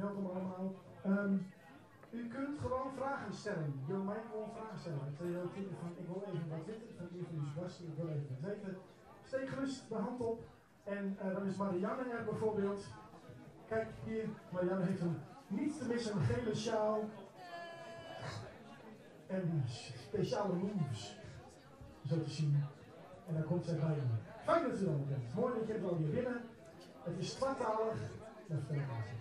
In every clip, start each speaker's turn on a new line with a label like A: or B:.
A: Welkom allemaal. Um, u kunt gewoon vragen stellen. Jo meie gewoan fragen stelle. As jo tinke fan ik wol even wat witte fan ien fan ús gasten, ik wol even wat witte. Steek gerust de hand op. En uh, dan is Marianne er bijvoorbeeld. Kijk hier, Marianne heeft een niet te missen gele sjaal. En speciale moves, zo te zien. En dan komt zij bij u. Fijn dat u er allemaal bent. Mooi dat je het al hier binnen. Het is twatalig. Dat vertel ik later.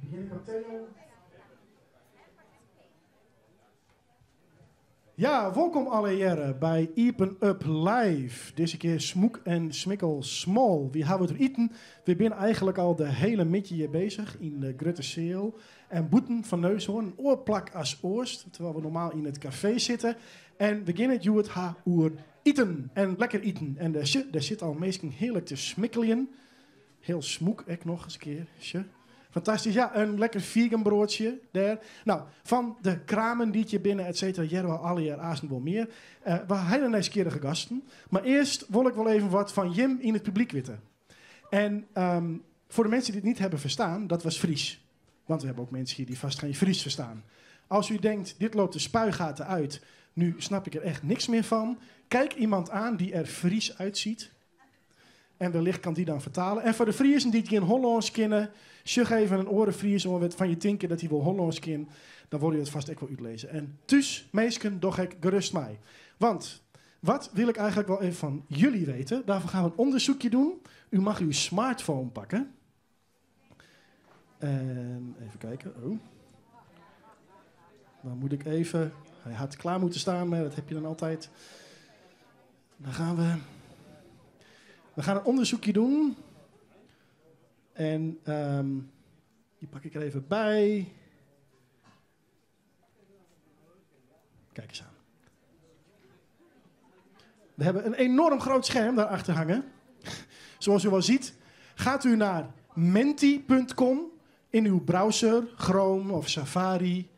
A: Begin ik op Theo. Ja, wolkom allegearre by Iepen Up Live. Dizze kear Smûk en Smikkel Small. Wy hawwe it oer iten. Wy binne eigenlik al de hiele middei hjir bezich yn de grutte seal en bûten fan Neushoorn. In oar plak as oars, terwyl we normaal yn it kafee sitte. En we gean it hjoed ha oer iten en lekker iten. En dêr, sjoch, dêr sitte al minsken hearlik te smikkeljen. Hiel smûk ek noch ris in kear. Sjoch. Fantastysk. Ja, in lekker vegan broadsje dêr. No, fan de kramen dy't hjir binne, et cetera, hearre we allegear aansten wol mear. Uh, we ha hiele nijsgjirrige gasten. Mar earst wol ik wol even wat fan jim yn it publyk witte. En um, voor de mensen die het niet hebben verstaan, dat was Fries. Want we hebben ook mensen hier die vast geen Fries verstaan. Als u denkt, dit loopt de spuigaten uit, nu snap ik er echt niks meer van. Kijk iemand aan die er Fries uitziet. En wellicht kan die dan fertalen. En foar de Friezen dy't gjin Hollânsk kinne, sjoch even in oare Fries oan wêr't fan je tinke dat hy wol Hollânsk kin, dan wolle je it fast ek wol útlizze. En thús, minsken, doch ek gerust mei. Want wat wil ik eigenlijk wel even van jullie weten? Daarvoor gaan we een onderzoekje doen. U mag uw smartphone pakken. En even kijken. Oh. Dan moet ik even. Hij had klaar moeten staan, maar dat heb je dan altijd. Dan gaan we. We gaan een onderzoekje doen. En um, die pak ik er even bij. Kijk eens aan. We hebben een enorm groot scherm daarachter hangen. Zoals u wel ziet, gaat u naar menti.com in uw browser, Chrome of Safari.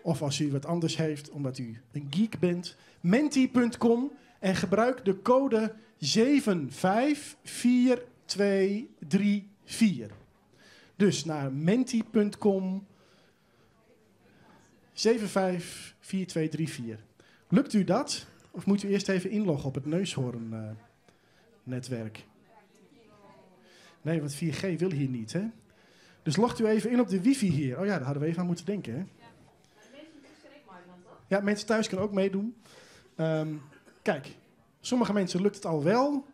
A: Of als u wat anders heeft, omdat u een geek bent. Menti.com en gebruik de code 754234. Dus naar menti.com 754234. Lukt u dat? Of moet u eerst even inloggen op het Neushoorn-netwerk? Nee, want 4G wil hier niet, hè? Dus logt u even in op de wifi hier. Oh ja, daar hadden we even aan moeten denken, hè? Ja, mensen thuis kunnen ook meedoen. Kijk, sommige mensen lukt het al wel.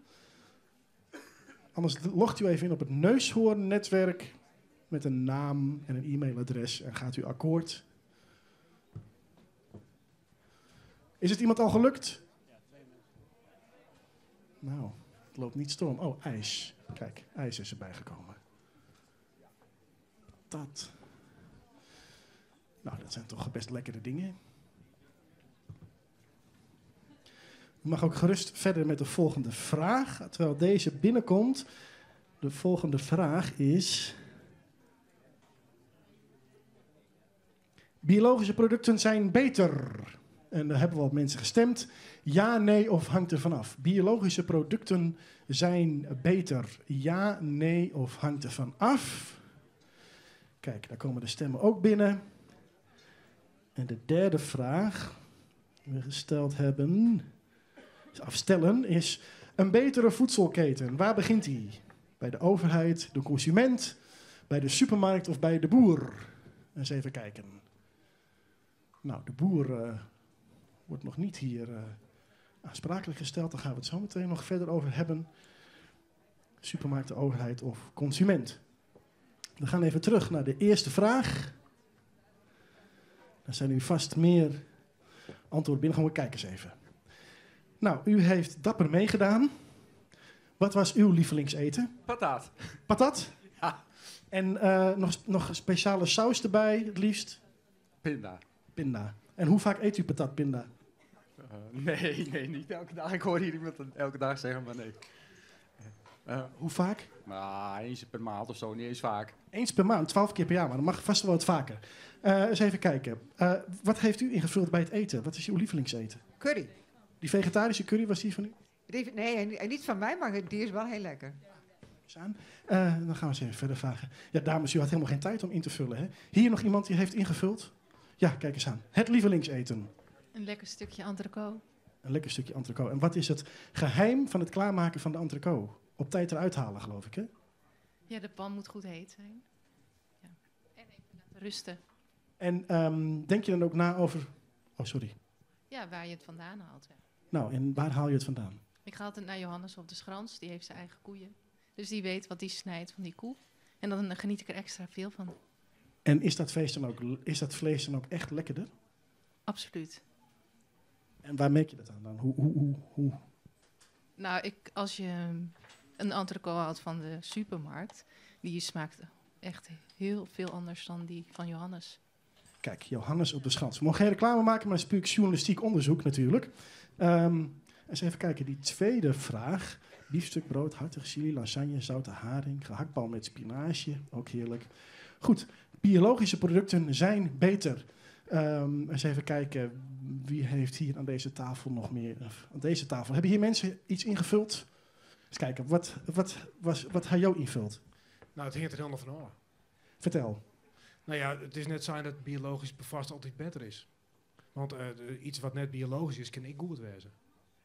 A: Anders logt u even in op het Neushoorn-netwerk met een naam en een e-mailadres en gaat u akkoord. Is het iemand al gelukt? Nou, het loopt niet storm. Oh, ijs. Kijk, ijs is erbij gekomen. Dat. Nou, dat zijn toch best lekkere dingen. U mag ook gerust verder met de volgende vraag. Terwijl deze binnenkomt. De volgende vraag is. Biologische producten zijn beter. En daar hebben wat mensen gestemd. Ja, nee of hangt er vanaf. Biologische producten zijn beter. Ja, nee of hangt er vanaf. Kijk, daar komen de stemmen ook binnen. En de derde vraag die we gesteld hebben, afstellen, is een betere voedselketen. Waar begint die? Bij de overheid, de consument, bij de supermarkt of bij de boer? Eens even kijken. Nou, de boer wordt nog niet hier aansprakelijk gesteld. Daar gaan we het zo meteen nog verder over hebben. Supermarkt, de overheid of consument. We gaan even terug naar de eerste vraag. Daar zijn nu vast meer antwoorden binnengekomen. Kijk eens even. Nou, u heeft dapper meegedaan. Wat was uw lievelingseten?
B: Patat.
A: Patat?
B: Ja.
A: En nog speciale saus erbij, het liefst?
B: Pinda.
A: Pinda. En hoe vaak eet u patat pinda?
B: Nee, nee, niet elke dag. Ik hoor hier iemand het elke dag zeggen, maar nee.
A: Hoe vaak?
B: Nou, eens per maand of zo, niet eens vaak.
A: Eens per maand, 12 keer per jaar, maar dat mag vast wel wat vaker. Eens even kijken. Wat heeft u ingevuld bij het eten? Wat is uw lievelingseten?
C: Curry.
A: Die vegetarische curry, was die van u?
C: Die, nee, en niet van mij, maar die is wel heel lekker.
A: Eens aan. Dan gaan we eens even verder vragen. Ja, dames, u had helemaal geen tijd om in te vullen, hè? Hier nog iemand die heeft ingevuld? Ja, kijk eens aan. Het lievelingseten.
C: Een lekker stukje entrecote.
A: Een lekker stukje entrecote. En wat is het geheim van het klaarmaken van de entrecote? Op tijd eruit halen, geloof ik, hè?
C: Ja, de pan moet goed heet zijn. Ja. En even laten rusten.
A: En denk je dan ook na over... Oh, sorry.
C: Ja, waar je het vandaan haalt. Ja.
A: Nou, en waar haal je het vandaan?
C: Ik ga altijd naar Johannes op de Schrans. Die heeft zijn eigen koeien. Dus die weet wat die snijdt van die koe. En dan geniet ik er extra veel van.
A: En is dat, feest dan ook, is dat vlees dan ook echt lekkerder?
C: Absoluut.
A: En waar merk je dat aan dan? Hoe?
C: Nou, als je een entrecote haalt van de supermarkt, die smaakt echt heel veel anders dan die van Johannes.
A: Kijk, Johannes op de Schans. We mogen geen reclame maken, maar het is puur journalistiek onderzoek natuurlijk. Eens even kijken, die tweede vraag. Biefstukbrood, hartige chili, lasagne, zoute haring, gehaktbal met spinazie. Ook heerlijk. Goed, biologische producten zijn beter. Eens even kijken, wie heeft hier aan deze tafel nog meer? Of, aan deze tafel. Hebben hier mensen iets ingevuld? Eens kijken, wat had jou invuld?
D: Nou, het hangt er helemaal van af.
A: Vertel.
D: Nou ja, het is net zo dat biologisch bevast altijd beter is. Want iets wat net biologisch is, kan ik goed wezen.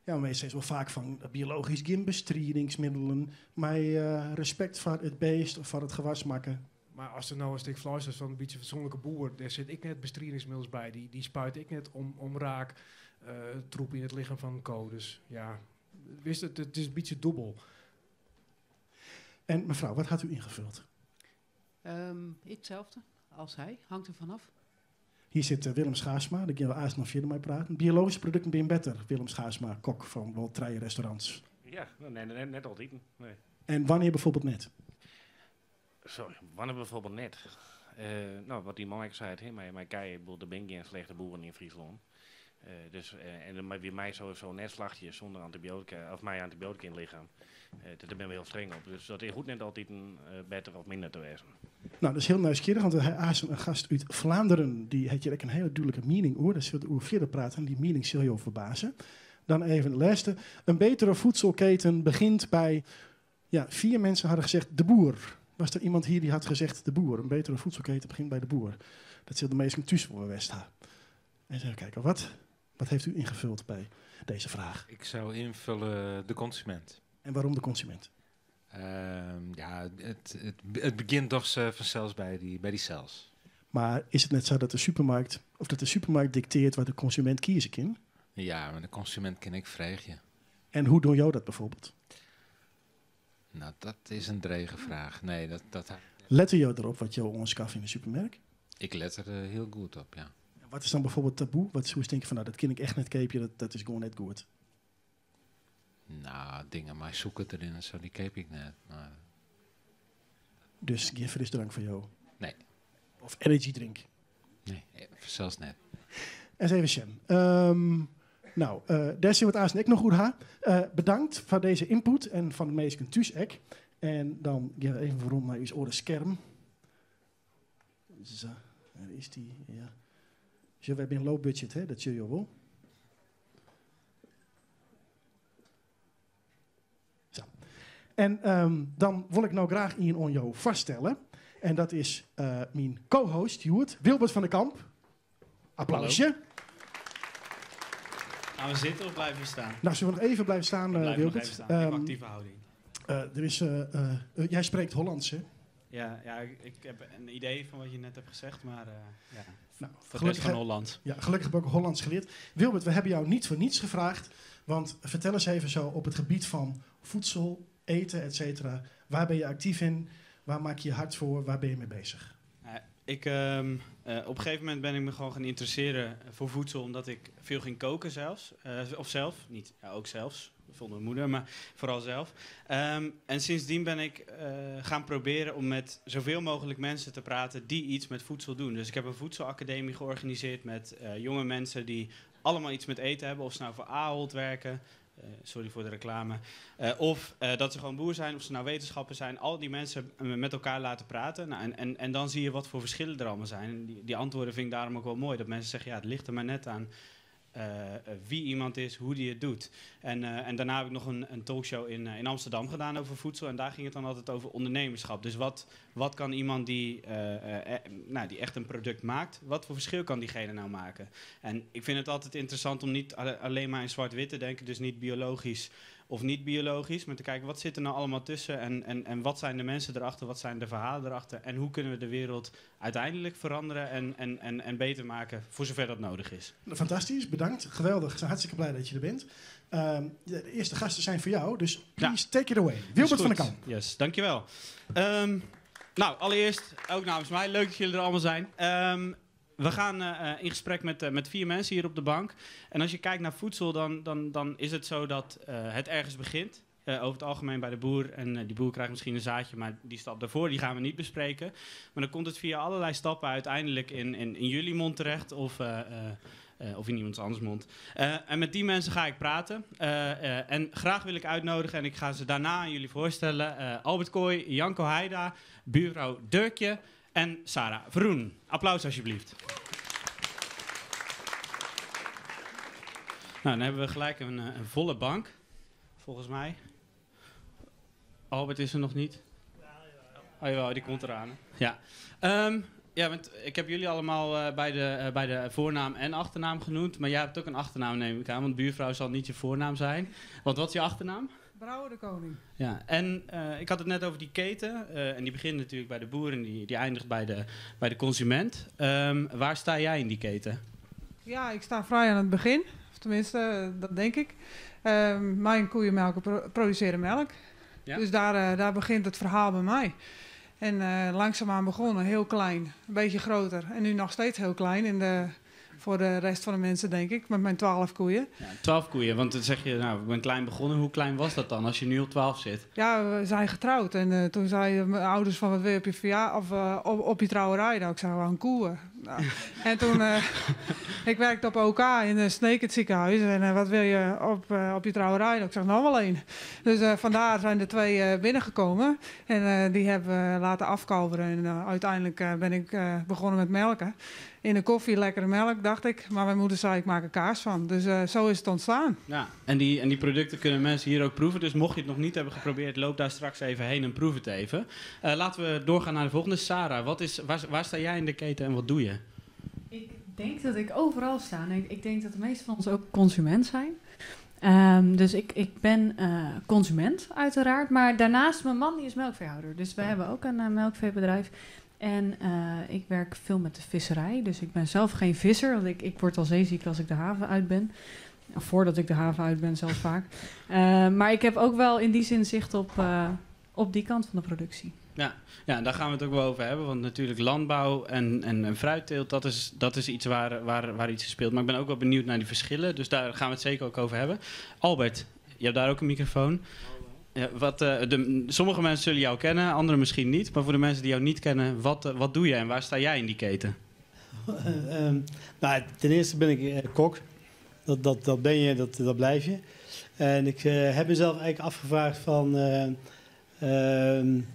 A: Ja, maar mensen zeggen wel vaak van biologisch geen bestrijdingsmiddelen, maar respect voor het beest of voor het gewas maken.
D: Maar als er nou een stuk vlees is van een beetje fatsoenlijke boer, daar zit ik net bestrijdingsmiddels bij. Die spuit ik net om raak troep in het lichaam van een koe. Dus ja, wist het, het is een beetje dubbel.
A: En mevrouw, wat had u ingevuld?
E: Hetzelfde als hij, hangt er vanaf.
A: Hier zit Willem Schaafsma, daar gaan we eerst nog verder mee praten. Biologische producten zijn beter, Willem Schaafsma, kok van wel 3 restaurants.
F: Ja, nou, nee, nee, net altijd. Nee.
A: En wanneer bijvoorbeeld net?
F: Sorry, wanneer bijvoorbeeld net? Nou, wat die man ik zei, hè, mijn kei, ik bedoel, er zijn geen slechte boeren in Friesland. Dus en maar wie mij sowieso net slachtje zonder antibiotica, of mij antibiotica in het lichaam. Daar ben we heel streng op. Dus dat is goed net altijd een beter of minder te wezen.
A: Nou, dat is heel nieuwsgierig, want hij is een gast uit Vlaanderen. Die heeft hier ook een hele duidelijke mening over. Dat zullen we over verder praten en die mening zul je verbazen. Dan even de laatste. Een betere voedselketen begint bij... Ja, 4 mensen hadden gezegd de boer. Was er iemand hier die had gezegd de boer? Een betere voedselketen begint bij de boer. Dat zullen de meesten thuis voor West hebben. En eens even kijken, wat heeft u ingevuld bij deze vraag?
G: Ik zou invullen de consument.
A: En waarom de consument?
G: Ja, het begint toch vanzelfs bij die cells.
A: Maar is het net zo dat de supermarkt, of dat de supermarkt dicteert wat de consument kiezen kan?
G: Ja, maar de consument ken ik vraagje.
A: En hoe doe jou dat bijvoorbeeld?
G: Nou, dat is een drege vraag. Nee, dat
A: Let je erop wat je ons kaf in de supermarkt?
G: Ik let er heel goed op, ja.
A: En wat is dan bijvoorbeeld taboe? Wat is hoe denk je van, nou, dat ken ik echt net keepje, dat is gewoon net goed.
G: Nou, dingen maar zoeken erin en zo, die keep ik net. Maar...
A: Dus geen frisdrank voor jou?
G: Nee.
A: Of energy drink?
G: Nee, zelfs net.
A: Eens even Sjen. Daar zien we het aan ik nog goed ha. Bedankt voor deze input en van de meesten thuis ek. En dan gaan we even rond naar uw oren scherm. Zo, daar is die, ja. Dus we hebben een low budget, hè? Dat zul je wel. Zo. En dan wil ik nou graag in on jou vaststellen. En dat is mijn co-host, Joert, Wilbert van der Kamp. Applausje.
H: Hallo. Gaan we zitten of blijven we staan?
A: Nou, zullen we nog even blijven staan,
H: We blijven nog
A: Wilbert?
H: even staan. Even actieve houding.
A: Jij spreekt Hollands, hè?
H: Ja, ja, ik heb een idee van wat je net hebt gezegd, maar ja. Voor de rest van Holland.
A: Ja, gelukkig heb ik ook Hollands geleerd. Wilbert, we hebben jou niet voor niets gevraagd. Want vertel eens even zo op het gebied van voedsel, eten, et cetera. Waar ben je actief in? Waar maak je je hart voor? Waar ben je mee bezig?
H: Op een gegeven moment ben ik me gewoon gaan interesseren voor voedsel, omdat ik veel ging koken zelfs. Of zelf, niet, ja, ook zelfs, vond mijn moeder, maar vooral zelf. En sindsdien ben ik gaan proberen om met zoveel mogelijk mensen te praten die iets met voedsel doen. Dus ik heb een voedselacademie georganiseerd met jonge mensen die allemaal iets met eten hebben, of ze nou voor Ahold werken. Sorry voor de reclame. Of dat ze gewoon boer zijn, of ze nou wetenschapper zijn. Al die mensen met elkaar laten praten. En dan zie je wat voor verschillen er allemaal zijn. En die antwoorden vind ik daarom ook wel mooi. Dat mensen zeggen, ja, het ligt er maar net aan Wie iemand is, hoe die het doet. En daarna heb ik nog een talkshow in Amsterdam gedaan over voedsel. En daar ging het dan altijd over ondernemerschap. Dus wat kan iemand nou, die echt een product maakt, wat voor verschil kan diegene nou maken? En ik vind het altijd interessant om niet alleen maar in zwart-wit te denken, dus niet biologisch of niet biologisch, maar te kijken wat zit er nou allemaal tussen en wat zijn de mensen erachter, wat zijn de verhalen erachter en hoe kunnen we de wereld uiteindelijk veranderen en beter maken, voor zover dat nodig is.
A: Fantastisch, bedankt. Geweldig. Ik ben hartstikke blij dat je er bent. De eerste gasten zijn voor jou, dus please take it away. Wilbert van der Kamp.
H: Yes, dankjewel. Nou, allereerst ook namens mij, leuk dat jullie er allemaal zijn. We gaan in gesprek met vier mensen hier op de bank. En als je kijkt naar voedsel, dan is het zo dat het ergens begint. Over het algemeen bij de boer. En die boer krijgt misschien een zaadje, maar die stap daarvoor die gaan we niet bespreken. Maar dan komt het via allerlei stappen uiteindelijk in jullie mond terecht of in iemands anders mond. En met die mensen ga ik praten. En graag wil ik uitnodigen, en ik ga ze daarna aan jullie voorstellen: Albert Kooi, Janko Heida, buurvrouw Durkje en Sarah Verroen. Applaus alsjeblieft. Nou, dan hebben we gelijk een volle bank, volgens mij. Albert is er nog niet. Oh jawel, die komt eraan. Ja. Ja, want ik heb jullie allemaal bij de voornaam en achternaam genoemd. Maar jij hebt ook een achternaam, neem ik aan. Want buurvrouw zal niet je voornaam zijn. Want wat is je achternaam?
I: Brouwer de Koning.
H: Ja, en ik had het net over die keten. En die begint natuurlijk bij de boer en die eindigt bij de consument. Waar sta jij in die keten?
I: Ja, ik sta vrij aan het begin. Of tenminste, dat denk ik. Mijn koeienmelken produceren melk. Dus daar begint het verhaal bij mij. En langzaamaan begonnen, heel klein, een beetje groter. En nu nog steeds heel klein voor de rest van de mensen, denk ik, met mijn 12 koeien.
H: Ja, 12 koeien, want dan zeg je, nou, ik ben klein begonnen. Hoe klein was dat dan als je nu op 12 zit?
I: Ja, we zijn getrouwd en toen zeiden mijn ouders van, wat wil je op je verjaardag of op je trouwerij? Nou, ik zei gewoon koeien. Nou, en toen, ik werkte op OK in Sneek, het ziekenhuis. En wat wil je op je trouwerij? Nou, ik zeg, nou wel één. Dus vandaar zijn er 2 binnengekomen. En die hebben we laten afkalveren. En uiteindelijk ben ik begonnen met melken. In de koffie lekkere melk, dacht ik. Maar mijn moeder zei, ik maak er kaas van. Dus zo is het ontstaan.
H: Ja, en die producten kunnen mensen hier ook proeven. Dus mocht je het nog niet hebben geprobeerd, loop daar straks even heen en proef het even. Laten we doorgaan naar de volgende. Sarah, waar sta jij in de keten en wat doe je?
J: Ik denk dat ik overal sta. En ik denk dat de meeste van ons ook consument zijn. Dus ik ben consument, uiteraard. Maar daarnaast, mijn man die is melkveehouder. Dus we hebben ook een melkveebedrijf. En ik werk veel met de visserij. Dus ik ben zelf geen visser, want ik word al zeeziek als ik de haven uit ben. Of voordat ik de haven uit ben, zelfs vaak. Maar ik heb ook wel in die zin zicht op die kant van de productie.
H: Ja, daar gaan we het ook wel over hebben. Want natuurlijk landbouw en fruitteelt, dat is iets waar iets in speelt. Maar ik ben ook wel benieuwd naar die verschillen. Dus daar gaan we het zeker ook over hebben. Albert, je hebt daar ook een microfoon. Ja, sommige mensen zullen jou kennen, anderen misschien niet. Maar voor de mensen die jou niet kennen, wat doe je en waar sta jij in die keten?
K: Nou, ten eerste ben ik kok. Dat ben je, dat blijf je. En ik heb mezelf eigenlijk afgevraagd van,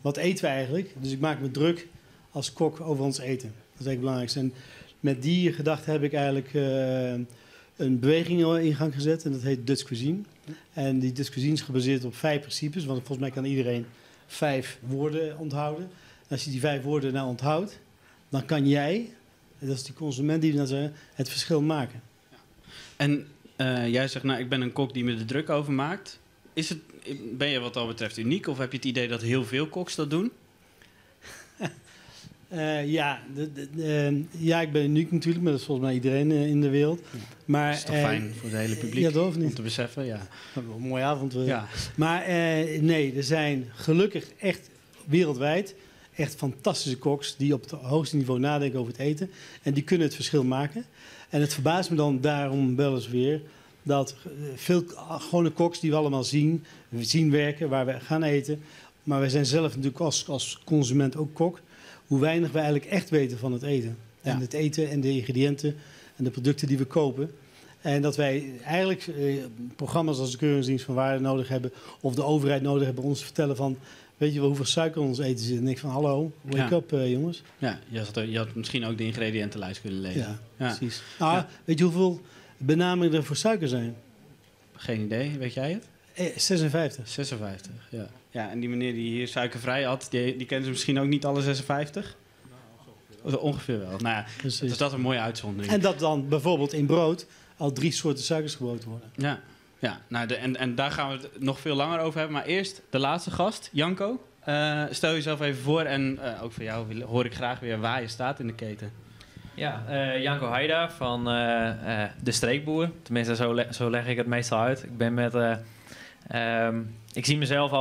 K: wat eten we eigenlijk? Dus ik maak me druk als kok over ons eten. Dat is eigenlijk het belangrijkste. En met die gedachte heb ik eigenlijk een beweging in gang gezet en dat heet Dutch Cuisine. En die Dutch Cuisine is gebaseerd op 5 principes, want volgens mij kan iedereen 5 woorden onthouden. En als je die 5 woorden nou onthoudt, dan kan jij, en dat is die consument die dat zegt, het verschil maken.
H: Ja. En jij zegt, nou, ik ben een kok die me er druk over maakt. Ben je wat dat betreft uniek of heb je het idee dat heel veel koks dat doen?
K: Ja, ik ben uniek natuurlijk, maar dat is volgens mij iedereen in de wereld. Maar,
H: dat is toch fijn voor het hele publiek
K: ja, toch, of niet?
H: Om te beseffen? Ja.
K: Een mooie avond.
H: Ja.
K: Maar nee, er zijn gelukkig echt wereldwijd echt fantastische koks die op het hoogste niveau nadenken over het eten. En die kunnen het verschil maken. En het verbaast me dan daarom wel eens weer dat veel gewone koks die we allemaal zien werken, waar we gaan eten. Maar wij zijn zelf natuurlijk als consument ook kok. Hoe weinig we eigenlijk echt weten van het eten. En het eten en de ingrediënten en de producten die we kopen. En dat wij eigenlijk programma's als de Keuringsdienst van Waarde nodig hebben, of de overheid nodig hebben om ons te vertellen van, weet je wel hoeveel suiker in ons eten zit? En ik van, hallo, wake up, jongens.
H: Ja, je had misschien ook de ingrediëntenlijst kunnen lezen.
K: Ja, precies. Nou, weet je hoeveel de benamingen er voor suiker zijn?
H: Geen idee, weet jij het?
K: 56.
H: 56, ja. Ja, en die meneer die hier suikervrij had, die kennen ze misschien ook niet alle 56? Nou, ongeveer wel. Nou ja, dus dat is een mooie uitzondering.
K: En dat dan bijvoorbeeld in brood al 3 soorten suikers gebruikt worden.
H: Ja, ja. Nou, en daar gaan we het nog veel langer over hebben. Maar eerst de laatste gast, Janko. Stel jezelf even voor en ook van jou hoor ik graag weer waar je staat in de keten.
L: Ja, Janko Heida van de Streekboer. Tenminste, zo leg ik het meestal uit. Ik ben met... ik zie mezelf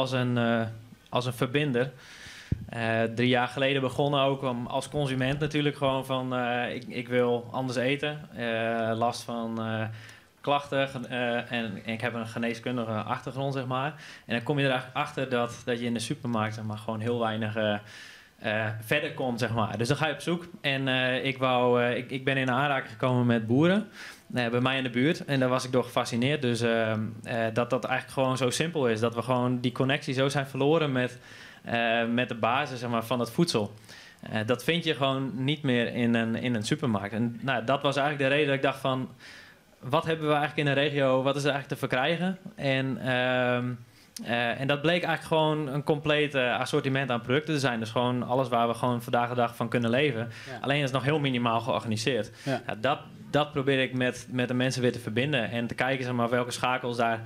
L: als een verbinder. 3 jaar geleden begonnen ook om, als consument natuurlijk gewoon van... ik wil anders eten. Last van klachten en ik heb een geneeskundige achtergrond, zeg maar. En dan kom je er eigenlijk achter dat je in de supermarkt, zeg maar, gewoon heel weinig verder komt, zeg maar. Dus dan ga je op zoek. En ik ben in aanraking gekomen met boeren bij mij in de buurt. En daar was ik door gefascineerd. Dus dat eigenlijk gewoon zo simpel is. Dat we gewoon die connectie zo zijn verloren met de basis, zeg maar, van het voedsel. Dat vind je gewoon niet meer in een supermarkt. En nou, dat was eigenlijk de reden dat ik dacht van... Wat hebben we eigenlijk in de regio? Wat is er eigenlijk te verkrijgen? En dat bleek eigenlijk gewoon een compleet assortiment aan producten te zijn. Dus gewoon alles waar we gewoon vandaag de dag van kunnen leven.
H: Ja.
L: Alleen is het nog heel minimaal georganiseerd.
H: Ja.
L: Ja, dat probeer ik met de mensen weer te verbinden. En te kijken, zeg maar, welke schakels daar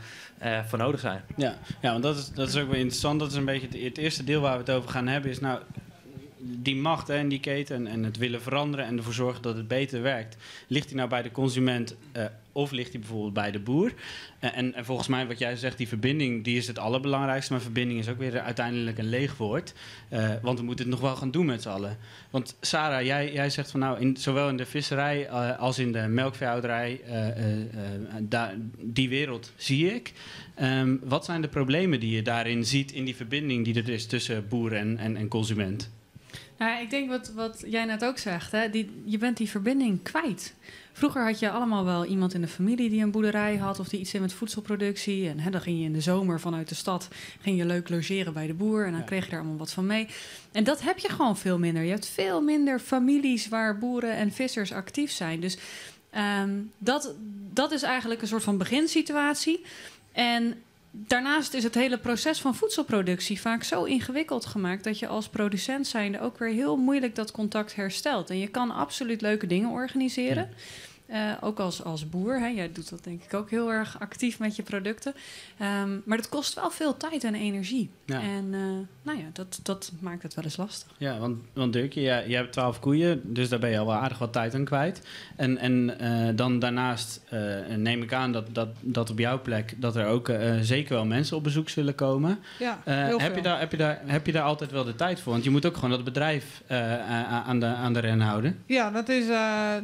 L: voor nodig zijn.
H: Ja, ja, want dat is ook wel interessant. Dat is een beetje het eerste deel waar we het over gaan hebben. Is nou die macht, hè, en die keten en het willen veranderen en ervoor zorgen dat het beter werkt. Ligt die nou bij de consument of ligt die bijvoorbeeld bij de boer? En volgens mij wat jij zegt, die verbinding, die is het allerbelangrijkste. Maar verbinding is ook weer uiteindelijk een leeg woord. Want we moeten het nog wel gaan doen met z'n allen. Want Sarah, jij zegt van nou, zowel in de visserij als in de melkveehouderij, die wereld zie ik. Wat zijn de problemen die je daarin ziet in die verbinding die er is tussen boer en consument?
J: Nou, ik denk wat jij net ook zegt, hè, je bent die verbinding kwijt. Vroeger had je allemaal wel iemand in de familie die een boerderij had of die iets in met voedselproductie. En hè, dan ging je in de zomer vanuit de stad ging je leuk logeren bij de boer en dan kreeg je daar allemaal wat van mee. En dat heb je gewoon veel minder. Je hebt veel minder families waar boeren en vissers actief zijn. Dus dat is eigenlijk een soort van beginsituatie. En daarnaast is het hele proces van voedselproductie vaak zo ingewikkeld gemaakt dat je als producent zijnde ook weer heel moeilijk dat contact herstelt. En je kan absoluut leuke dingen organiseren.
H: Ja.
J: Ook als boer. Hè. Jij doet dat denk ik ook heel erg actief met je producten. Maar dat kost wel veel tijd en energie.
H: Ja.
J: En nou ja, dat maakt het wel eens lastig.
H: Ja, want Durkje, jij hebt 12 koeien, dus daar ben je al wel aardig wat tijd aan kwijt. En dan daarnaast neem ik aan dat op jouw plek dat er ook zeker wel mensen op bezoek zullen komen.
I: Ja, heel veel.
H: Heb je daar altijd wel de tijd voor? Want je moet ook gewoon dat bedrijf aan de ren houden.
I: Ja,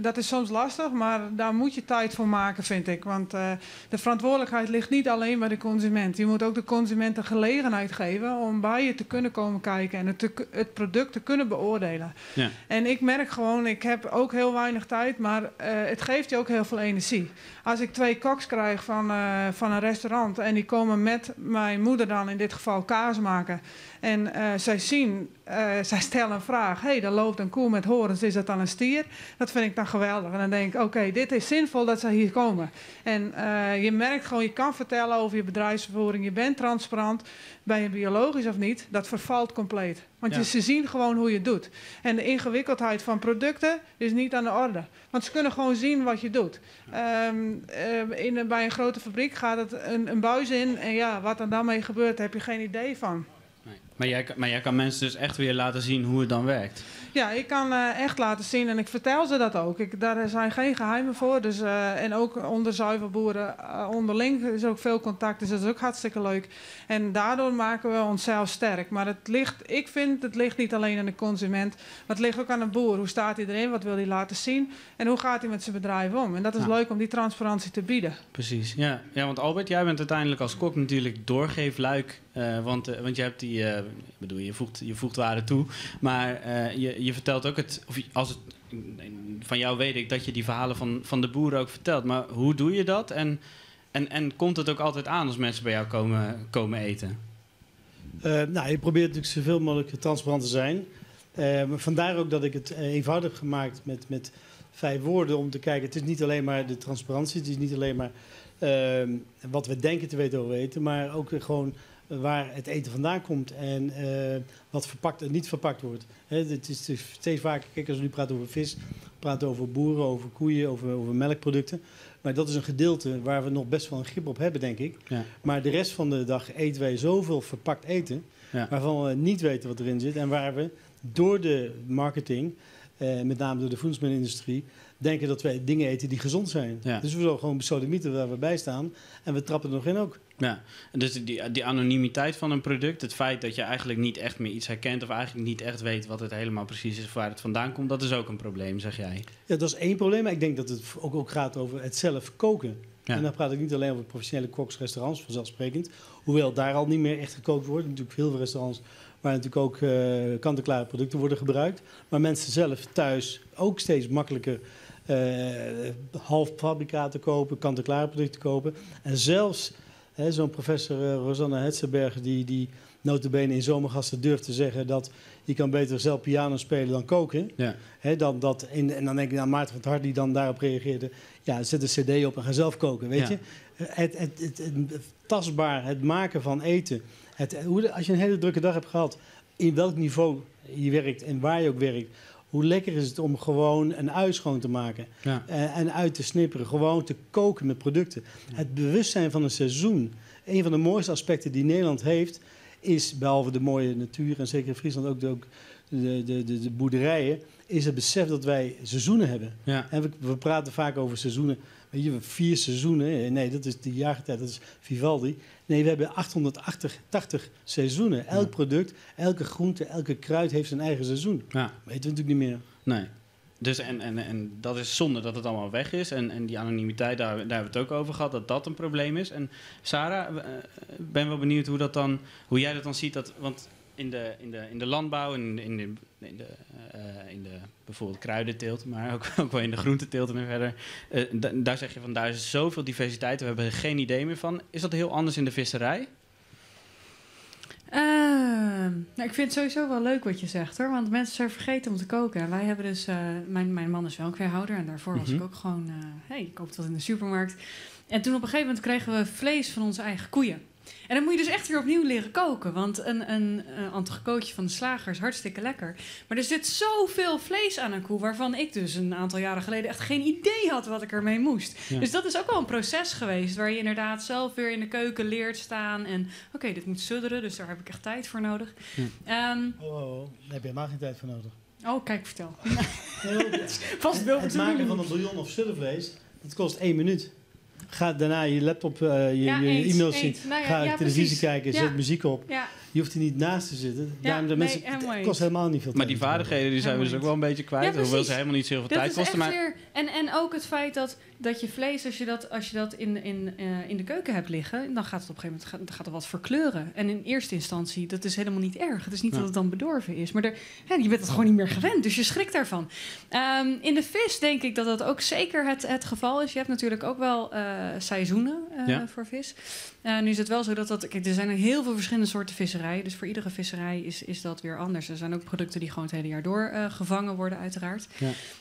I: dat is soms lastig, maar daar moet je tijd voor maken, vind ik. Want de verantwoordelijkheid ligt niet alleen bij de consument. Je moet ook de consument de gelegenheid geven om bij je te kunnen komen kijken en het product te kunnen beoordelen.
H: Ja.
I: En ik merk gewoon, ik heb ook heel weinig tijd, maar het geeft je ook heel veel energie. Als ik 2 koks krijg van een restaurant en die komen met mijn moeder dan in dit geval kaas maken. En zij zien, zij stellen een vraag. Hé, daar loopt een koe met horens, is dat dan een stier? Dat vind ik dan geweldig. En dan denk ik, oké, dit is zinvol dat zij hier komen. En je merkt gewoon, je kan vertellen over je bedrijfsvoering. Je bent transparant. Ben je biologisch of niet? Dat vervalt compleet. Want
H: ja,
I: ze zien gewoon hoe je het doet. En de ingewikkeldheid van producten is niet aan de orde. Want ze kunnen gewoon zien wat je doet. Bij een grote fabriek gaat het een buis in. En ja, wat er dan mee gebeurt, daar heb je geen idee van.
H: Nee. Maar jij kan mensen dus echt weer laten zien hoe het dan werkt.
I: Ja, ik kan echt laten zien en ik vertel ze dat ook. Daar zijn geen geheimen voor. Dus, en ook onder zuivelboeren onderling is ook veel contact. Dus dat is ook hartstikke leuk. En daardoor maken we onszelf sterk. Maar het ligt, ik vind, het ligt niet alleen aan de consument. Maar het ligt ook aan de boer. Hoe staat hij erin? Wat wil hij laten zien? En hoe gaat hij met zijn bedrijf om? En dat is leuk om die transparantie te bieden.
H: Precies, ja. Ja, want Albert, jij bent uiteindelijk als kok natuurlijk doorgeefluik. Want je hebt die, ik bedoel, je voegt waarde toe. Maar je vertelt ook het, of als het, van jou weet ik dat je die verhalen van de boeren ook vertelt. Maar hoe doe je dat? En komt het ook altijd aan als mensen bij jou komen eten?
K: Nou, je probeert natuurlijk zoveel mogelijk transparant te zijn. Maar vandaar ook dat ik het eenvoudig heb gemaakt met vijf woorden om te kijken. Het is niet alleen maar de transparantie, het is niet alleen maar wat we denken te weten over eten, maar ook gewoon waar het eten vandaan komt en wat verpakt en niet verpakt wordt. Hè, het is dus steeds vaker, kijk, als we nu praten over vis, praten over boeren, over koeien, over melkproducten. Maar dat is een gedeelte waar we nog best wel een grip op hebben, denk ik. Maar de rest van de dag eten wij zoveel verpakt eten, waarvan we niet weten wat erin zit en waar we door de marketing, met name door de voedingsmiddelenindustrie, denken dat wij dingen eten die gezond zijn. Dus we zullen gewoon besodemieten waar we bij staan en we trappen er nog in ook.
H: Ja, en dus die anonimiteit van een product, het feit dat je eigenlijk niet echt meer iets herkent of eigenlijk niet echt weet wat het helemaal precies is of waar het vandaan komt, dat is ook een probleem, zeg jij.
K: Ja, dat is één probleem. Maar ik denk dat het ook gaat over het zelf koken. En dan praat ik niet alleen over professionele koks, restaurants, vanzelfsprekend. Hoewel daar al niet meer echt gekookt wordt. Natuurlijk heel veel restaurants waar natuurlijk ook kant-en-klare producten worden gebruikt. Maar mensen zelf thuis ook steeds makkelijker halffabrikaten kopen, kant-en-klare producten kopen. En zelfs zo'n professor Rosanne Hetzenberg, die nota bene in Zomergasten durft te zeggen dat je kan beter zelf piano spelen dan koken. Hè, dan dat in, en dan denk ik aan Maarten van 't Hart die dan daarop reageerde. Ja, zet een cd op en ga zelf koken, weet je. Het tastbaar, het maken van eten. Als je een hele drukke dag hebt gehad, in welk niveau je werkt en waar je ook werkt, hoe lekker is het om gewoon een ui schoon te maken en uit te snipperen, gewoon te koken met producten. Het bewustzijn van een seizoen. Een van de mooiste aspecten die Nederland heeft, is behalve de mooie natuur en zeker in Friesland ook de boerderijen, is het besef dat wij seizoenen hebben. En we praten vaak over seizoenen. Weet je, 4 seizoenen. Nee, dat is de jaargetijde, dat is Vivaldi. Nee, we hebben 880 seizoenen. Elk product, elke groente, elke kruid heeft zijn eigen seizoen. Weten we natuurlijk niet meer.
H: Nee. Dus en dat is zonde dat het allemaal weg is. En die anonimiteit, daar hebben we het ook over gehad, dat dat een probleem is. En Sarah, ik ben wel benieuwd hoe jij dat dan ziet. Dat, want in de landbouw, in de bijvoorbeeld kruidenteelt, maar ook wel in de groenteteelt en verder. Daar zeg je van, daar is zoveel diversiteit, we hebben er geen idee meer van. Is dat heel anders in de visserij?
J: Ik vind het sowieso wel leuk wat je zegt, hoor. Want mensen zijn vergeten om te koken. En wij hebben dus, mijn man is melkveehouder en daarvoor was ik ook gewoon, hey, ik koop dat in de supermarkt. En toen op een gegeven moment kregen we vlees van onze eigen koeien. En dan moet je dus echt weer opnieuw leren koken. Want een entrecoteje van de slager is hartstikke lekker. Maar er zit zoveel vlees aan een koe, waarvan ik dus een aantal jaren geleden echt geen idee had wat ik ermee moest. Dus dat is ook wel een proces geweest waar je inderdaad zelf weer in de keuken leert staan. En oké, dit moet sudderen, dus daar heb ik echt tijd voor nodig.
K: Oh, daar heb je helemaal geen tijd voor nodig.
J: Oh, kijk, vertel.
K: Nee,
J: Vast wel
K: het
J: te
K: maken
J: doen.
K: van een bouillon of suddervlees, dat kost 1 minuut. Ga daarna je laptop, je e-mails zien. Ga televisie kijken, zet muziek op. Je hoeft er niet naast te zitten. Daarom de mensen,
J: Helemaal
K: het
J: eens.
K: kost helemaal niet veel
H: Maar die
K: tijd.
H: vaardigheden die zijn we dus ook wel een beetje kwijt.
J: Ja,
H: hoewel ze
J: precies.
H: helemaal niet zoveel
J: Dat
H: tijd
J: is
H: kosten.
J: echt
H: Maar
J: weer, en ook het feit dat je vlees, als je dat, als je dat in de keuken hebt liggen, dan gaat het op een gegeven moment gaat er wat verkleuren. En in eerste instantie, dat is helemaal niet erg. Het is niet dat het dan bedorven is. Maar je bent het gewoon niet meer gewend, dus je schrikt daarvan. In de vis denk ik dat dat ook zeker het geval is. Je hebt natuurlijk ook wel seizoenen voor vis. Nu is het wel zo dat... Kijk, er zijn heel veel verschillende soorten visserijen. Dus voor iedere visserij is dat weer anders. Er zijn ook producten die gewoon het hele jaar door gevangen worden, uiteraard.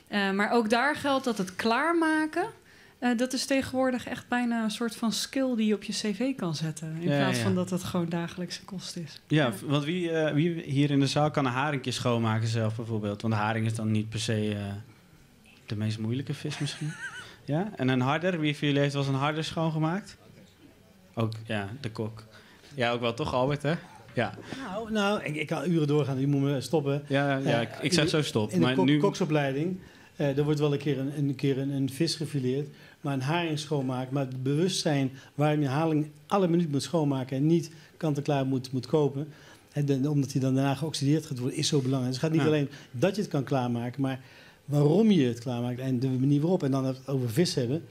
J: Maar ook daar geldt dat het klaarmaken, dat is tegenwoordig echt bijna een soort van skill die je op je cv kan zetten. In plaats van dat het gewoon dagelijkse kost is.
H: Ja, want wie hier in de zaal kan een haringje schoonmaken zelf bijvoorbeeld? Want haring is dan niet per se de meest moeilijke vis misschien. Ja? En een harder, wie van jullie heeft wel eens een harder schoongemaakt? Ook, ja, de kok. Ja, ook wel toch, Albert, hè? Ja.
K: Ik kan uren doorgaan, je moet me stoppen.
H: Ja, ja, ik zeg zo stop.
K: In de
H: maar nu
K: koksopleiding, er wordt wel een keer een vis gefileerd, maar een haring schoonmaken. Maar het bewustzijn waarom je haring alle minuut moet schoonmaken en niet kant-en-klaar moet kopen, en omdat die dan daarna geoxideerd gaat worden, is zo belangrijk. Dus het gaat niet alleen dat je het kan klaarmaken, maar waarom je het klaarmaakt en de manier waarop. En dan het over vis hebben,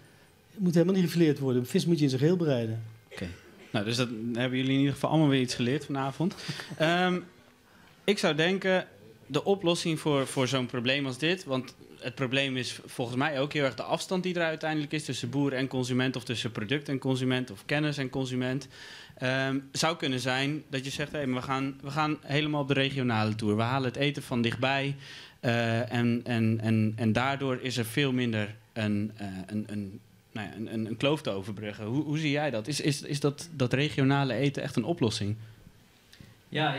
K: het moet helemaal niet gefileerd worden. Vis moet je in zijn geheel bereiden.
H: Oké. Nou, dus dat hebben jullie in ieder geval allemaal weer iets geleerd vanavond. Ik zou denken, de oplossing voor zo'n probleem als dit, want het probleem is volgens mij ook heel erg de afstand die er uiteindelijk is tussen boer en consument, of tussen product en consument, of kennis en consument. Zou kunnen zijn dat je zegt, hey, maar we gaan helemaal op de regionale tour. We halen het eten van dichtbij en daardoor is er veel minder nou ja, een kloof te overbruggen. Hoe zie jij dat? Is dat regionale eten echt een oplossing?
L: Ja,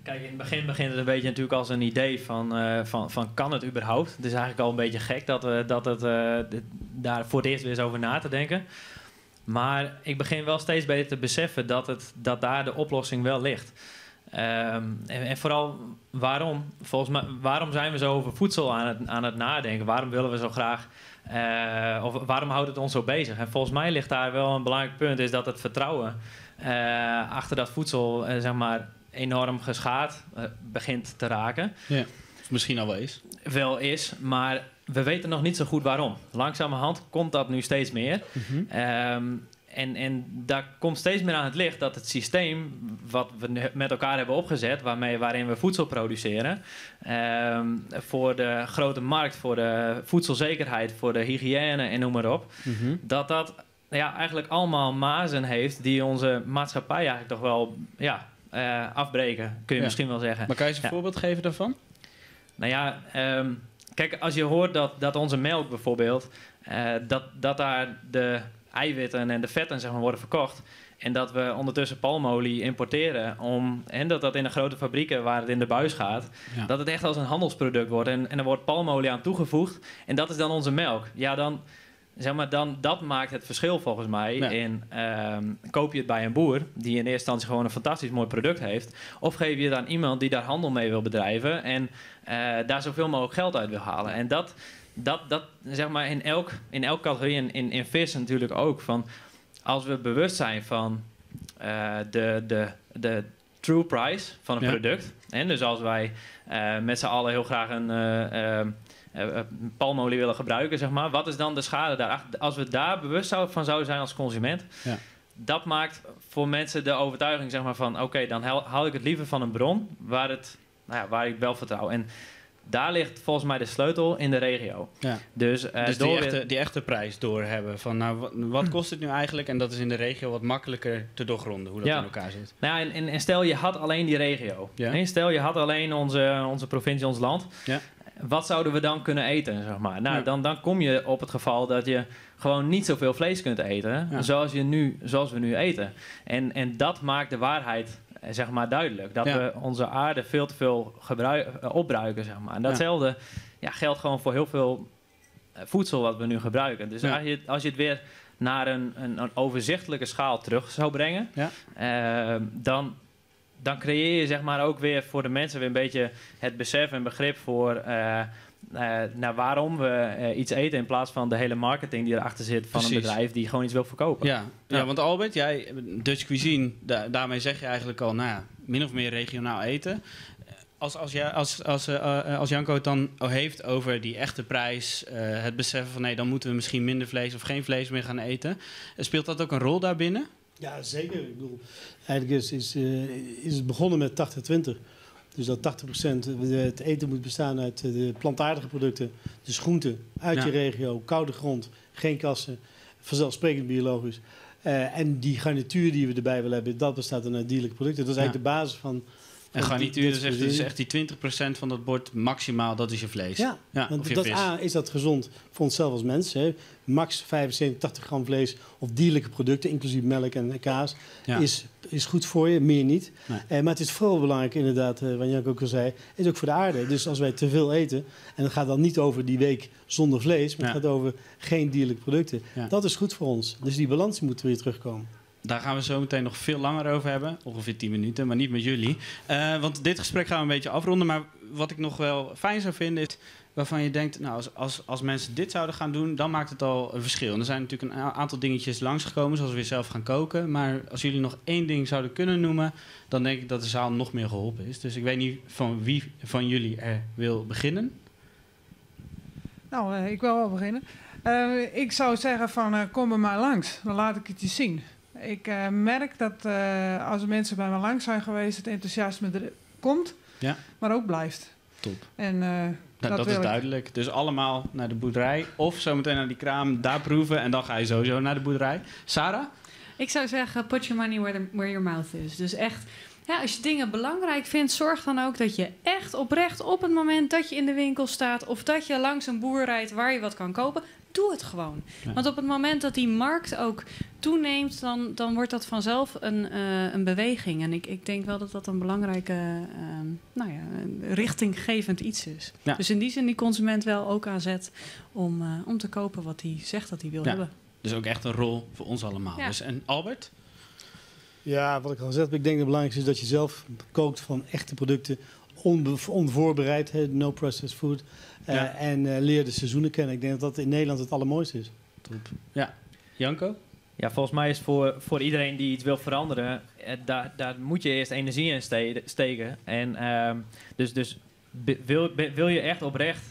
L: kijk, in het begin begint het een beetje natuurlijk als een idee van kan het überhaupt? Het is eigenlijk al een beetje gek dat we daar voor het eerst weer eens over na te denken. Maar ik begin wel steeds beter te beseffen dat daar de oplossing wel ligt. En vooral waarom? Volgens mij, waarom zijn we zo over voedsel aan het nadenken? Waarom willen we zo graag... of waarom houdt het ons zo bezig? En volgens mij ligt daar wel een belangrijk punt, is dat het vertrouwen achter dat voedsel zeg maar enorm geschaad begint te raken.
H: Ja, of misschien al wel is.
L: Wel is, maar we weten nog niet zo goed waarom. Langzamerhand komt dat nu steeds meer.
H: Mm-hmm.
L: En daar komt steeds meer aan het licht dat het systeem wat we met elkaar hebben opgezet, waarin we voedsel produceren, voor de grote markt, voor de voedselzekerheid, voor de hygiëne en noem maar op,
H: mm-hmm.
L: dat ja, eigenlijk allemaal mazen heeft die onze maatschappij eigenlijk toch wel afbreken, kun je misschien wel zeggen.
H: Maar kan je eens een voorbeeld geven daarvan?
L: Nou ja, kijk, als je hoort dat onze melk bijvoorbeeld, dat daar de eiwitten en de vetten zeg maar, worden verkocht. En dat we ondertussen palmolie importeren. En dat in de grote fabrieken waar het in de buis gaat, dat het echt als een handelsproduct wordt. En er wordt palmolie aan toegevoegd. En dat is dan onze melk. Ja, dan, zeg maar, dat maakt het verschil volgens mij in koop je het bij een boer die in eerste instantie gewoon een fantastisch mooi product heeft, of geef je het aan iemand die daar handel mee wil bedrijven en daar zoveel mogelijk geld uit wil halen. En dat zeg maar in elke categorie, in vis natuurlijk ook, van als we bewust zijn van de true price van een product. En dus als wij met z'n allen heel graag een palmolie willen gebruiken, zeg maar, wat is dan de schade daarachter? Als we daar bewust van zouden zijn als consument, dat maakt voor mensen de overtuiging, zeg maar, van oké, dan haal ik het liever van een bron waar ik wel vertrouw. En daar ligt volgens mij de sleutel in de regio.
H: Ja.
L: Dus
H: die echte prijs doorhebben. Van nou, wat kost het nu eigenlijk? En dat is in de regio wat makkelijker te doorgronden hoe dat in elkaar zit.
L: Nou, en stel je had alleen die regio.
H: Ja.
L: Nee, stel je had alleen onze provincie, ons land.
H: Ja.
L: Wat zouden we dan kunnen eten, zeg maar? Nou, dan kom je op het geval dat je gewoon niet zoveel vlees kunt eten, zoals we nu eten. En dat maakt de waarheid, zeg maar, duidelijk. Dat we onze aarde veel te veel opbruiken, zeg maar. En datzelfde geldt gewoon voor heel veel voedsel wat we nu gebruiken. Dus als je het weer naar een overzichtelijke schaal terug zou brengen, dan creëer je, zeg maar, ook weer voor de mensen weer een beetje het besef en begrip voor naar waarom we iets eten, in plaats van de hele marketing die erachter zit van een bedrijf die gewoon iets wil verkopen.
H: Ja, want Albert, jij, Dutch Cuisine, daarmee zeg je eigenlijk al, nou ja, min of meer regionaal eten. Als Janko het dan al heeft over die echte prijs, het beseffen van nee, dan moeten we misschien minder vlees of geen vlees meer gaan eten. Speelt dat ook een rol daarbinnen?
K: Ja, zeker. Ik bedoel, eigenlijk is het begonnen met 80-20. Dus dat 80% het eten moet bestaan uit de plantaardige producten, dus groenten uit je regio, koude grond, geen kassen, vanzelfsprekend biologisch. En die garnituur die we erbij willen hebben, dat bestaat dan uit dierlijke producten. Dat is eigenlijk de basis van.
H: En garnituur is echt die 20% van dat bord maximaal, dat is je vlees.
K: Ja, want dat A, is dat gezond voor onszelf als mens. Hè? Max 75, 80 gram vlees of dierlijke producten, inclusief melk en kaas, is goed voor je, meer niet.
H: Nee.
K: Maar het is vooral belangrijk, inderdaad, wat Janko ook al zei, is ook voor de aarde. Dus als wij te veel eten, en het gaat dan niet over die week zonder vlees, maar het gaat over geen dierlijke producten.
H: Ja.
K: Dat is goed voor ons. Dus die balans moet weer terugkomen.
H: Daar gaan we zo meteen nog veel langer over hebben. Ongeveer 10 minuten, maar niet met jullie. Want dit gesprek gaan we een beetje afronden. Maar wat ik nog wel fijn zou vinden is waarvan je denkt, nou, als mensen dit zouden gaan doen, dan maakt het al een verschil. En er zijn natuurlijk een aantal dingetjes langsgekomen, zoals we weer zelf gaan koken. Maar als jullie nog één ding zouden kunnen noemen, dan denk ik dat de zaal nog meer geholpen is. Dus ik weet niet van wie van jullie er wil beginnen.
I: Nou, ik wil wel beginnen. Ik zou zeggen van, kom er maar langs. Dan laat ik het je zien. Ik merk dat als mensen bij me langs zijn geweest, het enthousiasme er komt, maar ook blijft.
H: Top.
I: En
H: Nou, dat,
I: wil
H: is
I: ik.
H: duidelijk. Dus allemaal naar de boerderij of zometeen naar die kraam, daar proeven en dan ga je sowieso naar de boerderij. Sarah?
J: Ik zou zeggen, put your money where your mouth is. Dus echt, ja, als je dingen belangrijk vindt, zorg dan ook dat je echt oprecht op het moment dat je in de winkel staat of dat je langs een boer rijdt waar je wat kan kopen, doe het gewoon.
M: Ja.
J: Want op het moment dat die markt ook toeneemt, dan wordt dat vanzelf een beweging. En ik denk wel dat dat een belangrijke, nou ja, een richtinggevend iets is.
H: Ja.
J: Dus in die zin die consument wel ook aan zet om te kopen wat hij zegt dat hij wil
H: Ja.
J: hebben.
H: Dus ook echt een rol voor ons allemaal.
J: Ja.
H: Dus, en Albert?
K: Ja, wat ik al gezegd heb, ik denk dat het belangrijkste is dat je zelf kookt van echte producten, onvoorbereid, hè, no processed food. En leer de seizoenen kennen. Ik denk dat dat in Nederland het allermooiste is.
H: Top. Ja. Janko?
L: Ja, volgens mij is voor iedereen die iets wil veranderen, daar moet je eerst energie in steken. En dus wil je echt oprecht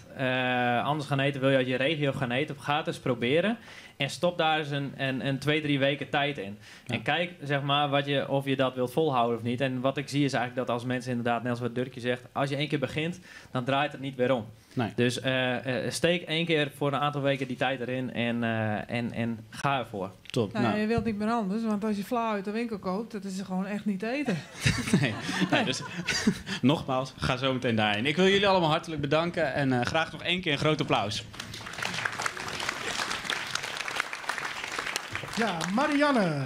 L: anders gaan eten, wil je uit je regio gaan eten, ga het eens proberen. En stop daar eens een 2, 3 weken tijd in. En kijk, of je dat wilt volhouden of niet. En wat ik zie is eigenlijk dat als mensen inderdaad, net als wat Durkje zegt, als je 1 keer begint, dan draait het niet weer om. Dus steek 1 keer voor een aantal weken die tijd erin en ga ervoor.
H: Top.
I: Nou, Je wilt niet meer anders, want als je vla uit de winkel koopt, dat is gewoon echt niet te eten.
H: Nee, nee, dus nogmaals, ga zo meteen daarheen. Ik wil jullie allemaal hartelijk bedanken en graag nog 1 keer een groot applaus.
A: Ja, Marianne,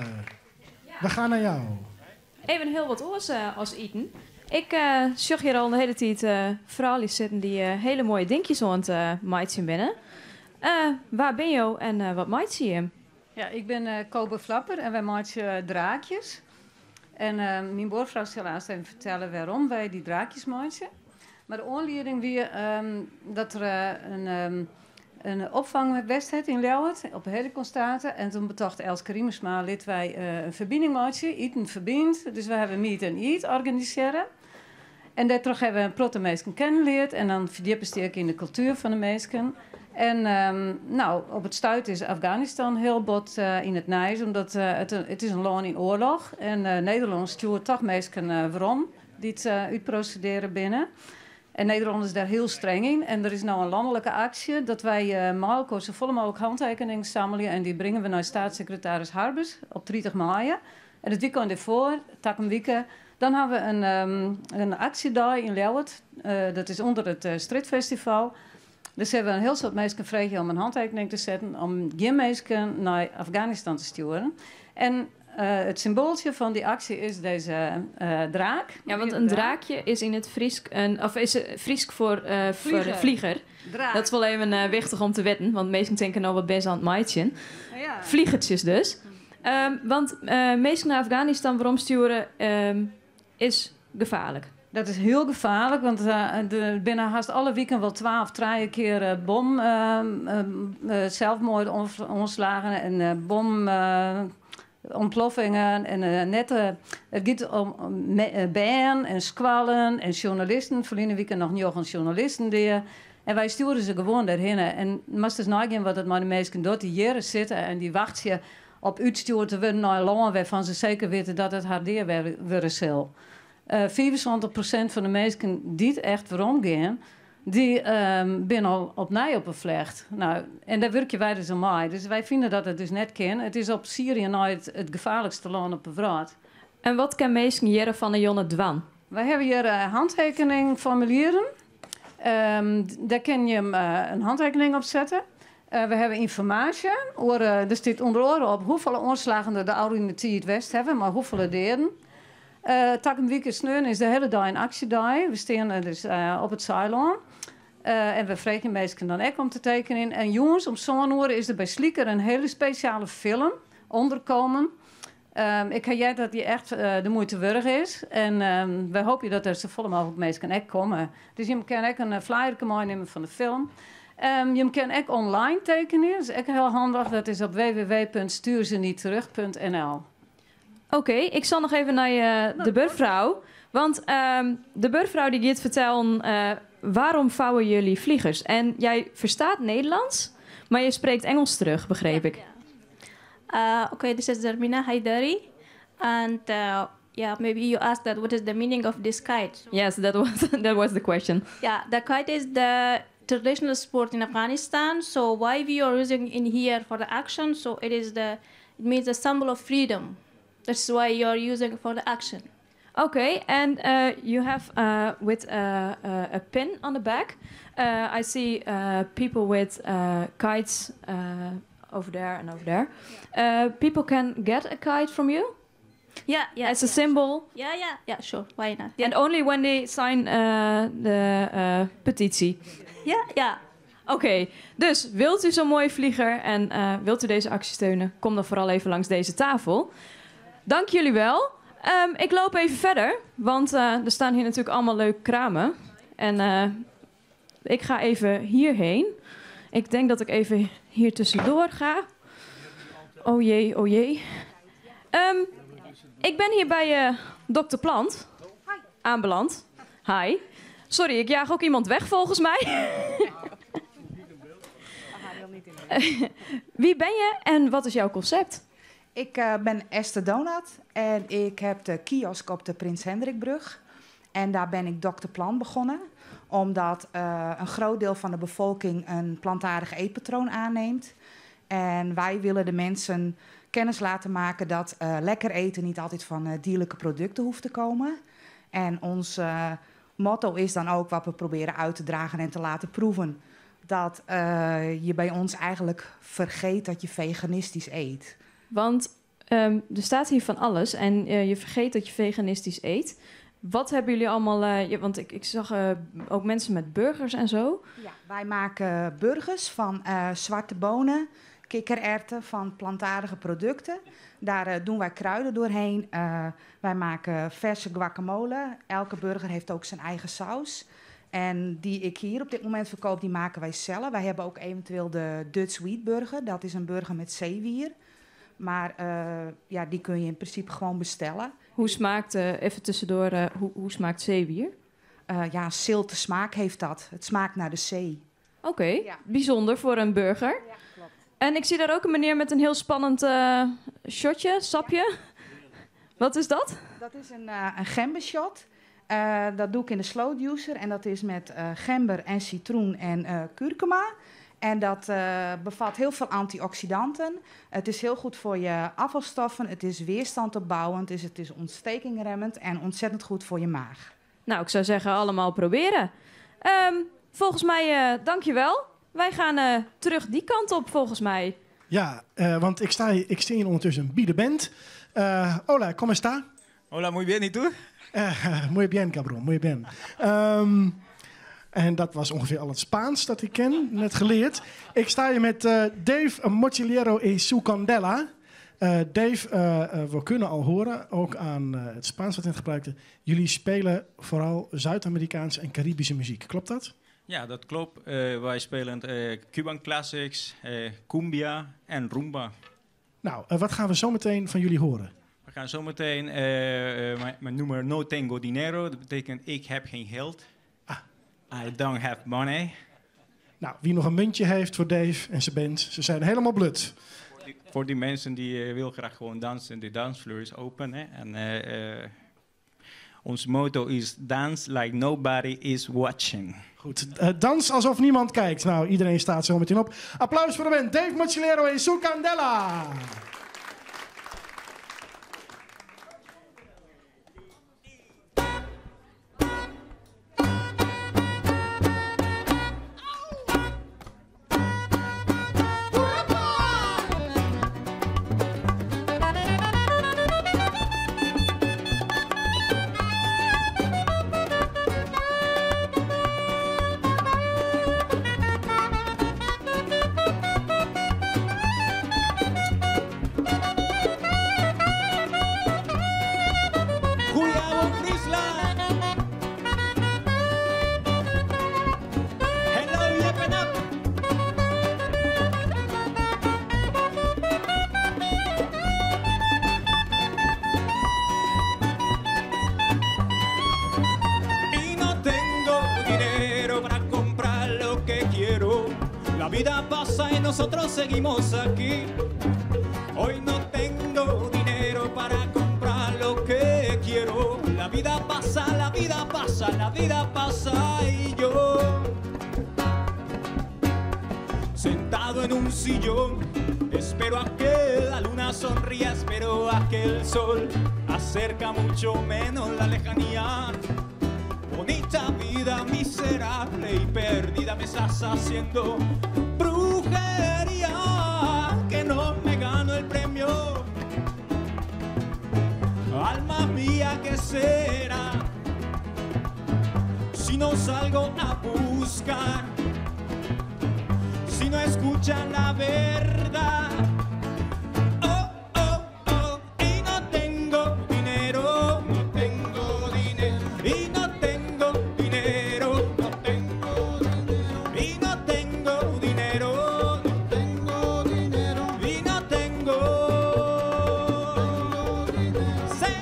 A: we gaan naar jou.
M: Even heel wat oors als eten. Ik zag hier al de hele tijd vrouwen zitten die hele mooie dingetjes aan het maaien binnen. Waar ben je en wat maait je?
N: Ja, ik ben Kobe Flapper en wij maaien draakjes. En mijn buurvrouw zal laatst even vertellen waarom wij die draakjes maaien. Maar de aanleiding weer dat er een opvangwedstrijd in Ljouwert op Heliconstaten. En toen betocht Elske Riemersma, lid wij een verbinding maken, eten verbindt. Dus we hebben Meet and Eat organiseren. En daardoor hebben we een protte meesken kennenleerd. En dan verdiepen ze ik in de cultuur van de meesken. En op het stuit is Afghanistan heel bot in het nijs, omdat het is een land in oorlog. En Nederland stuurt toch meesken waarom die het uitprocederen binnen. En Nederland is daar heel streng in. En er is nou een landelijke actie dat wij Marco zo volle mogelijk handtekeningen zamelen. En die brengen we naar staatssecretaris Harbers op 30 mei. En het weekend ervoor, Takkenwieken, dan hebben we een actiedag in Ljouwert. Dat is onder het Streetfestival. Dus hebben we een heel soort mensen gevraagd om een handtekening te zetten om geen mensen naar Afghanistan te sturen. En het symbooltje van die actie is deze draak.
M: Ja, want een draakje is in het Friesk een, of is het Friesk voor
N: Vlieger.
M: vlieger.
N: Draak.
M: Dat is wel even wichtig om te weten, want meesten denken nou wat best aan het maaitje.
N: Ja.
M: Vliegertjes dus. Want meesten naar Afghanistan waarom sturen is gevaarlijk.
N: Dat is heel gevaarlijk, want binnen haast alle weken wel 12, 3 keer bom zelfmoord ontslagen en bom ontploffingen en net, het gaat om bijen en squallen en journalisten. Verleden weekend nog niet journalisten die. En wij sturen ze gewoon daarheen. En moest dus nagaan wat het maar de meesten doet. Die jaren zitten en die wacht je op uitsturen te worden naar een land waarvan ze zeker weten dat het haar deur worden zal. 74% van de mensen die het echt waarom gaan, die zijn al opnieuw op een vlecht. En daar werken wij dus aan mee. Dus wij vinden dat het dus net kan. Het is op Syrië nou het gevaarlijkste land op de wereld.
M: En wat kan mensen hier van de Jonne dwan?
N: Wij hebben hier handtekeningformulieren. Daar kun je hem een handtekening op zetten. We hebben informatie. Oor er staat onder oren op hoeveel ontslagen er de oude tijd West hebben, maar hoeveel deden. Takkenwiek Sneun is de hele dag een actiedag. We staan dus op het Ceylon. En we vragen mensen dan ook om te tekenen. En jongens, om zo'n uur is er bij Slieker een hele speciale film, Onderkomen. Ik ga jij dat die echt de moeite waard is. En wij hopen dat er zo volle mogelijk mensen ook komen. Dus je kan ook een flyer meenemen van de film. Je kan ook online tekenen. Dat is ook heel handig. Dat is op w w w punt stuur ze niet terug punt n l.
M: Oké, ik zal nog even naar de buurvrouw. Want de buurvrouw die gaat vertellen waarom vouwen jullie vliegers? En jij verstaat Nederlands, maar je spreekt Engels terug, begreep ik.
O: Oké, this is Zarmina Haidari. And maybe you asked that what is the meaning of this kite?
M: Yes, that was the question.
O: Yeah, the kite is the traditional sport in Afghanistan. So why we are using in here for the action? So it is the it means a symbol of freedom. That's why you are using for the action.
M: Okay, and you have with a pin on the back. I see people with kites over there and over there. People can get a kite from you.
O: Yeah.
M: As a symbol.
O: Yeah. Sure. Why not?
M: And only when they sign the petitie.
O: Yeah.
M: Oké, dus wilt u zo'n mooie vlieger en wilt u deze actie steunen? Kom dan vooral even langs deze tafel. Dank jullie wel. Ik loop even verder, want er staan hier natuurlijk allemaal leuke kramen. En ik ga even hierheen. Ik denk dat ik even hier tussendoor ga. Oh jee, oh jee. Ik ben hier bij Dr. Plant aanbeland. Hi. Sorry, ik jaag ook iemand weg volgens mij. Wie ben je en wat is jouw concept?
P: Ik ben Esther Donat en ik heb de kiosk op de Prins Hendrikbrug. En daar ben ik Dr. Plant begonnen, omdat een groot deel van de bevolking een plantaardig eetpatroon aanneemt. En wij willen de mensen kennis laten maken dat lekker eten niet altijd van dierlijke producten hoeft te komen. En ons motto is dan ook wat we proberen uit te dragen en te laten proeven. Dat je bij ons eigenlijk vergeet dat je veganistisch eet.
M: Want er staat hier van alles en je vergeet dat je veganistisch eet. Wat hebben jullie allemaal... Ja, want ik zag ook mensen met burgers en zo.
P: Ja, wij maken burgers van zwarte bonen, kikkererwten, van plantaardige producten. Daar doen wij kruiden doorheen. Wij maken verse guacamole. Elke burger heeft ook zijn eigen saus. En die ik hier op dit moment verkoop, die maken wij zelf. Wij hebben ook eventueel de Dutch Wheat Burger. Dat is een burger met zeewier. Maar ja, die kun je in principe gewoon bestellen.
M: Hoe smaakt, even tussendoor, hoe smaakt zeewier?
P: Ja, zilte smaak heeft dat. Het smaakt naar de zee.
M: Oké, bijzonder voor een burger.
P: Ja, klopt.
M: En ik zie daar ook een meneer met een heel spannend shotje, sapje.
P: Ja.
M: Wat is dat?
P: Dat is een gembershot. Dat doe ik in de slow juicer en dat is met gember en citroen en kurkuma. En dat bevat heel veel antioxidanten. Het is heel goed voor je afvalstoffen, het is weerstandopbouwend, het is ontstekingremmend en ontzettend goed voor je maag.
M: Nou, ik zou zeggen allemaal proberen. Volgens mij, dankjewel. Wij gaan terug die kant op, volgens mij.
A: Ja, want ik sta hier ondertussen bij de band. Hola, ¿cómo está?
Q: Hola, muy bien, ¿y tú?
A: Muy bien, cabrón, muy bien. En dat was ongeveer al het Spaans dat ik ken, net geleerd. Ik sta hier met Dave Mochilero y su Candela. Dave, we kunnen al horen, ook aan het Spaans wat net gebruikte. Jullie spelen vooral Zuid-Amerikaanse en Caribische muziek, klopt dat?
Q: Ja, dat klopt. Wij spelen Cuban classics, cumbia en rumba.
A: Nou, wat gaan we zometeen van jullie horen?
Q: We gaan zometeen mijn nummer No Tengo Dinero. Dat betekent ik heb geen geld. I don't have money.
A: Nou, wie nog een muntje heeft voor Dave en zijn band, ze zijn helemaal blut.
Q: Voor die mensen die wil graag gewoon dansen, de dansvloer is open. Hè? En ons motto is dance like nobody is watching.
A: Goed, dans alsof niemand kijkt. Nou, iedereen staat zo meteen op. Applaus voor de band Dave Mochilero en Su Candela.
Q: Goedenavond Friesland! Hello Jeppen up! Y no tengo dinero para comprar lo que quiero. La vida pasa y nosotros seguimos aquí. Hoy no tengo dinero para comprar lo que quiero. La vida pasa, la vida pasa, la vida pasa y yo un sillón. Espero a que la luna sonría, espero a que el sol acerca mucho menos la lejanía. Bonita vida miserable y perdida me estás haciendo brujería que no me gano el premio. Alma mía, ¿qué será? Si no salgo a buscar, si no escuchan la verdad. Oh, oh, oh, y no tengo dinero, no tengo dinero, y no tengo dinero, no tengo dinero, y no tengo dinero, no tengo dinero, y no tengo dinero. Sí.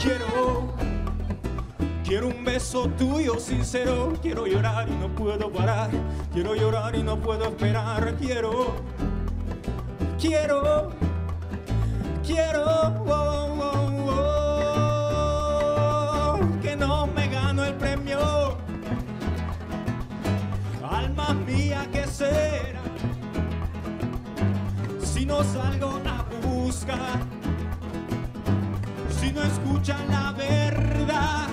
Q: Quiero, quiero un beso tuyo sincero. Quiero llorar y no puedo parar. Quiero llorar y no puedo esperar. Quiero, quiero, quiero, oh, oh, oh, que no me gano el premio. Alma mía, ¿qué será? Si no salgo a buscar, si no escuchan la verdad.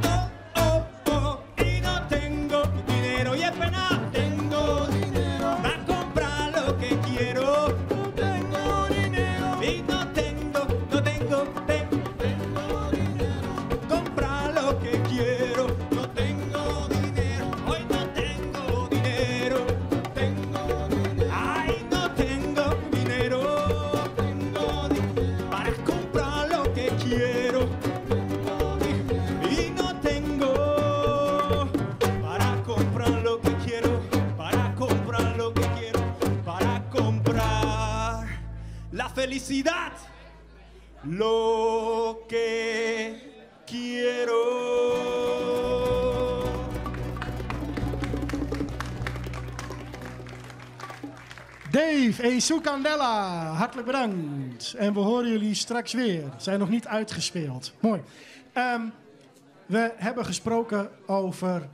Q: Oh, oh, oh, y no tengo dinero y es pena. Tengo dinero para comprar lo que quiero. No tengo dinero y no tengo, no tengo, tengo dinero. Comprar lo que quiero. No tengo dinero, hoy no tengo dinero. No tengo dinero. Ay, no tengo dinero. Tengo dinero para comprar lo que quiero. Y no tengo para comprar lo que quiero, para comprar lo que quiero, para comprar la felicidad, lo que quiero.
A: Dave en Sue Candela, hartelijk bedankt. En we horen jullie straks weer. Zijn nog niet uitgespeeld. Mooi. We hebben gesproken over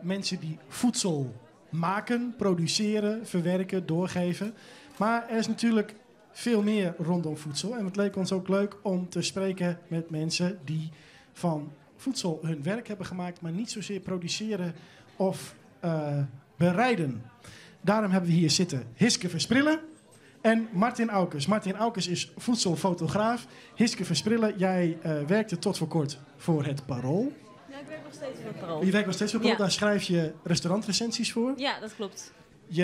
A: mensen die voedsel maken, produceren, verwerken, doorgeven. Maar er is natuurlijk veel meer rondom voedsel. En het leek ons ook leuk om te spreken met mensen die van voedsel hun werk hebben gemaakt, maar niet zozeer produceren of bereiden. Daarom hebben we hier zitten Hiske Versprille en Martin Aukes. Martin Aukes is voedselfotograaf. Hiske Versprille, jij werkte tot voor kort voor het Parool.
O: Ja, ik werk nog steeds voor het Parool.
A: Je werkt nog steeds voor het Parool,
O: Ja.
A: Daar schrijf je restaurantrecensies voor.
O: Ja, dat klopt.
A: Je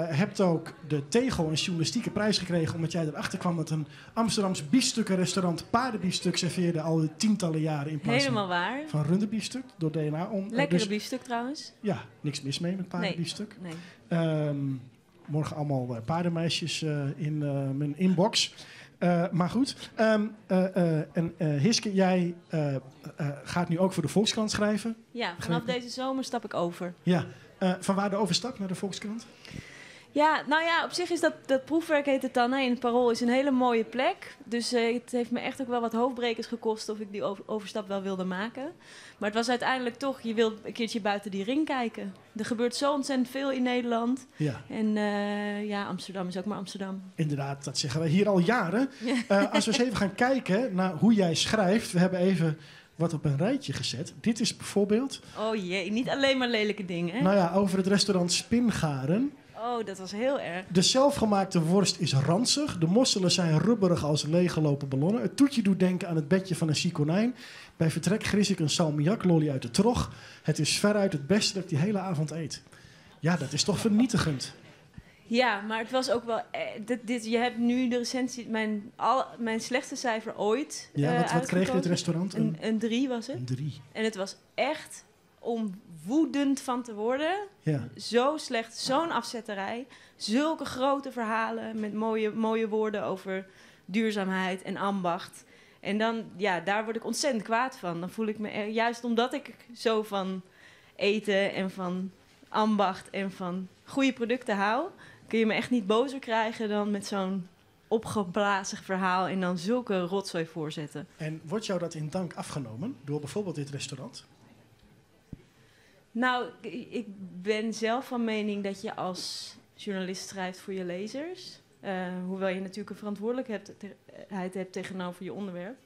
A: hebt ook de Tegel, een journalistieke prijs gekregen, omdat jij erachter kwam dat een Amsterdams biefstukkenrestaurant paardenbiefstuk serveerde al tientallen jaren in plaats
O: Helemaal waar.
A: van runderbiefstuk door DNA.
O: Lekkere biefstuk trouwens.
A: Ja, niks mis mee met paardenbiefstuk.
O: Nee, nee.
A: Morgen allemaal paardenmeisjes in mijn inbox. Maar goed. En Hiske, jij gaat nu ook voor de Volkskrant schrijven.
O: Ja, vanaf deze zomer stap ik over.
A: Ja, vanwaar de overstap naar de Volkskrant?
O: Ja, nou ja, op zich is dat proefwerk heet het dan, hè, in het Parool is een hele mooie plek. Dus het heeft me echt ook wel wat hoofdbrekers gekost of ik die overstap wel wilde maken. Maar het was uiteindelijk toch, je wilt een keertje buiten die ring kijken. Er gebeurt zo ontzettend veel in Nederland.
A: Ja.
O: En ja, Amsterdam is ook maar Amsterdam.
A: Inderdaad, dat zeggen wij hier al jaren. Als we eens even gaan kijken naar hoe jij schrijft. We hebben even wat op een rijtje gezet. Dit is bijvoorbeeld...
O: Oh jee, niet alleen maar lelijke dingen, hè?
A: Nou ja, over het restaurant Spingaren.
O: Oh, dat was heel erg.
A: De zelfgemaakte worst is ranzig. De mosselen zijn rubberig als leeggelopen ballonnen. Het toetje doet denken aan het bedje van een ziek konijn. Bij vertrek gris ik een salmiaklolly uit de trog. Het is veruit het beste dat ik die hele avond eet. Ja, dat is toch vernietigend.
O: Ja, maar het was ook wel... je hebt nu de recensie... Mijn slechtste cijfer ooit.
A: Ja, wat kreeg dit
O: uitgekozen.
A: restaurant?
O: Een 3 was het.
A: Een 3.
O: En het was echt om woedend van te worden.
A: Ja.
O: Zo slecht, zo'n afzetterij. Zulke grote verhalen met mooie, mooie woorden over duurzaamheid en ambacht. En dan, ja, daar word ik ontzettend kwaad van. Dan voel ik me, juist omdat ik zo van eten en van ambacht en van goede producten hou, kun je me echt niet bozer krijgen dan met zo'n opgeblazen verhaal en dan zulke rotzooi voorzetten.
A: En wordt jou dat in dank afgenomen door bijvoorbeeld dit restaurant?
O: Nou, ik ben zelf van mening dat je als journalist schrijft voor je lezers. Hoewel je natuurlijk een verantwoordelijkheid hebt tegenover je onderwerp.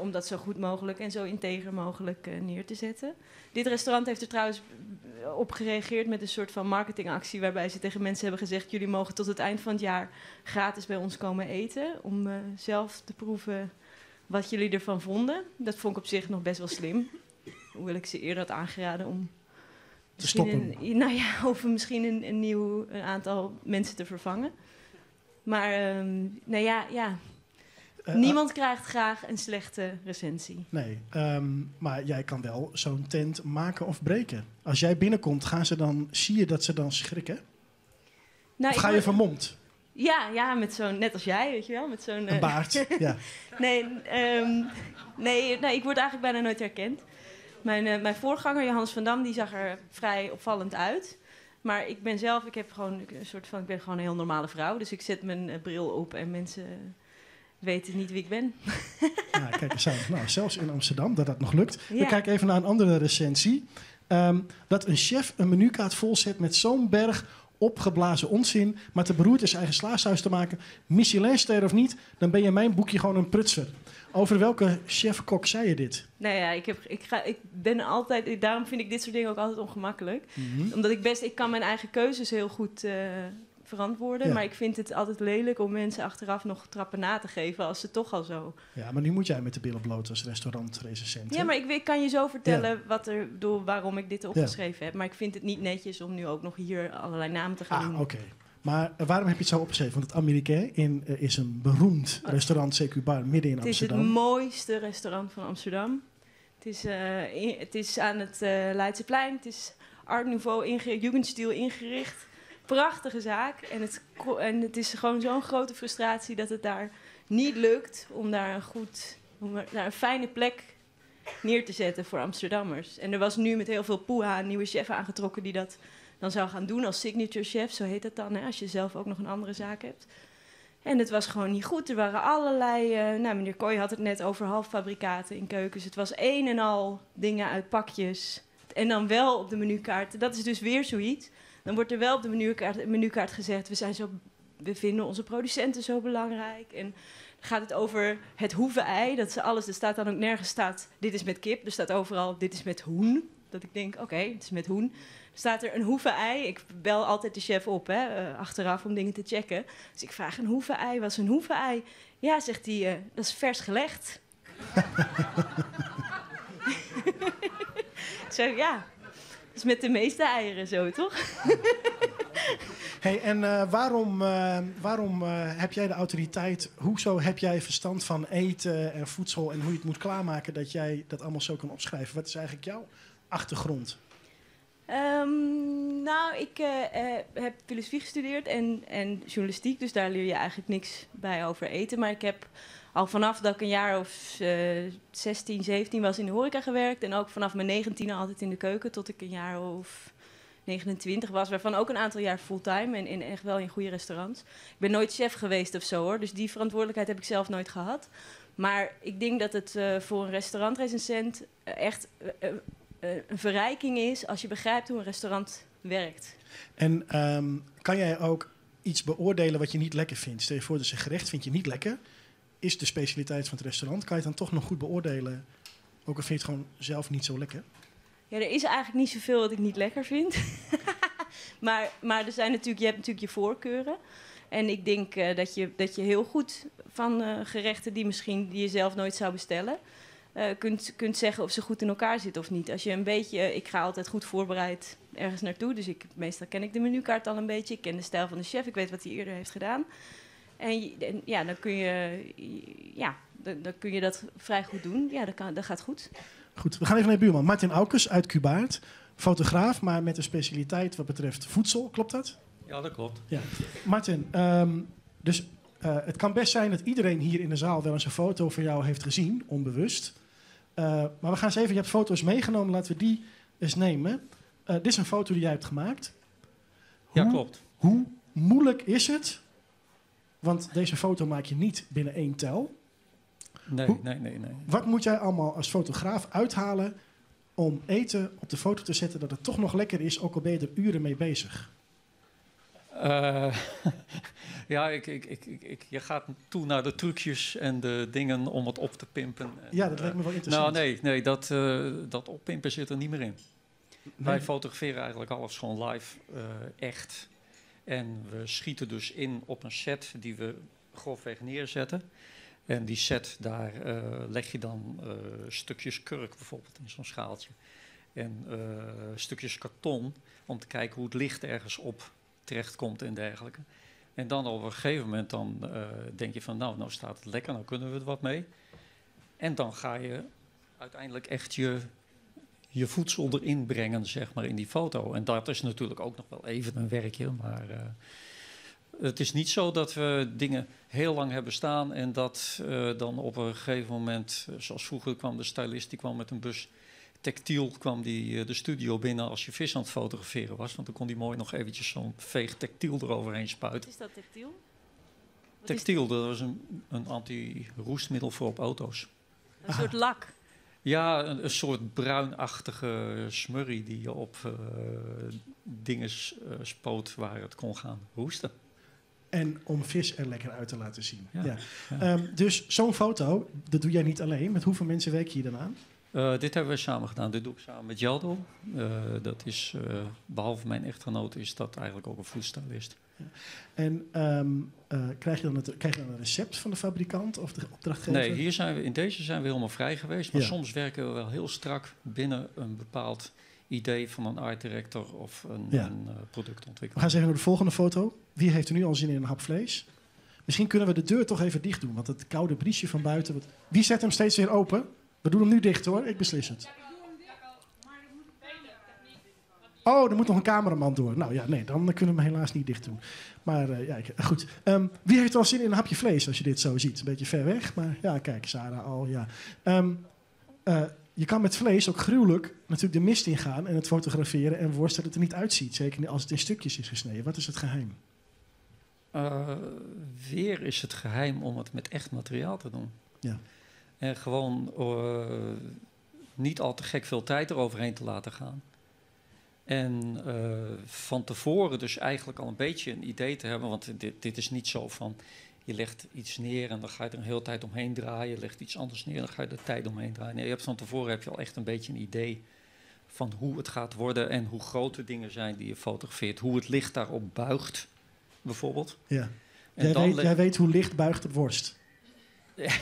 O: Om dat zo goed mogelijk en zo integer mogelijk neer te zetten. Dit restaurant heeft er trouwens op gereageerd met een soort van marketingactie, waarbij ze tegen mensen hebben gezegd: jullie mogen tot het eind van het jaar gratis bij ons komen eten. Om zelf te proeven wat jullie ervan vonden. Dat vond ik op zich nog best wel slim. Hoewel ik ze eerder had aangeraden om
A: te
O: misschien
A: stoppen.
O: Nou ja, of misschien een aantal mensen te vervangen. Maar, nou ja, ja. Niemand krijgt graag een slechte recensie.
A: Nee, maar jij kan wel zo'n tent maken of breken. Als jij binnenkomt, zie je dat ze dan schrikken?
O: Nou,
A: of
O: ik
A: ga je
O: word
A: vermomd?
O: Ja, ja, met zo'n, net als jij, weet je wel. Met zo'n,
A: Een baard, ja.
O: Nee, ik word eigenlijk bijna nooit herkend. Mijn voorganger, Johannes van Dam, die zag er vrij opvallend uit. Maar ik ben zelf, ik heb gewoon een soort van, ik ben gewoon een heel normale vrouw. Dus ik zet mijn bril op en mensen weten niet wie ik ben.
A: Ja, kijk eens aan. Nou, zelfs in Amsterdam, dat dat nog lukt.
O: Ja.
A: We kijken even naar een andere recensie. Dat een chef een menukaart volzet met zo'n berg opgeblazen onzin, maar te beroerd is zijn eigen slaashuis te maken, Michelinster of niet, dan ben je in mijn boekje gewoon een prutser. Over welke chef-kok zei je dit?
O: Nou ja, ik heb, ik ga, ik ben altijd, ik, daarom vind ik dit soort dingen ook altijd ongemakkelijk. Omdat ik best, ik kan mijn eigen keuzes heel goed verantwoorden, maar ik vind het altijd lelijk om mensen achteraf nog trappen na te geven als ze toch al zo...
A: Ja, maar nu moet jij met de billen bloot als restaurantrecensent.
O: Ja, maar ik kan je zo vertellen waarom ik dit opgeschreven heb. Maar ik vind het niet netjes om nu ook nog hier allerlei namen te gaan noemen.
A: Oké. Maar waarom heb je het zo opgeschreven? Want het Américain is een beroemd restaurant, CQ Bar, midden in
O: Het is het
A: Amsterdam.
O: mooiste restaurant van Amsterdam. Het is aan het Leidseplein. Het is Art Nouveau, Jugendstil ingericht. Prachtige zaak. En het is gewoon zo'n grote frustratie dat het daar niet lukt om daar een fijne plek neer te zetten voor Amsterdammers. En er was nu met heel veel poeha een nieuwe chef aangetrokken die dat dan zou gaan doen als signature chef, zo heet dat dan, hè, als je zelf ook nog een andere zaak hebt. En het was gewoon niet goed. Er waren allerlei... meneer Kooi had het net over halffabrikaten in keukens. Het was een en al dingen uit pakjes. En dan wel op de menukaart. Dat is dus weer zoiets. Dan wordt er wel op de menukaart gezegd, we vinden onze producenten zo belangrijk. En dan gaat het over het hoeve-ei. Dat ze alles, er staat dan ook nergens staat, dit is met kip. Er staat overal, dit is met hoen. Dat ik denk, oké, het is met hoen. Er staat er een hoeve-ei. Ik bel altijd de chef op, hè, achteraf om dingen te checken. Dus ik vraag, een hoeve-ei, wat is een hoeve-ei? Ja, zegt hij, dat is vers gelegd. Ik zeg, ja, dat is met de meeste eieren zo, toch?
A: Hey, en waarom heb jij de autoriteit? Hoezo heb jij verstand van eten en voedsel en hoe je het moet klaarmaken dat jij dat allemaal zo kan opschrijven? Wat is eigenlijk jouw achtergrond?
O: Nou, ik heb filosofie gestudeerd en journalistiek, dus daar leer je eigenlijk niks bij over eten. Maar ik heb al vanaf dat ik een jaar of 16, 17 was in de horeca gewerkt. En ook vanaf mijn 19e altijd in de keuken tot ik een jaar of 29 was. Waarvan ook een aantal jaar fulltime en echt wel in goede restaurants. Ik ben nooit chef geweest of zo hoor, dus die verantwoordelijkheid heb ik zelf nooit gehad. Maar ik denk dat het voor een restaurantrecensent echt een verrijking is als je begrijpt hoe een restaurant werkt.
A: En kan jij ook iets beoordelen wat je niet lekker vindt? Stel je voor dat een gerecht vind je niet lekker. Is de specialiteit van het restaurant. Kan je het dan toch nog goed beoordelen? Ook al vind je het gewoon zelf niet zo lekker.
O: Ja, er is eigenlijk niet zoveel wat ik niet lekker vind. Maar er zijn natuurlijk, je hebt natuurlijk je voorkeuren. En ik denk dat je heel goed van gerechten die misschien die je zelf nooit zou bestellen, kunt zeggen of ze goed in elkaar zitten of niet. Als je een beetje, ik ga altijd goed voorbereid ergens naartoe. Dus meestal ken ik de menukaart al een beetje. Ik ken de stijl van de chef. Ik weet wat hij eerder heeft gedaan. En ja, dan kun je, ja, dan kun je dat vrij goed doen. Ja, dat gaat goed.
A: Goed, we gaan even naar de buurman. Martin Aukes uit Kubaard. Fotograaf, maar met een specialiteit wat betreft voedsel. Klopt dat?
R: Ja, dat klopt.
A: Ja. Martin, dus het kan best zijn dat iedereen hier in de zaal wel eens een foto van jou heeft gezien, onbewust. Maar we gaan eens even, je hebt foto's meegenomen, laten we die eens nemen. Dit is een foto die jij hebt gemaakt.
R: Ja, klopt.
A: Hoe moeilijk is het? Want deze foto maak je niet binnen één tel.
R: Nee, nee.
A: Wat moet jij allemaal als fotograaf uithalen om eten op de foto te zetten dat het toch nog lekker is, ook al ben je er uren mee bezig?
R: Ja, je gaat toe naar de trucjes en de dingen om het op te pimpen. En,
A: ja, dat lijkt me wel interessant.
R: Nou, nee, dat oppimpen zit er niet meer in. Nee. Wij fotograferen eigenlijk alles gewoon live, echt. En we schieten dus in op een set die we grofweg neerzetten. En die set, daar leg je dan stukjes kurk bijvoorbeeld in zo'n schaaltje. En stukjes karton om te kijken hoe het licht ergens op terechtkomt en dergelijke. En dan op een gegeven moment dan, denk je van nou staat het lekker, nou kunnen we er wat mee. En dan ga je uiteindelijk echt je voedsel erin brengen, zeg maar, in die foto. En dat is natuurlijk ook nog wel even een werkje, maar het is niet zo dat we dingen heel lang hebben staan en dat dan op een gegeven moment, zoals vroeger kwam de stylist, die kwam met een bus textiel, kwam die de studio binnen als je vis aan het fotograferen was. Want dan kon die mooi nog eventjes zo'n veeg textiel eroverheen spuiten.
O: Wat is dat, textiel?
R: Textiel, dat was een anti-roestmiddel voor op auto's.
O: Een soort lak?
R: Ja, een soort bruinachtige smurrie die je op dingen spoot waar het kon gaan roesten.
A: En om vis er lekker uit te laten zien.
R: Ja.
A: Ja.
R: Ja.
A: Dus zo'n foto, dat doe jij niet alleen. Met hoeveel mensen werk je hier dan aan?
R: Dit hebben we samen gedaan. Dit doe ik samen met Jeldo. Dat is, behalve mijn echtgenoot, is dat eigenlijk ook een foodstylist.
A: Ja. En krijg je dan een recept van de fabrikant of de opdrachtgever?
R: Nee, in deze zijn we helemaal vrij geweest. Maar
A: ja.
R: Soms werken we wel heel strak binnen een bepaald idee van een art director of een productontwikkelaar.
A: We gaan eens even naar de volgende foto. Wie heeft er nu al zin in een hap vlees? Misschien kunnen we de deur toch even dicht doen, want het koude briesje van buiten. Wie zet hem steeds weer open? We doen hem nu dicht hoor, ik beslis het. Oh, er moet nog een cameraman door. Nou ja, nee, dan kunnen we hem helaas niet dicht doen. Maar ja, goed. Wie heeft er al zin in een hapje vlees als je dit zo ziet? Een beetje ver weg, maar ja, kijk, Sarah al, ja. Je kan met vlees ook gruwelijk natuurlijk de mist ingaan en het fotograferen en worst dat het er niet uitziet. Zeker als het in stukjes is gesneden. Wat is het geheim?
R: Weer is het geheim om het met echt materiaal te doen.
A: Ja.
R: En gewoon niet al te gek veel tijd eroverheen te laten gaan. En van tevoren dus eigenlijk al een beetje een idee te hebben. Want dit is niet zo van je legt iets neer en dan ga je er een hele tijd omheen draaien. Je legt iets anders neer en dan ga je er tijd omheen draaien. Nee, je hebt van tevoren heb je al echt een beetje een idee van hoe het gaat worden en hoe groot de dingen zijn die je fotografeert. Hoe het licht daarop buigt, bijvoorbeeld.
A: Ja.
R: En
A: jij weet hoe licht buigt op worst.
R: Ja.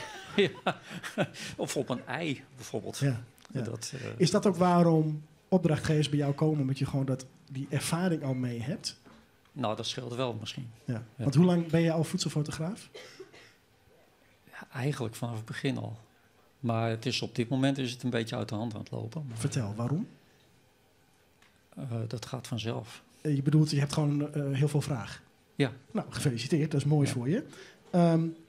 R: Of op een ei, bijvoorbeeld.
A: Ja, ja.
R: Dat,
A: is dat ook waarom opdrachtgevers bij jou komen, omdat je gewoon die ervaring al mee hebt?
R: Nou, dat scheelt wel misschien.
A: Ja.
R: Ja.
A: Want hoe lang ben je al voedselfotograaf?
R: Ja, eigenlijk vanaf het begin al. Maar het is op dit moment is het een beetje uit de hand aan het lopen. Maar
A: vertel, waarom?
R: Dat gaat vanzelf.
A: Je bedoelt, je hebt gewoon heel veel vraag?
R: Ja.
A: Nou, gefeliciteerd. Dat is mooi voor je.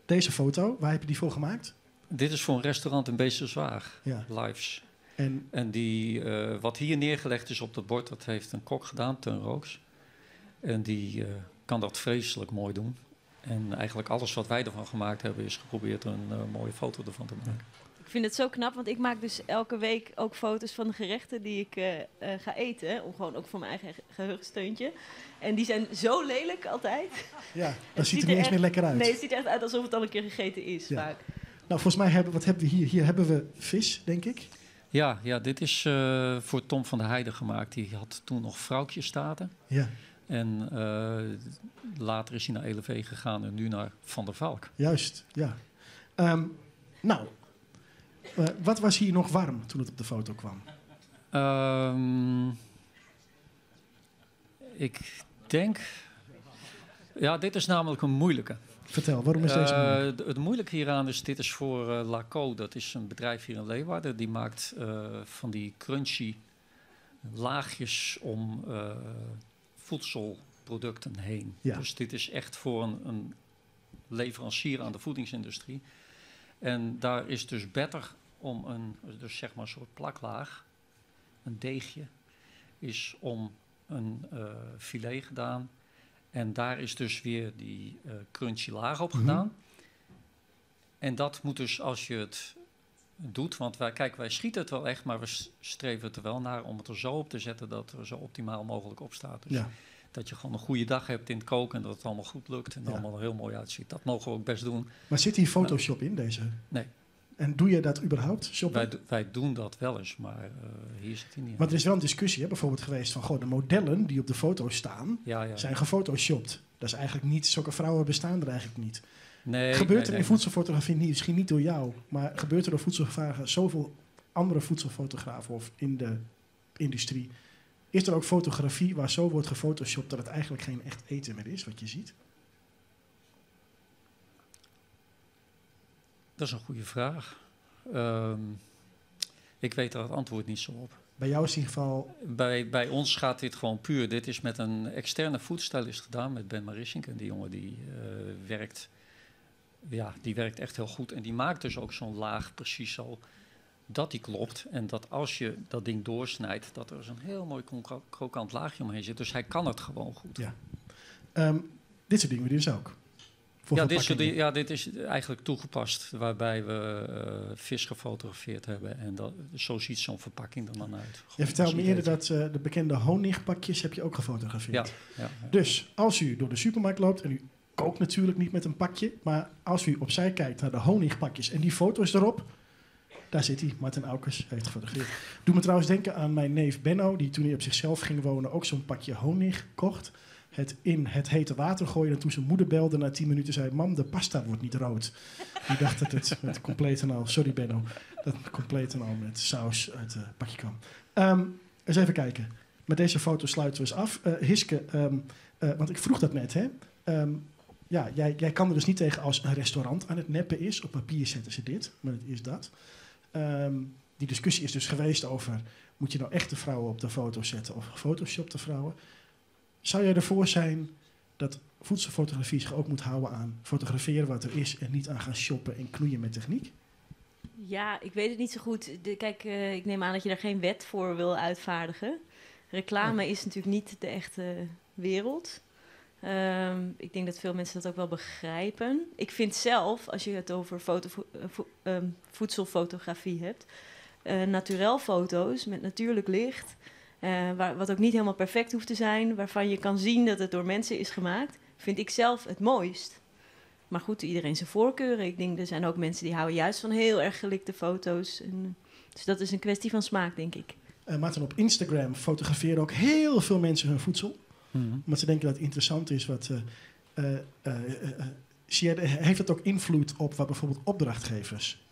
A: Deze foto, waar heb je die voor gemaakt?
R: Dit is voor een restaurant in Beesterzwaag.
A: Ja.
R: Lives.
A: En,
R: en die, wat hier neergelegd is op het bord, dat heeft een kok gedaan, Teun Rooks. En die kan dat vreselijk mooi doen. En eigenlijk alles wat wij ervan gemaakt hebben, is geprobeerd een mooie foto ervan te maken.
O: Ik vind het zo knap, want ik maak dus elke week ook foto's van de gerechten die ik ga eten. Om gewoon ook voor mijn eigen geheugensteuntje. En die zijn zo lelijk altijd.
A: Ja,
O: Het
A: dat ziet er niet eens meer lekker uit.
O: Nee, het ziet er echt uit alsof het al een keer gegeten is
A: Ja.
O: vaak.
A: Nou, volgens mij hebben, wat hebben we hier? Hier hebben we vis, denk ik.
R: Ja, dit is voor Tom van der Heijden gemaakt. Die had toen nog vrouwtjesstaten.
A: Ja.
R: En later is hij naar Elevé gegaan en nu naar Van der Valk.
A: Juist, ja. Wat was hier nog warm toen het op de foto kwam?
R: Ik denk... Ja, dit is namelijk een moeilijke.
A: Vertel, waarom is deze moeilijk?
R: Het moeilijke hieraan is, dit is voor Laco. Dat is een bedrijf hier in Leeuwarden. Die maakt van die crunchy laagjes om voedselproducten heen.
A: Ja.
R: Dus dit is echt voor een leverancier aan de voedingsindustrie. En daar is dus beter om een, dus zeg maar een soort plaklaag, een deegje, is om een filet gedaan. En daar is dus weer die crunchy laag op gedaan. En dat moet dus als je het doet, want wij schieten het wel echt, maar we streven het er wel naar om het er zo op te zetten dat er zo optimaal mogelijk op staat. Dus
A: Ja.
R: dat je gewoon een goede dag hebt in het koken en dat het allemaal goed lukt en
A: Ja.
R: allemaal er heel mooi uitziet. Dat mogen we ook best doen.
A: Maar zit hier Photoshop in deze?
R: Nee.
A: En doe je dat überhaupt, shoppen?
R: Wij doen dat wel eens, maar hier zit hij niet in.
A: Want er is wel een discussie, hè, bijvoorbeeld geweest van... Goh, de modellen die op de foto staan,
R: Ja.
A: zijn gefotoshopt. Dat is eigenlijk niet, zulke vrouwen bestaan er eigenlijk niet.
R: Nee,
A: gebeurt
R: nee,
A: er in
R: nee.
A: voedselfotografie niet, misschien niet door jou... maar gebeurt er door voedselfotografen zoveel andere voedselfotografen of in de industrie... Is er ook fotografie waar zo wordt gefotoshopt dat het eigenlijk geen echt eten meer is wat je ziet?
R: Dat is een goede vraag. Ik weet daar het antwoord niet zo op.
A: Bij jou is in ieder geval...
R: Bij ons gaat dit gewoon puur. Dit is met een externe foodstylist gedaan, met Ben Marissink. En die jongen die werkt, ja, die werkt echt heel goed. En die maakt dus ook zo'n laag precies zo dat die klopt. En dat als je dat ding doorsnijdt, dat er zo'n heel mooi krokant laagje omheen zit. Dus hij kan het gewoon goed.
A: Ja. Dit soort dingen doe je dus ook? Voor
R: Ja, dit soort
A: verpakkingen.
R: dingen, ja, dit is eigenlijk toegepast waarbij we vis gefotografeerd hebben. En dat, zo ziet zo'n verpakking er dan uit.
A: Je vertelde me
R: Gewoon
A: eerder dat de bekende honigpakjes heb je ook gefotografeerd.
R: Ja.
A: Dus als u door de supermarkt loopt en u kookt natuurlijk niet met een pakje, maar als u opzij kijkt naar de honigpakjes en die foto's erop, daar zit hij, Martin Aukes heeft gefotografeerd. Doe me trouwens denken aan mijn neef Benno, die toen hij op zichzelf ging wonen ook zo'n pakje honig kocht. Het in het hete water gooide en toen zijn moeder belde na 10 minuten zei... Mam, de pasta wordt niet rood. Die dacht dat het met compleet en al... Sorry Benno, dat het compleet en al met saus uit het pakje kwam. Eens even kijken. Met deze foto sluiten we eens af. Hiske, want ik vroeg dat net, hè? Jij kan er dus niet tegen als een restaurant aan het neppen is. Op papier zetten ze dit, maar het is dat. Die discussie is dus geweest over... moet je nou echte vrouwen op de foto zetten of gefotoshopte vrouwen? Zou jij ervoor zijn dat voedselfotografie zich ook moet houden aan fotograferen wat er is en niet aan gaan shoppen en knoeien met techniek?
O: Ja, ik weet het niet zo goed. Ik neem aan dat je daar geen wet voor wil uitvaardigen. Reclame is natuurlijk niet de echte wereld. Ik denk dat veel mensen dat ook wel begrijpen. Ik vind zelf, als je het over voedselfotografie hebt, naturel foto's met natuurlijk licht, wat ook niet helemaal perfect hoeft te zijn, waarvan je kan zien dat het door mensen is gemaakt, vind ik zelf het mooist. Maar goed, iedereen zijn voorkeuren. Ik denk, er zijn ook mensen die houden juist van heel erg gelikte foto's. Dus dat is een kwestie van smaak, denk ik.
A: Martin, op Instagram fotograferen ook heel veel mensen hun voedsel.
R: Mhm.
A: Omdat ze denken dat het interessant is. Heeft dat ook invloed op wat bijvoorbeeld opdrachtgevers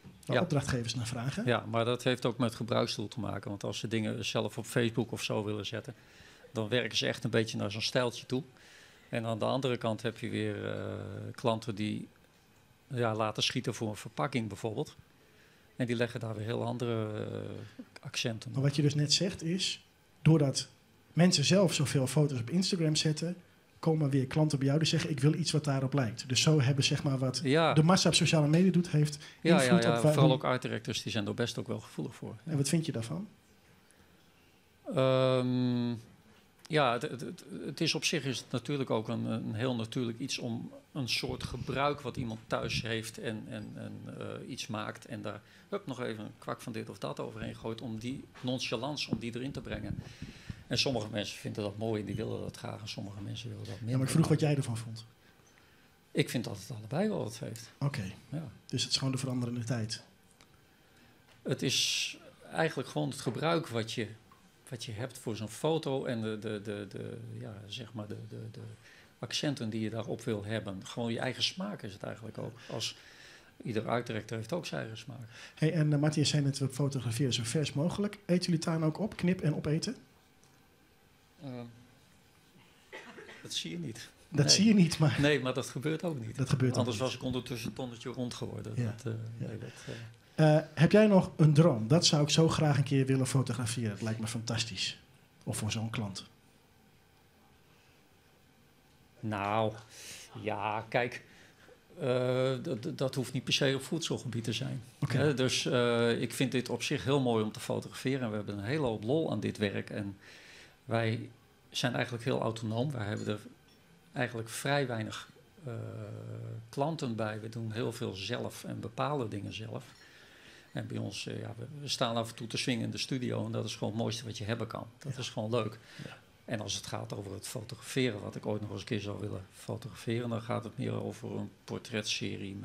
A: naar vragen?
R: Ja, maar dat heeft ook met gebruiksdoel te maken. Want als ze dingen zelf op Facebook of zo willen zetten, dan werken ze echt een beetje naar zo'n stijltje toe. En aan de andere kant heb je weer klanten die laten schieten voor een verpakking bijvoorbeeld. En die leggen daar weer heel andere accenten op.
A: Maar wat je dus net zegt is, doordat mensen zelf zoveel foto's op Instagram zetten, komen weer klanten bij jou die zeggen: ik wil iets wat daarop lijkt. Dus zo hebben zeg maar wat de massa op sociale media doet, heeft invloed op
R: Vooral ook art directors, die zijn er best ook wel gevoelig voor.
A: En wat vind je daarvan?
R: Ja, het is op zich is het natuurlijk ook een heel natuurlijk iets om een soort gebruik wat iemand thuis heeft en iets maakt en daar hup, nog even een kwak van dit of dat overheen gooit om die nonchalance, om die erin te brengen. En sommige mensen vinden dat mooi en die willen dat graag en sommige mensen willen dat minder.
A: Ja, maar ik vroeg wat jij ervan vond.
R: Ik vind dat het allebei wel wat heeft.
A: Oké,
R: Ja.
A: Dus het is gewoon de veranderende tijd.
R: Het is eigenlijk gewoon het gebruik wat je hebt voor zo'n foto en de, ja, zeg maar de accenten die je daarop wil hebben. Gewoon je eigen smaak is het eigenlijk ook. Als, ieder art director heeft ook zijn eigen smaak.
A: Hey, en Martin, je zei net, we fotograferen zo vers mogelijk. Eten jullie tuin ook op, knip en opeten?
R: Dat zie je niet.
A: Dat
R: Nee.
A: zie je niet, maar...
R: Nee, maar dat gebeurt ook niet.
A: Dat gebeurt ook
R: Anders
A: niet.
R: was ik ondertussen een tonnetje rond geworden. Dat, nee, dat,
A: Heb jij nog een droom? Dat zou ik zo graag een keer willen fotograferen. Dat lijkt me fantastisch. Of voor zo'n klant.
R: Nou, ja, kijk, dat hoeft niet per se op voedselgebied te zijn. Hè, dus ik vind dit op zich heel mooi om te fotograferen. En we hebben een hele hoop lol aan dit werk. En wij zijn eigenlijk heel autonoom. Wij hebben er eigenlijk vrij weinig klanten bij. We doen heel veel zelf en bepalen dingen zelf. En bij ons, ja, we staan af en toe te swingen in de studio. En dat is gewoon het mooiste wat je hebben kan. Dat is gewoon leuk. En als het gaat over het fotograferen, wat ik ooit nog eens een keer zou willen fotograferen, dan gaat het meer over een portretserie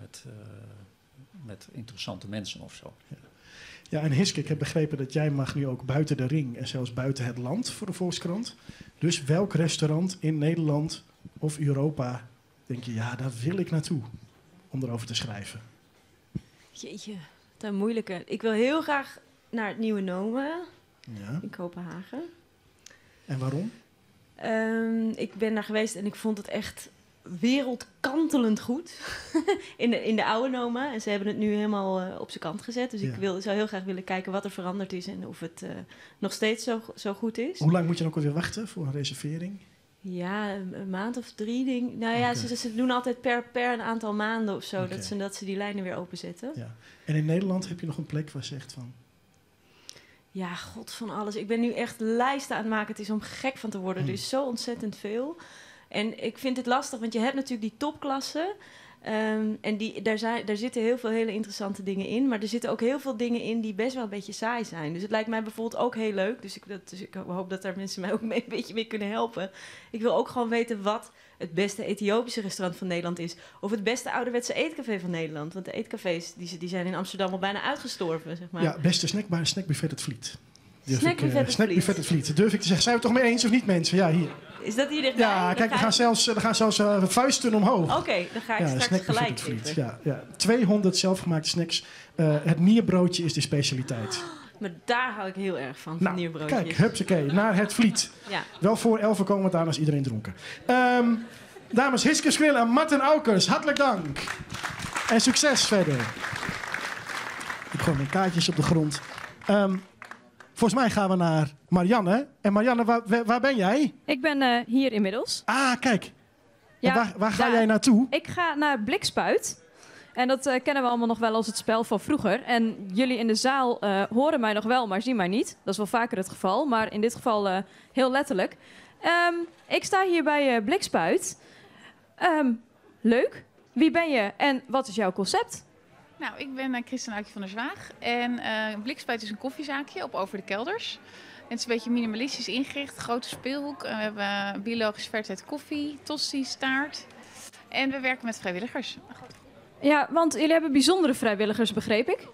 R: met interessante mensen of zo.
A: Ja, en Hiske, ik heb begrepen dat jij mag nu ook buiten de ring en zelfs buiten het land voor de Volkskrant. Dus welk restaurant in Nederland of Europa denk je, ja, daar wil ik naartoe om erover te schrijven?
O: Jeetje, wat een moeilijke. Ik wil heel graag naar het nieuwe Noma in Kopenhagen.
A: En waarom?
O: Ik ben daar geweest en ik vond het echt wereldkantelend goed. In de oude Noma. En ze hebben het nu helemaal op zijn kant gezet. Dus ik zou heel graag willen kijken wat er veranderd is en of het nog steeds zo goed is.
A: Hoe lang moet je dan ook alweer wachten voor een reservering?
O: Ja, een maand of 3, denk ik. Nou ja, ze doen altijd per een aantal maanden of zo dat ze die lijnen weer openzetten.
A: Ja. En in Nederland heb je nog een plek waar zegt van...
O: Ja, god van alles. Ik ben nu echt lijsten aan het maken. Het is om gek van te worden. Er is zo ontzettend veel. En ik vind het lastig, want je hebt natuurlijk die topklassen. En daar zitten heel veel hele interessante dingen in. Maar er zitten ook heel veel dingen in die best wel een beetje saai zijn. Dus het lijkt mij bijvoorbeeld ook heel leuk. Dus ik hoop dat daar mensen mij ook een beetje mee kunnen helpen. Ik wil ook gewoon weten wat het beste Ethiopische restaurant van Nederland is. Of het beste ouderwetse eetcafé van Nederland. Want de eetcafés die zijn in Amsterdam al bijna uitgestorven, zeg maar.
A: Ja, beste snackbar, snackbuffet het Vliet. Durf ik,
O: Snackbuffet het
A: snackbuffet
O: Vliet.
A: het Vliet. Durf ik te zeggen. Zijn we het toch mee eens of niet, mensen? Ja, hier.
O: Is dat hier dichtbij?
A: Ja,
O: Dan
A: kijk,
O: ga
A: er gaan zelfs vuisten omhoog.
O: Oké, dan ga ik
A: Ja,
O: straks
A: snackbuffet
O: gelijk
A: het Vliet.
O: eten.
A: Ja. 200 zelfgemaakte snacks. Het nierbroodje is de specialiteit.
O: Maar daar hou ik heel erg van, van
A: Nou,
O: nierbroodjes.
A: kijk, hupsakee, naar het Vliet.
O: Ja.
A: Wel voor 11 komen, want daarna is iedereen dronken. Dames Hiske Skrill en Martin Aukers, hartelijk dank. En succes verder. Ik gooi mijn kaartjes op de grond. Volgens mij gaan we naar Marianne. En Marianne, waar ben jij?
M: Ik ben hier inmiddels.
A: Ah, kijk.
M: Ja,
A: en waar ga
M: daar.
A: jij naartoe?
M: Ik ga naar Blikspuit. En dat kennen we allemaal nog wel als het spel van vroeger. En jullie in de zaal horen mij nog wel, maar zien mij niet. Dat is wel vaker het geval, maar in dit geval heel letterlijk. Ik sta hier bij Blikspuit. Leuk. Wie ben je en wat is jouw concept?
C: Nou, ik ben Christen Aukje van der Zwaag. En Blikspuit is een koffiezaakje op Over de Kelders. En het is een beetje minimalistisch ingericht. Grote speelhoek. En we hebben biologisch vertijd koffie, tosti's, taart. En we werken met vrijwilligers.
M: Ja, want jullie hebben bijzondere vrijwilligers, begreep ik?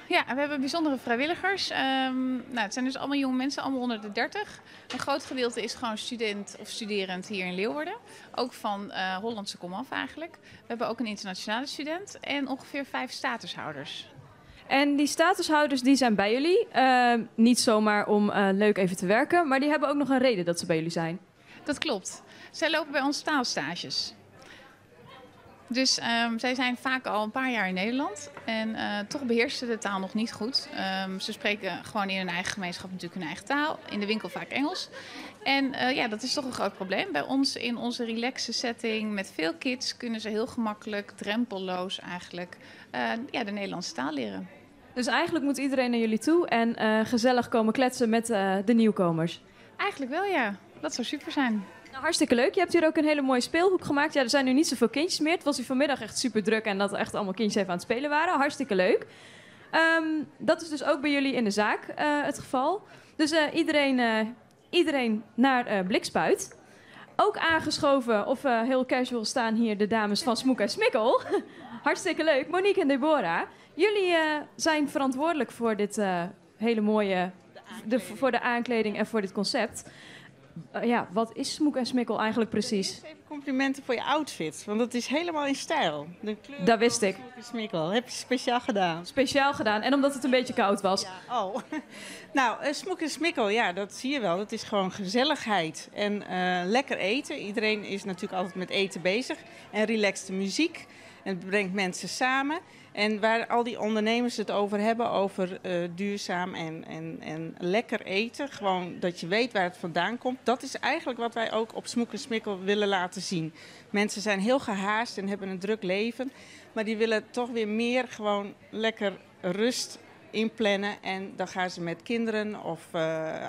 C: Ja, we hebben bijzondere vrijwilligers. Nou, het zijn dus allemaal jonge mensen, allemaal onder de 30. Een groot gedeelte is gewoon student of studerend hier in Leeuwarden. Ook van Hollandse komaf eigenlijk. We hebben ook een internationale student en ongeveer 5 statushouders.
M: En die statushouders die zijn bij jullie. Niet zomaar om leuk even te werken, maar die hebben ook nog een reden dat ze bij jullie zijn.
C: Dat klopt. Zij lopen bij ons taalstages. Dus zij zijn vaak al een paar jaar in Nederland en toch beheersen ze de taal nog niet goed. Ze spreken gewoon in hun eigen gemeenschap natuurlijk hun eigen taal. In de winkel vaak Engels. En ja, dat is toch een groot probleem. Bij ons in onze relaxe setting met veel kids kunnen ze heel gemakkelijk, drempelloos eigenlijk, ja, de Nederlandse taal leren.
M: Dus eigenlijk moet iedereen naar jullie toe en gezellig komen kletsen met de nieuwkomers.
C: Eigenlijk wel, ja. Dat zou super zijn.
M: Nou, hartstikke leuk. Je hebt hier ook een hele mooie speelhoek gemaakt. Ja, er zijn nu niet zoveel kindjes meer. Het was hier vanmiddag echt super druk en dat er echt allemaal kindjes even aan het spelen waren. Hartstikke leuk. Dat is dus ook bij jullie in de zaak het geval. Dus iedereen naar Blikspuit. Ook aangeschoven of heel casual staan hier de dames van Smoek en Smikkel. Hartstikke leuk. Monique en Deborah. Jullie zijn verantwoordelijk voor dit hele mooie... voor de aankleding en voor dit concept. Ja, wat is Smoek en Smikkel eigenlijk precies?
S: Eerst even complimenten voor je outfit, want dat is helemaal in stijl. De kleur
M: Dat wist ik.
S: Smoek en Smikkel, heb je speciaal gedaan.
M: Speciaal gedaan en omdat het een beetje koud was.
S: Ja, oh. Nou, Smoek en Smikkel, ja, dat zie je wel. Dat is gewoon gezelligheid en lekker eten. Iedereen is natuurlijk altijd met eten bezig. En relaxte muziek. En het brengt mensen samen. En waar al die ondernemers het over hebben, over duurzaam en lekker eten. Gewoon dat je weet waar het vandaan komt. Dat is eigenlijk wat wij ook op Smoek en Smikkel willen laten zien. Mensen zijn heel gehaast en hebben een druk leven. Maar die willen toch weer meer gewoon lekker rust inplannen. En dan gaan ze met kinderen of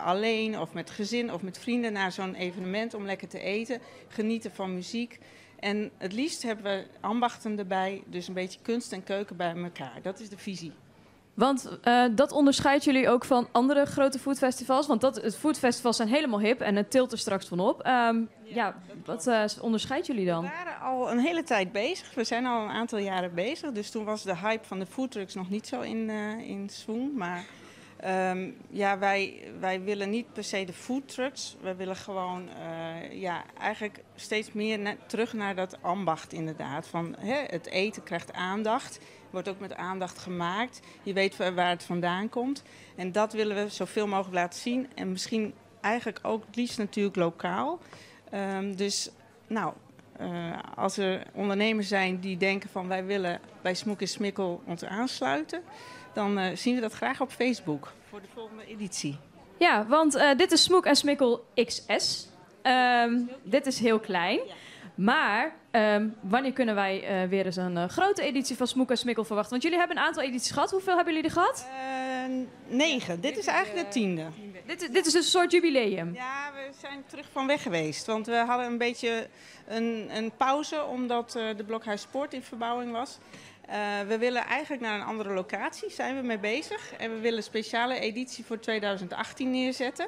S: alleen of met gezin of met vrienden naar zo'n evenement om lekker te eten. Genieten van muziek. En het liefst hebben we ambachten erbij, dus een beetje kunst en keuken bij elkaar. Dat is de visie.
M: Want dat onderscheidt jullie ook van andere grote foodfestivals? Want het foodfestivals zijn helemaal hip en het tilt er straks van op. Ja, wat onderscheidt jullie dan?
S: We waren al een hele tijd bezig. We zijn al een aantal jaren bezig. Dus toen was de hype van de foodtrucks nog niet zo in swing. Maar ja, wij willen niet per se de foodtrucks. We willen gewoon ja, eigenlijk steeds meer terug naar dat ambacht inderdaad. Van, hè, het eten krijgt aandacht, wordt ook met aandacht gemaakt. Je weet waar het vandaan komt. En dat willen we zoveel mogelijk laten zien. En misschien eigenlijk ook het liefst natuurlijk lokaal. Dus nou, als er ondernemers zijn die denken van wij willen bij Smoek en Smikkel ons aansluiten, dan zien we dat graag op Facebook voor de volgende editie.
M: Ja, want dit is Smoek en Smikkel XS. Dit is heel klein. Ja. Maar wanneer kunnen wij weer eens een grote editie van Smoek en Smikkel verwachten? Want jullie hebben een aantal edities gehad. Hoeveel hebben jullie er gehad?
S: 9. Dit is eigenlijk de 10e.
M: Dit is dus een soort jubileum.
S: Ja, we zijn terug van weg geweest. Want we hadden een beetje een pauze omdat de Blokhuispoort in verbouwing was. We willen eigenlijk naar een andere locatie, zijn we mee bezig. En we willen een speciale editie voor 2018 neerzetten.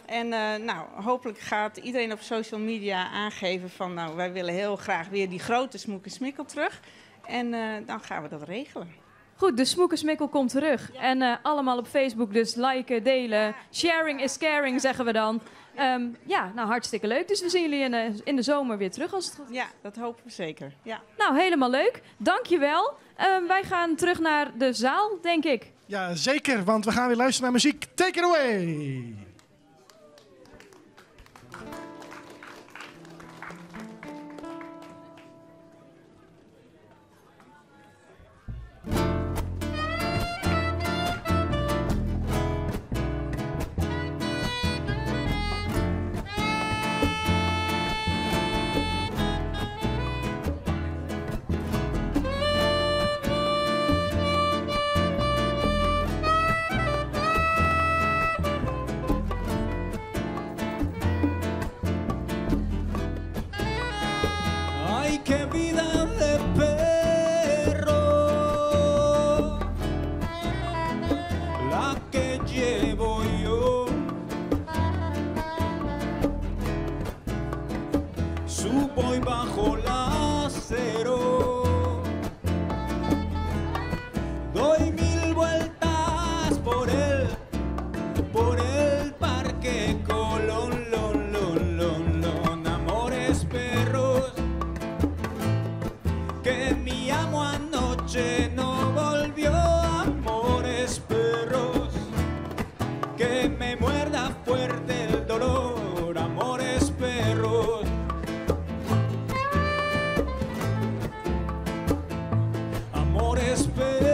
S: En nou, hopelijk gaat iedereen op social media aangeven van nou, wij willen heel graag weer die grote Smoek en Smikkel terug. En dan gaan we dat regelen.
M: Goed, de Smoek en Smikkel komt terug. Ja. En allemaal op Facebook, dus liken, delen. Ja. Sharing is caring, zeggen we dan. Ja, ja, nou hartstikke leuk. Dus we zien jullie in de zomer weer terug als het goed is.
S: Ja, dat hopen we zeker. Ja.
M: Nou, helemaal leuk. Dankjewel. Wij gaan terug naar de zaal, denk ik.
A: Ja, zeker, want we gaan weer luisteren naar muziek. Take it away!
Q: Qué vida de perro la que llevo yo. Subo y bajo la acero, doy mil vueltas por el parque Colón, lon, lon, lon, lon, amores perros. Que mi amo anoche no volvió, amores perros, que me muerda fuerte el dolor, amores perros. Amores perros.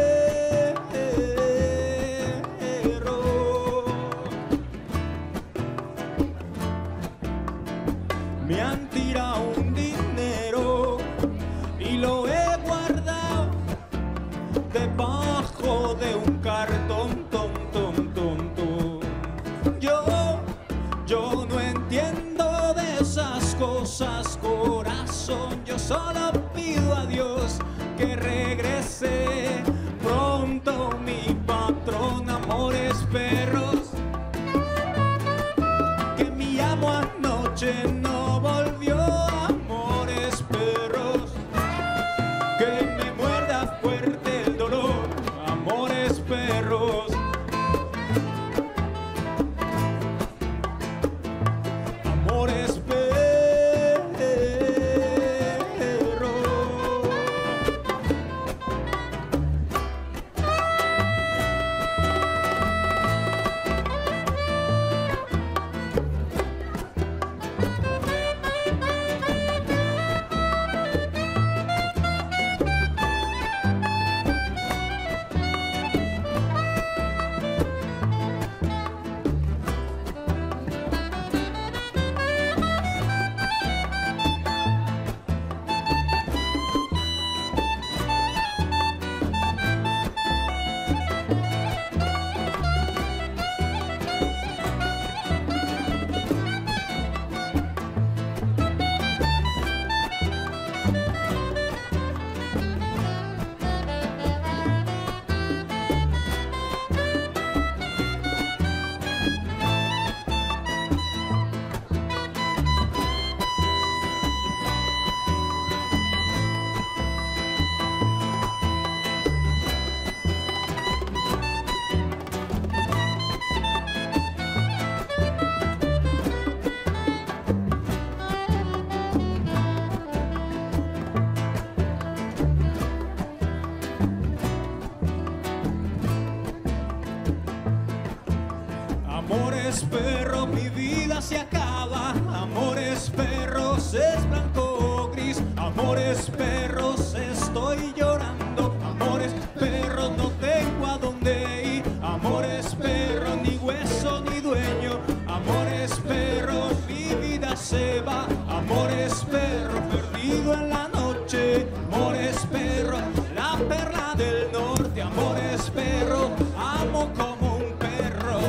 Q: Amores perros, mi vida se acaba. Amores perros, es blanco o gris. Amores perros, estoy llorando. Amores perros, no tengo a dónde ir. Amores perros, ni hueso ni dueño. Amores perros, mi vida se va. Amores perros, perdido en la noche. Amores perros, la perla del norte. Amores perros, amo como un perro.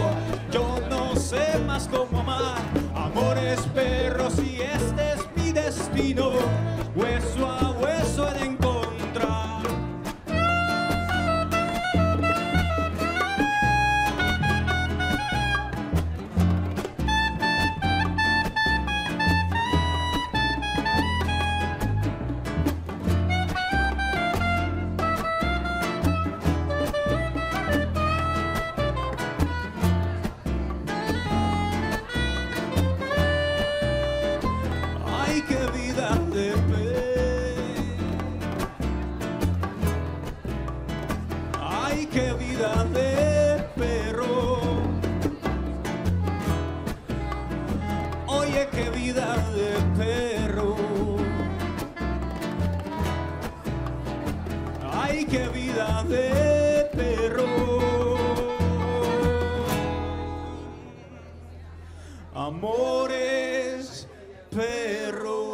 Q: Yo no sé más cómo amar. Amores perros, y este es mi destino. Hueso a hueso he de encontrar. Ay, qué vida de perro. Ay, qué vida de perro. Oye, qué vida de perro. Ay, qué vida de perro. Amores perro.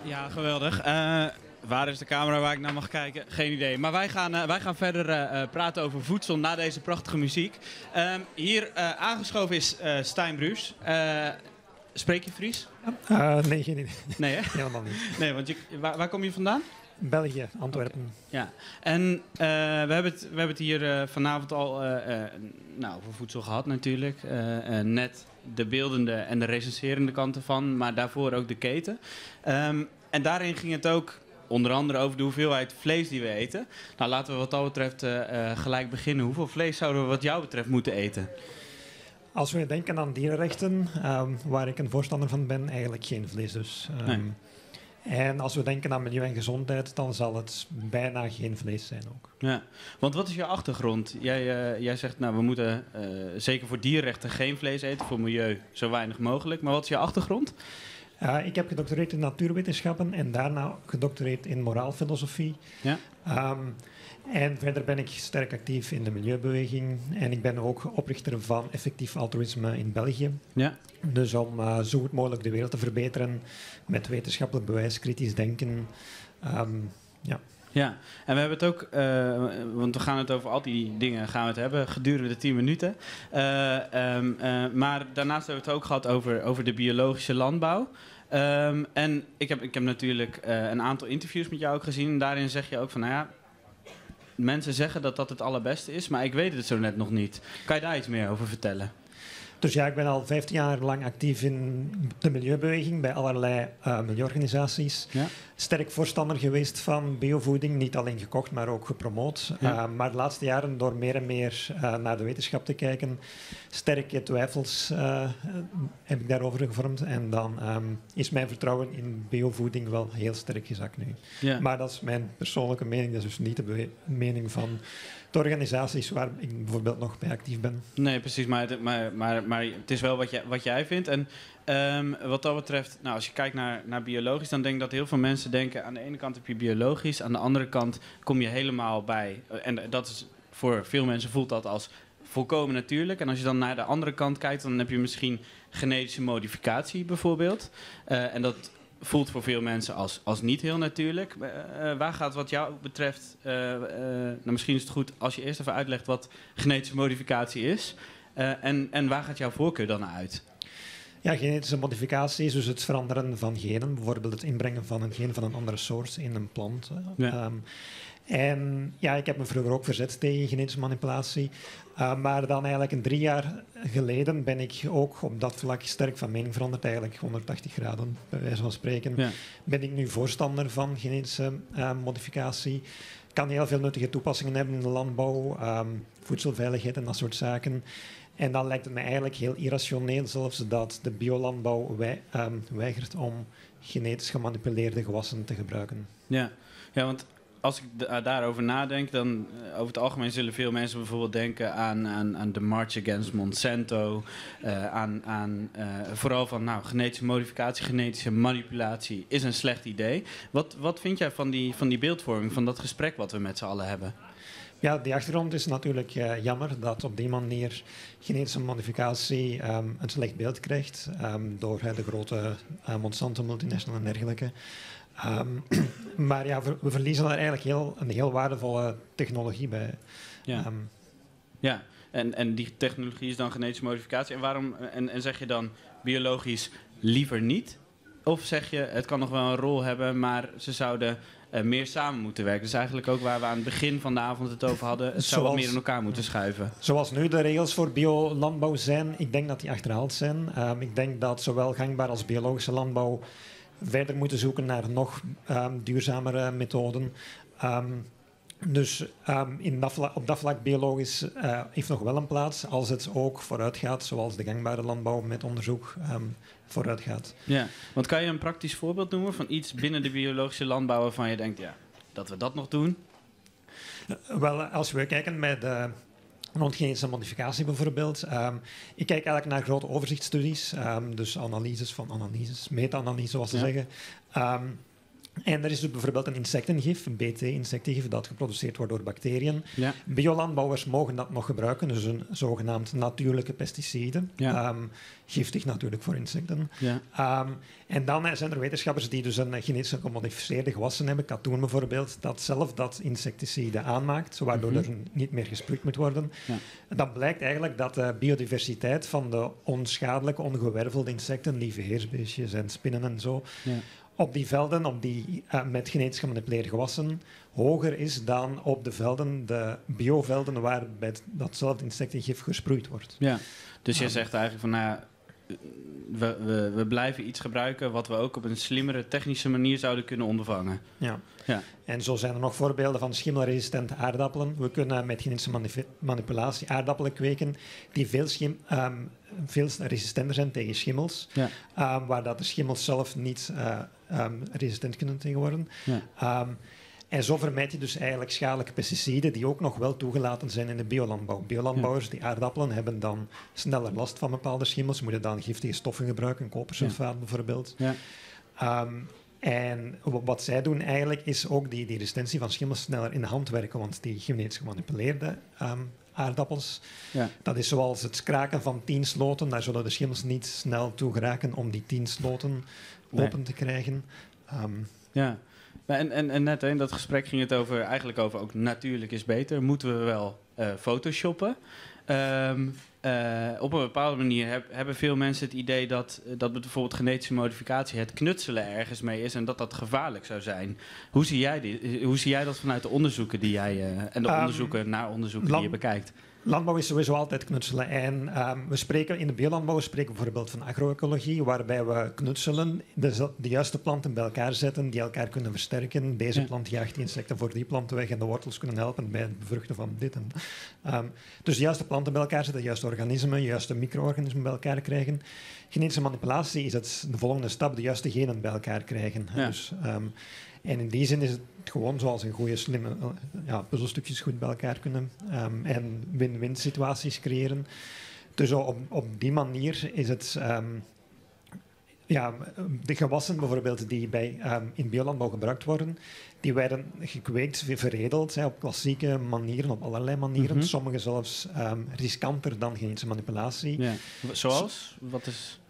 H: Ja, geweldig. Waar is de camera waar ik naar mag kijken? Geen idee. Maar wij gaan verder praten over voedsel na deze prachtige muziek. Hier aangeschoven is Stijn Bruus. Spreek je Fries?
T: Nee, geen idee.
H: Nee, hè?
T: Helemaal niet.
H: Nee, want waar kom je vandaan?
T: België, Antwerpen.
H: Oké. Ja, en we hebben het hier vanavond al over voedsel gehad natuurlijk. Net de beeldende en de recenserende kant ervan, maar daarvoor ook de keten. En daarin ging het ook onder andere over de hoeveelheid vlees die we eten. Laten we wat dat betreft gelijk beginnen. Hoeveel vlees zouden we wat jou betreft moeten eten?
T: Als we denken aan dierenrechten, waar ik een voorstander van ben, eigenlijk geen vlees dus. En als we denken aan milieu en gezondheid, dan zal het bijna geen vlees zijn ook.
H: Ja, want wat is jouw achtergrond? Jij zegt, we moeten zeker voor dierrechten geen vlees eten, voor milieu zo weinig mogelijk. Maar wat is jouw achtergrond?
T: Ik heb gedoctoreerd in natuurwetenschappen en daarna gedoctoreerd in moraalfilosofie. En verder ben ik sterk actief in de milieubeweging en ik ben ook oprichter van Effectief Altruïsme in België. Dus om zo goed mogelijk de wereld te verbeteren met wetenschappelijk bewijs, kritisch denken.
H: Ja, en we hebben het ook, want we gaan het over al die dingen gaan we het hebben gedurende de 10 minuten. Maar daarnaast hebben we het ook gehad over de biologische landbouw. En ik heb natuurlijk een aantal interviews met jou ook gezien. En daarin zeg je ook van, mensen zeggen dat dat het allerbeste is, maar ik weet het zo net nog niet. Kan je daar iets meer over vertellen?
T: Ik ben al 15 jaar lang actief in de milieubeweging bij allerlei milieuorganisaties. Sterk voorstander geweest van biovoeding, niet alleen gekocht, maar ook gepromoot. Maar de laatste jaren, door meer en meer naar de wetenschap te kijken, sterke twijfels heb ik daarover gevormd. En dan is mijn vertrouwen in biovoeding wel heel sterk gezakt nu. Maar dat is mijn persoonlijke mening, dat is dus niet de mening van de organisaties waar ik bijvoorbeeld nog bij actief ben.
H: Nee, precies, maar het is wel wat jij vindt. En wat dat betreft, als je kijkt naar biologisch, dan denk ik dat heel veel mensen denken, aan de ene kant heb je biologisch, aan de andere kant kom je helemaal bij. En dat is, voor veel mensen voelt dat als volkomen natuurlijk. En als je dan naar de andere kant kijkt, dan heb je misschien genetische modificatie bijvoorbeeld. En dat voelt voor veel mensen als niet heel natuurlijk. Waar gaat wat jou betreft... misschien is het goed als je eerst even uitlegt wat genetische modificatie is. En waar gaat jouw voorkeur dan naar uit?
T: Ja, genetische modificatie is dus het veranderen van genen. Bijvoorbeeld het inbrengen van een gen van een andere soort in een plant. Ik heb me vroeger ook verzet tegen genetische manipulatie. Maar dan eigenlijk een 3 jaar geleden ben ik ook op dat vlak sterk van mening veranderd. Eigenlijk 180 graden, bij wijze van spreken. Ben ik nu voorstander van genetische modificatie. Kan heel veel nuttige toepassingen hebben in de landbouw, voedselveiligheid en dat soort zaken. En dan lijkt het me eigenlijk heel irrationeel zelfs dat de biolandbouw weigert om genetisch gemanipuleerde gewassen te gebruiken.
H: Ja. Ja, want als ik daarover nadenk, dan over het algemeen zullen veel mensen bijvoorbeeld denken aan de March Against Monsanto. Aan vooral van nou, genetische modificatie, genetische manipulatie is een slecht idee. Wat vind jij van die beeldvorming, van dat gesprek wat we met z'n allen hebben?
T: Ja, die achtergrond is natuurlijk jammer dat op die manier genetische modificatie een slecht beeld krijgt door de grote Monsanto multinational en dergelijke. Maar ja, we verliezen daar eigenlijk een heel waardevolle technologie bij.
H: Ja, en die technologie is dan genetische modificatie. En waarom en zeg je dan biologisch liever niet? Of zeg je, het kan nog wel een rol hebben, maar ze zouden meer samen moeten werken? Dus eigenlijk ook waar we aan het begin van de avond het over hadden. Het zou wat meer in elkaar moeten schuiven.
T: Zoals nu de regels voor biolandbouw zijn, ik denk dat die achterhaald zijn. Ik denk dat zowel gangbaar als biologische landbouw verder moeten zoeken naar nog duurzamere methoden. Dus op dat vlak biologisch heeft nog wel een plaats als het ook vooruit gaat, zoals de gangbare landbouw met onderzoek vooruit gaat.
H: Ja, want kan je een praktisch voorbeeld noemen van iets binnen de biologische landbouw waarvan je denkt, ja, dat we dat nog doen?
T: Wel, als we kijken met rond genetische modificatie bijvoorbeeld. Ik kijk eigenlijk naar grote overzichtsstudies, dus analyses van analyses, meta-analyse zoals ze zeggen. En er is dus bijvoorbeeld een insectengif, een BT-insectengif, dat geproduceerd wordt door bacteriën. Biolandbouwers mogen dat nog gebruiken, dus een zogenaamd natuurlijke pesticide. Giftig natuurlijk voor insecten. En dan zijn er wetenschappers die dus een genetisch gemodificeerde gewassen hebben, katoen bijvoorbeeld, dat zelf dat insecticide aanmaakt, waardoor er niet meer gesproeid moet worden. En dan blijkt eigenlijk dat de biodiversiteit van de onschadelijke, ongewervelde insecten, lieveheersbeestjes en spinnen en zo, op die velden, met genetisch gemanipuleerde gewassen, hoger is dan op de velden, de biovelden, waar bij datzelfde insectengif gesproeid wordt.
H: Ja, dus jij zegt eigenlijk van, nou ja, we blijven iets gebruiken wat we ook op een slimmere technische manier zouden kunnen ondervangen.
T: Ja. En zo zijn er nog voorbeelden van schimmelresistente aardappelen. We kunnen met genetische manipulatie aardappelen kweken die veel resistenter zijn tegen schimmels, waar dat de schimmels zelf niet resistent kunnen tegen worden. En zo vermijd je dus eigenlijk schadelijke pesticiden die ook nog wel toegelaten zijn in de biolandbouw. Biolandbouwers die aardappelen hebben dan sneller last van bepaalde schimmels, moeten dan giftige stoffen gebruiken, kopersulfaat bijvoorbeeld. En wat zij doen eigenlijk is ook die resistentie van schimmels sneller in de hand werken, want die genetisch gemanipuleerde aardappels, dat is zoals het kraken van 10 sloten, daar zullen de schimmels niet snel toe geraken om die 10 sloten
H: Nee.
T: open te krijgen.
H: Ja. Maar en net hè, in dat gesprek ging het eigenlijk over ook natuurlijk is beter. Moeten we wel photoshoppen? Op een bepaalde manier hebben veel mensen het idee dat bijvoorbeeld genetische modificatie het knutselen ergens mee is en dat dat gevaarlijk zou zijn. Hoe zie jij dat vanuit de onderzoeken die jij en de onderzoeken naar onderzoeken die je bekijkt?
T: Landbouw is sowieso altijd knutselen. En we spreken in de biolandbouw spreken we bijvoorbeeld van agroecologie, waarbij we knutselen, de juiste planten bij elkaar zetten die elkaar kunnen versterken. Deze plant jaagt die insecten voor die planten weg en de wortels kunnen helpen bij het bevruchten van dit. Dus de juiste planten bij elkaar zetten, de juiste organismen, de juiste micro-organismen bij elkaar krijgen. Genetische manipulatie is de volgende stap, de juiste genen bij elkaar krijgen. Dus, en in die zin is het gewoon zoals een goede, slimme ja, puzzelstukjes goed bij elkaar kunnen en win-win situaties creëren. Dus op die manier is het... ja, de gewassen bijvoorbeeld die in biolandbouw gebruikt worden, die werden gekweekt, veredeld, hè, op klassieke manieren, op allerlei manieren. Sommige zelfs riskanter dan genetische manipulatie.
H: Ja. Zoals? Wat is...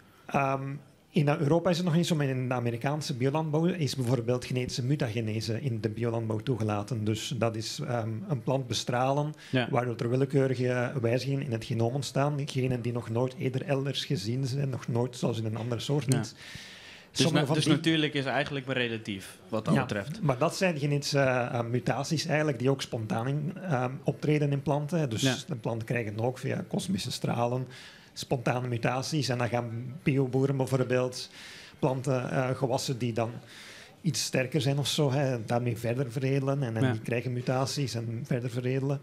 T: In Europa is het nog niet zo, maar in de Amerikaanse biolandbouw is bijvoorbeeld genetische mutagenese in de biolandbouw toegelaten. Dus dat is een plant bestralen, waardoor er willekeurige wijzigingen in het genoom ontstaan. Genen die nog nooit eerder elders gezien zijn, nog nooit, zelfs in een andere soort niet.
H: Dus,
T: Sommige van
H: dus
T: die
H: natuurlijk is eigenlijk maar relatief, wat dat
T: Ja,
H: betreft.
T: maar dat zijn genetische mutaties eigenlijk die ook spontaan optreden in planten. Dus de planten krijgen ook via kosmische stralen spontane mutaties. En dan gaan bioboeren bijvoorbeeld planten, gewassen die dan iets sterker zijn of zo, hè, daarmee verder veredelen. En dan die krijgen mutaties en verder veredelen.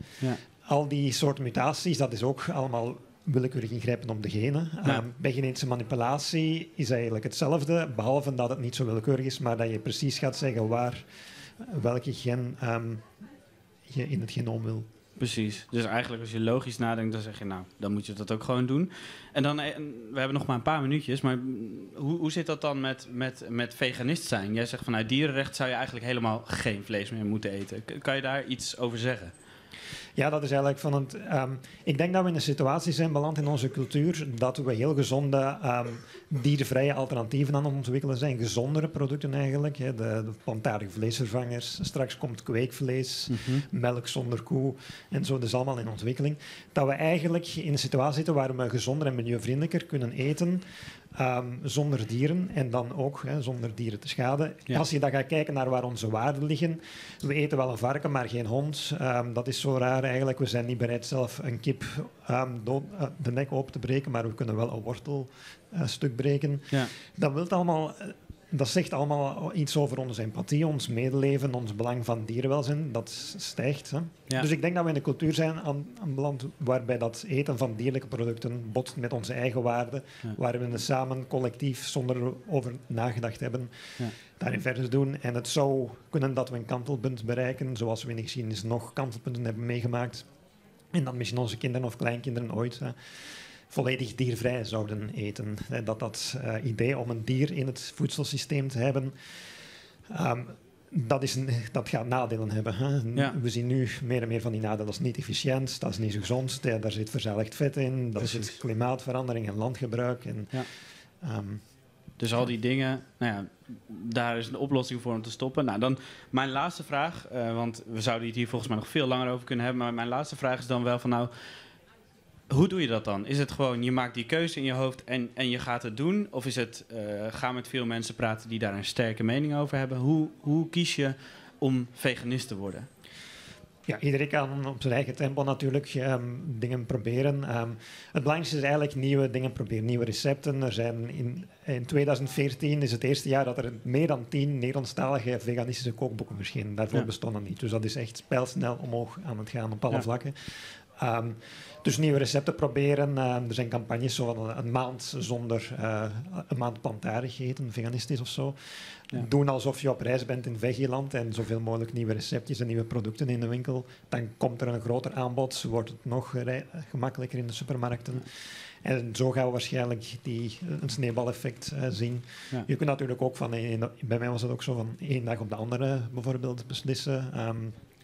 T: Al die soorten mutaties, dat is ook allemaal willekeurig ingrijpen op de genen. Bij genetische manipulatie is eigenlijk hetzelfde, behalve dat het niet zo willekeurig is, maar dat je precies gaat zeggen waar welke gen je in het genoom wil.
H: Precies. Dus eigenlijk als je logisch nadenkt, dan zeg je nou, dan moet je dat ook gewoon doen. En dan, we hebben nog maar een paar minuutjes, maar hoe zit dat dan met veganist zijn? Jij zegt vanuit dierenrecht zou je eigenlijk helemaal geen vlees meer moeten eten. Kan je daar iets over zeggen?
T: Ja, dat is eigenlijk van het. Ik denk dat we in een situatie zijn beland in onze cultuur dat we heel gezonde diervrije alternatieven aan het ontwikkelen zijn. Gezondere producten eigenlijk. Hè, de plantaardige vleesvervangers. Straks komt kweekvlees, melk zonder koe en zo. Dat is allemaal in ontwikkeling. Dat we eigenlijk in een situatie zitten waar we gezonder en milieuvriendelijker kunnen eten. Zonder dieren en dan ook, hè, zonder dieren te schaden. Als je dan gaat kijken naar waar onze waarden liggen, we eten wel een varken, maar geen hond. Dat is zo raar eigenlijk. We zijn niet bereid zelf een kip de nek open te breken, maar we kunnen wel een wortel stuk breken. Dat wil allemaal, dat zegt allemaal iets over onze empathie, ons medeleven, ons belang van dierenwelzijn. Dat stijgt. Hè? Dus ik denk dat we in een cultuur zijn aanbeland waarbij dat eten van dierlijke producten botst met onze eigen waarden, waar we het samen, collectief, zonder over nagedacht hebben, daarin verder doen. En het zou kunnen dat we een kantelpunt bereiken, zoals we in de geschiedenis nog kantelpunten hebben meegemaakt. En dat misschien onze kinderen of kleinkinderen ooit, hè, volledig diervrij zouden eten. Hè, dat idee om een dier in het voedselsysteem te hebben, dat gaat nadelen hebben. Hè. We zien nu meer en meer van die nadelen. Dat is niet efficiënt, dat is niet zo gezond, daar zit verzadigd vet in, dat zit klimaatverandering en landgebruik.
H: Dus al die dingen, daar is een oplossing voor om te stoppen. Nou, dan mijn laatste vraag, want we zouden het hier volgens mij nog veel langer over kunnen hebben, maar mijn laatste vraag is dan wel van, hoe doe je dat dan? Is het gewoon, je maakt die keuze in je hoofd en je gaat het doen? Of is het, ga met veel mensen praten die daar een sterke mening over hebben? Hoe kies je om veganist te worden?
T: Ja, iedereen kan op zijn eigen tempo natuurlijk dingen proberen. Het belangrijkste is eigenlijk nieuwe dingen proberen, nieuwe recepten. Er zijn in 2014 is het eerste jaar dat er meer dan 10 Nederlandstalige veganistische kookboeken verschenen. Daarvoor bestonden niet. Dus dat is echt pijlsnel omhoog aan het gaan op alle vlakken. Dus nieuwe recepten proberen. Er zijn campagnes zo van een maand zonder, een maand plantaardig eten, veganistisch of zo. Doen alsof je op reis bent in Veggieland en zoveel mogelijk nieuwe receptjes en nieuwe producten in de winkel. Dan komt er een groter aanbod, wordt het nog gemakkelijker in de supermarkten. En zo gaan we waarschijnlijk een sneeuwbaleffect zien. Je kunt natuurlijk ook van een, bij mij was het ook zo van één dag op de andere bijvoorbeeld beslissen.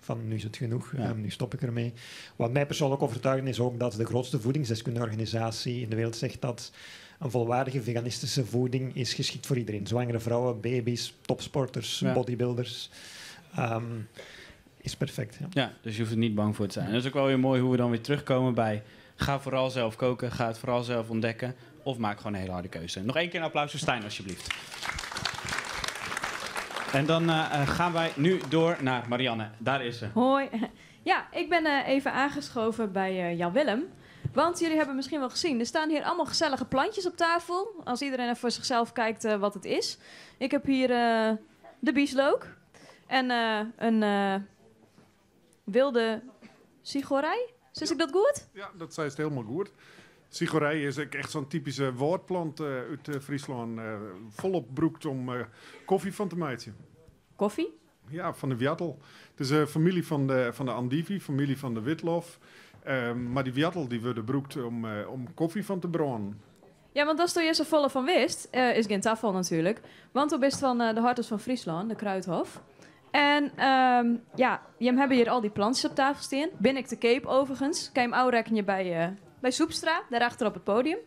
T: Van nu is het genoeg, nu stop ik ermee. Wat mij persoonlijk overtuigt is ook dat de grootste voedingsdeskundige organisatie in de wereld zegt dat een volwaardige veganistische voeding is geschikt voor iedereen. Zwangere vrouwen, baby's, topsporters, bodybuilders. Is perfect. Ja.
H: Ja, dus je hoeft er niet bang voor te zijn. En dat is ook wel weer mooi hoe we dan weer terugkomen bij ga vooral zelf koken, ga het vooral zelf ontdekken of maak gewoon een hele harde keuze. Nog één keer een applaus voor Stijn, alsjeblieft. En dan gaan wij nu door naar Marianne. Daar is ze.
M: Hoi. Ja, ik ben even aangeschoven bij Jan Willem. Want jullie hebben misschien wel gezien, er staan hier allemaal gezellige plantjes op tafel. Als iedereen even voor zichzelf kijkt wat het is. Ik heb hier de bieslook. En een wilde cichorei. Zeg ik dat goed?
U: Ja, dat zei het helemaal goed. Cichorei is echt zo'n typische woordplant uit Friesland. Volop broekt om koffie van te maken.
M: Koffie?
U: Ja, van de wiattel. Het is een familie van de andivie, familie van de witlof. Maar die wiattel die worden broekt om koffie van te brouwen.
M: Ja, want dat je zo volle van wist, is geen tafel natuurlijk. Want u bent van de Harters van Friesland, de Kruidhof. En ja, je hebben hier al die plantjes op tafel staan. Ben ik de Cape overigens. Kan je hem oude je bij Soepstra, daarachter op het podium.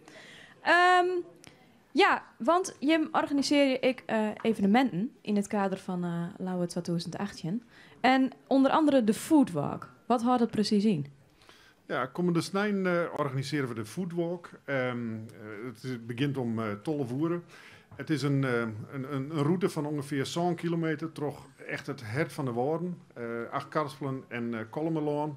M: Ja, want je organiseer ik evenementen in het kader van Lauwe 2018. En onder andere de Foodwalk. Wat houdt dat precies in?
U: Ja, komende snijn organiseren we de Foodwalk. Het begint om 12 uur. Het is een route van ongeveer zo'n kilometer, toch echt het hert van de woorden. Achtkarspelen en Kollumerlân.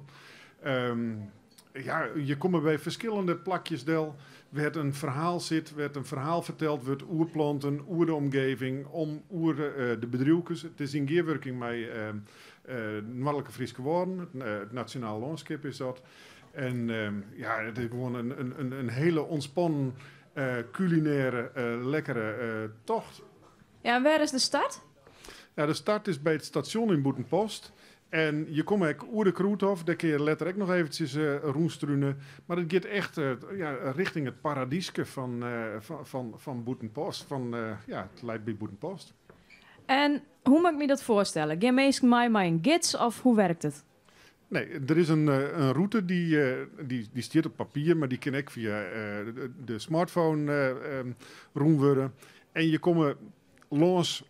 U: Ja, je komt er bij verschillende plakjes del. Werd een verhaal zit, werd een verhaal verteld, wordt oerplanten, oer de omgeving, om oer de bedrijfjes. Het is in gearwerking met Noordelijke Frieske Woorden, het Nationaal Landschap is dat. En ja, het is gewoon een hele ontspannen, culinaire, lekkere tocht.
M: Ja, en waar is de start?
U: Ja, de start is by it stasjon yn Bûtenpost. En je komme ek oer de Krûdhof, dêr kinne je letter ek noch eventsjes rûnstrune. Mar it giet echt ja, richting it paradyske fan, fan, fan Bûtenpost. Fan, ja, it leit by Bûtenpost.
M: En hoe moat ik my dat foarstelle? Gean minsken mei mei in gids of hoe werkt it?
U: Nee, der is in, in rûte dy, dy, dy stiet op papier, mar dy kin ek fia de smartphone rûn wurde. En je komme lâns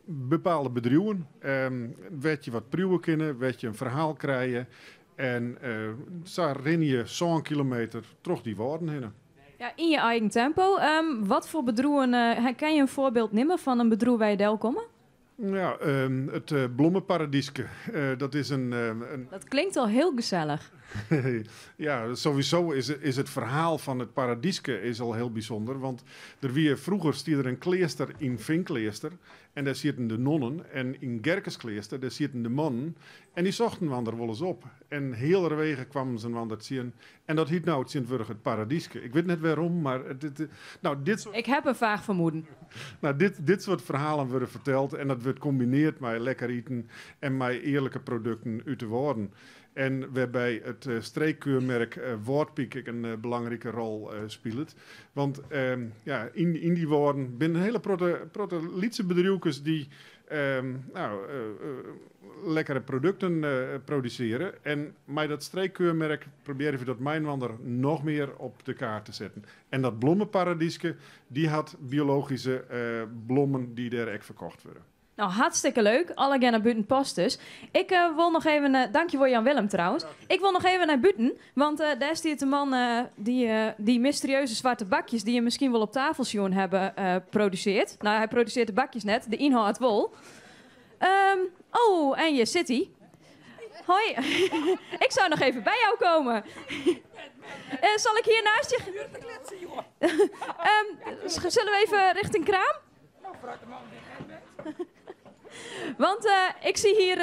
U: bepaalde bedriuwen wêr't je wat priuwe kinne, wêr't je in ferhaal krije. En sa rinne je sân kilometer troch dy wâlden hinne.
M: Ja, yn je eigen tempo. Wat foar bedriuwen, kin je in foarbyld nimme fan in bedriuw wêr je delkomme?
U: Ja, it Blommeparadieske, dat is in.
M: Dat klinkt al hiel gesellich.
U: Ja, sowieso is it ferhaal fan it paradyske is al hiel bysûnder. Want der wie, froeger stie der in kleaster yn Finkleaster en dêr sieten de nonnen. En yn Gerkeskleaster, dêr sieten de mannen. En dy sochten wander wolris op. En healerwege kwamen se wander tsjin. En dat hyt no tsjintwurdich it paradyske. Ik wit net wêrom, mar it, nou, dit soart.
M: Ik heb een vaag vermoeden.
U: Nou, dit soart ferhalen wurde ferteld en dat wurdt kombineard mei lekker iten en mei earlike produkten út de Wâlden. En wêrby it streekkeurmerk Wâldpyk ek in belangrike rol spilet. Want ja, yn dy Wâlden binne in hiele protte lytse bedriuwkes dy't nou, lekkere produkten produsearje. En mei dat streekkeurmerk probearje we dat mei-inoar noch mear op de kaart te setten. En dat blommeparadieske, dy hat biologyske blommen dy't dêr ek ferkocht wurde.
M: Nou, hartstikke leuk. Allegear nei Bûtenpost dus. Ik wol noch even... dankjewol Jan Willem trouwens. Ik wol noch even nei bûten, want dêr stiet de man dy't dy mysterieuze swarte bakjes dy't je miskien wol op tafel sjoen hawwe, produsearret. Nou, hy produsearret de bakjes net, de ynhâld wol. Oh, en hjir sit hy. Hoi. Ik soe noch even by jou komme. Sil ik hjir neist je... Sille we even rjochting kraam? Want ik zie hier.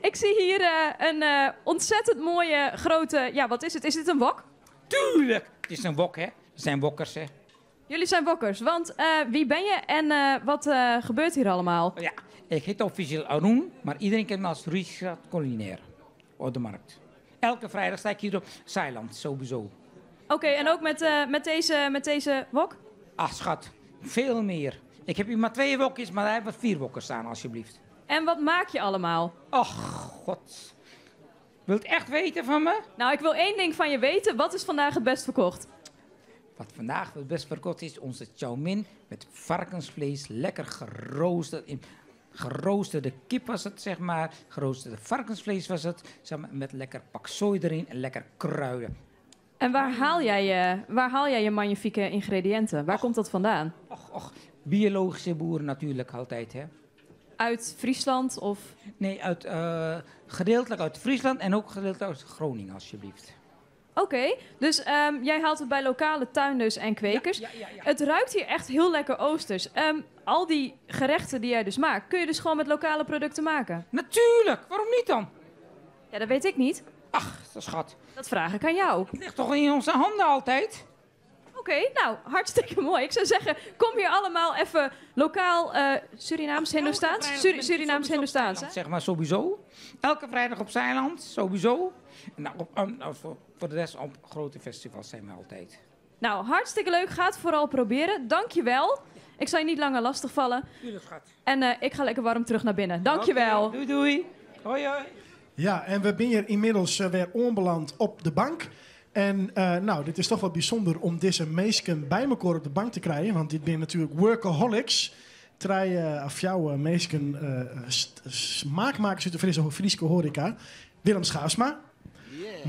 M: Ik zie hier een ontzettend mooie grote. Ja, wat is het? Is dit een wok?
B: Tuurlijk! Het is een wok, hè? Het zijn wokkers, hè?
M: Jullie zijn wokkers, want wie ben je en wat gebeurt hier allemaal?
B: Ja, ik heet officieel Arun, maar iedereen kent me als Richard Culinair op de markt. Elke vrijdag sta ik hier op Zeiland, sowieso.
M: Oké, en ook met deze wok?
B: Ach, schat, veel meer. Ik heb hier maar 2 wokjes, maar hij heeft 4 wokken staan, alsjeblieft.
M: En wat maak je allemaal?
B: Och, god. Wilt echt weten van me?
M: Nou, ik wil 1 ding van je weten. Wat is vandaag het best verkocht?
B: Wat vandaag het best verkocht is, onze chow mein met varkensvlees, lekker geroosterd. In geroosterde kip was het, zeg maar. Geroosterde varkensvlees was het, zeg maar, met lekker paksoi erin en lekker kruiden.
M: En waar haal jij je magnifieke ingrediënten? Waar komt dat vandaan?
B: Och, och, biologische boeren natuurlijk altijd, hè.
M: Uit Friesland of?
B: Nee, gedeeltelijk uit Friesland en ook gedeeltelijk uit Groningen, alsjeblieft.
M: Oké, dus jij haalt het bij lokale tuinders en kwekers.
B: Ja.
M: Het ruikt hier echt heel lekker oosters. Al die gerechten die jij dus maakt, kun je dus gewoon met lokale producten maken?
B: Natuurlijk, waarom niet dan?
M: Ja, dat weet ik niet.
B: Ach, dat schat.
M: Dat vraag ik aan jou.
B: Het ligt toch in onze handen altijd?
M: Oké, nou, hartstikke mooi. Ik zou zeggen, kom hier allemaal even lokaal Surinaams, Hindoestaans?
B: Elke vrijdag
M: Surinaams,
B: sowieso
M: Hindoestaans,
B: op
M: hè?
B: Zeg maar sowieso. Elke vrijdag op Zeiland, sowieso. En nou, nou, voor de rest op grote festivals zijn we altijd.
M: Nou, hartstikke leuk. Ga het vooral proberen. Dank je wel. Ik zal je niet langer lastigvallen.
B: Tuurlijk, schat.
M: En ik ga lekker warm terug naar binnen. Dank je wel.
B: Oké, doei, doei. Hoi, hoi.
A: Ja, en we zijn hier inmiddels weer onbeland op de bank. En dit is toch wel bijzonder om deze meesken bij elkaar op de bank te krijgen. Want dit zijn natuurlijk workaholics. Trij of jouw meesken smaakmakers uit de Friese horeca. Willem Schaafsma,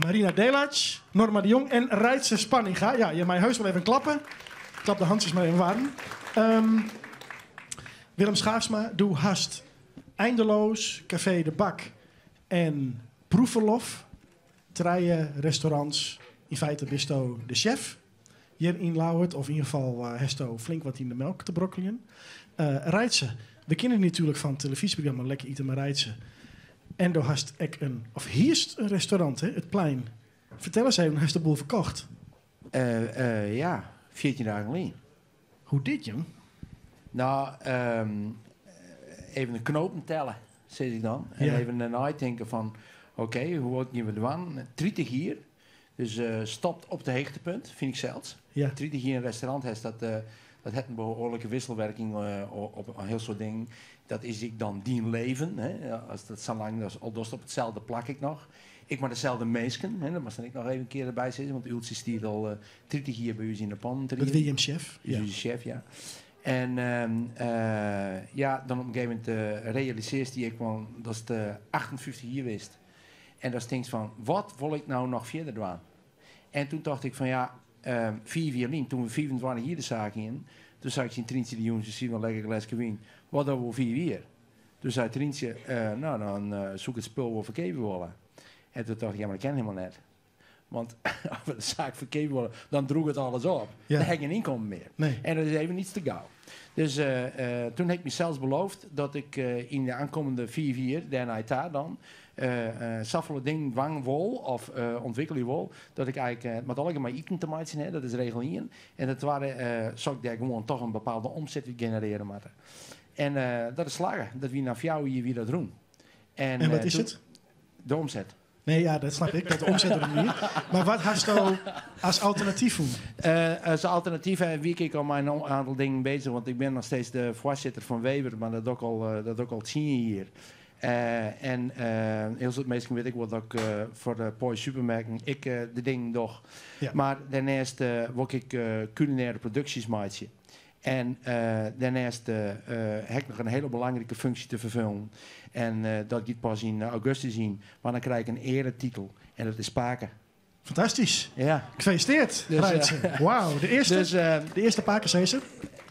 A: Marina Delac, Norma de Jong en Reitse Spanninga. Ja, je mag heus wel even klappen. Klap de handjes maar even warm. Willem Schaafsma, doe hast. Eindeloos, Café de Bak en Proefverlof. Treien, restaurants. In feite bisto de chef hier in Ljouwert. Of in ieder geval hesto flink wat in de melk te brokkelen. Reitse, we kennen natuurlijk van het televisieprogramma Lekker Eten met Reitse. En daar hast ek een, of hier is een restaurant, hè, het Plein. Vertel eens even, hast de boel verkocht?
V: Ja, 14 dagen geleden.
A: Hoe dit, jong?
D: Nou, even de knopen tellen, zeg ik dan. En even neitinke fan, oké, hoe gean we dwaan? 30 jier. Dus stopt op de heechtepunt, fyn ik sels. 30 jier in restaurant hast, dat hat in behoarlike wisselwerking op in hiel soad dingen. Dat is ek dan dyn leven. Hè? As dat sa lang as al dochst op itselde plak ek noch. Ek mei deselde minsken. Hè? Dat moatst dan ek noch even in kear derby sizze, want Ueltsje stiet al 30 jier by ús yn de pannen te
A: Dat wie jim sjef?
D: Is ús sjef, ja. En ja, dan op in gegeven momint realisearrest dy ek fan datst 58 jier bist. En datst tinkst fan, wat wol ik no noch fierder dwaan? En toen tocht ik fan ja, 5 jier lyn, doe't we 25 jier de saak hienen, toen sei ik tsjin Tryntsje de jûns, se siet lekker gleske wyn, wat dogge we oer 5 jier? Toen sei Tryntsje, no dan soe ik it spul wol ferkeapje wolle. En toen tocht ik, ja mar dat kin hielendal net. Want as we de saak ferkeapje wolle, dan drûget alles op. Dan ha ik gjin ynkommen mear.
A: Nee.
D: En dat is even iets te gau. Dus toen ha ik mysels beloofd dat ik yn de oankommende 5 jier, dêrnei ta dan, safolle dingen dwaan wol of ûntwikkelje wol, dat ik eigentlik, it moat allegear mei iten te meitsjen ha, dat is regel ien. En de twadde, soe ik dêr gewoan toch in bepaalde omset út generearje moatte. En dat is slagge. Dat wie nei 4 jier wie dat rûn. En,
A: En wat is
D: toen
A: it?
D: De omset.
A: Nee, ja, dat snap ik, dat de omset der wie. Mar wat hasto as alternatyf fûn?
D: As alternatyf wie ik al mei in oantal dingen beuzich, want ik bin noch steeds de foarsitter fan Weber, mar dat doch ik al, dat doch ik al 10 jier. En hiel soad minsken witte ek wol dat ik foar de Poiesz supermerken ek de dingen doch. Mar dêrneist wol ik kulinêre produksjes meitsje. En dêrneist ha ik noch in hiele belangrike funksje te ferfoljen. En dat giet pas yn augustus yn. Mar dan krij ik in earetitel en dat is pake.
A: Fantastysk.
D: Ja.
A: Gefeliciteerd,
D: Dus,
A: Reitse. Wauw, de earste pakesizzer?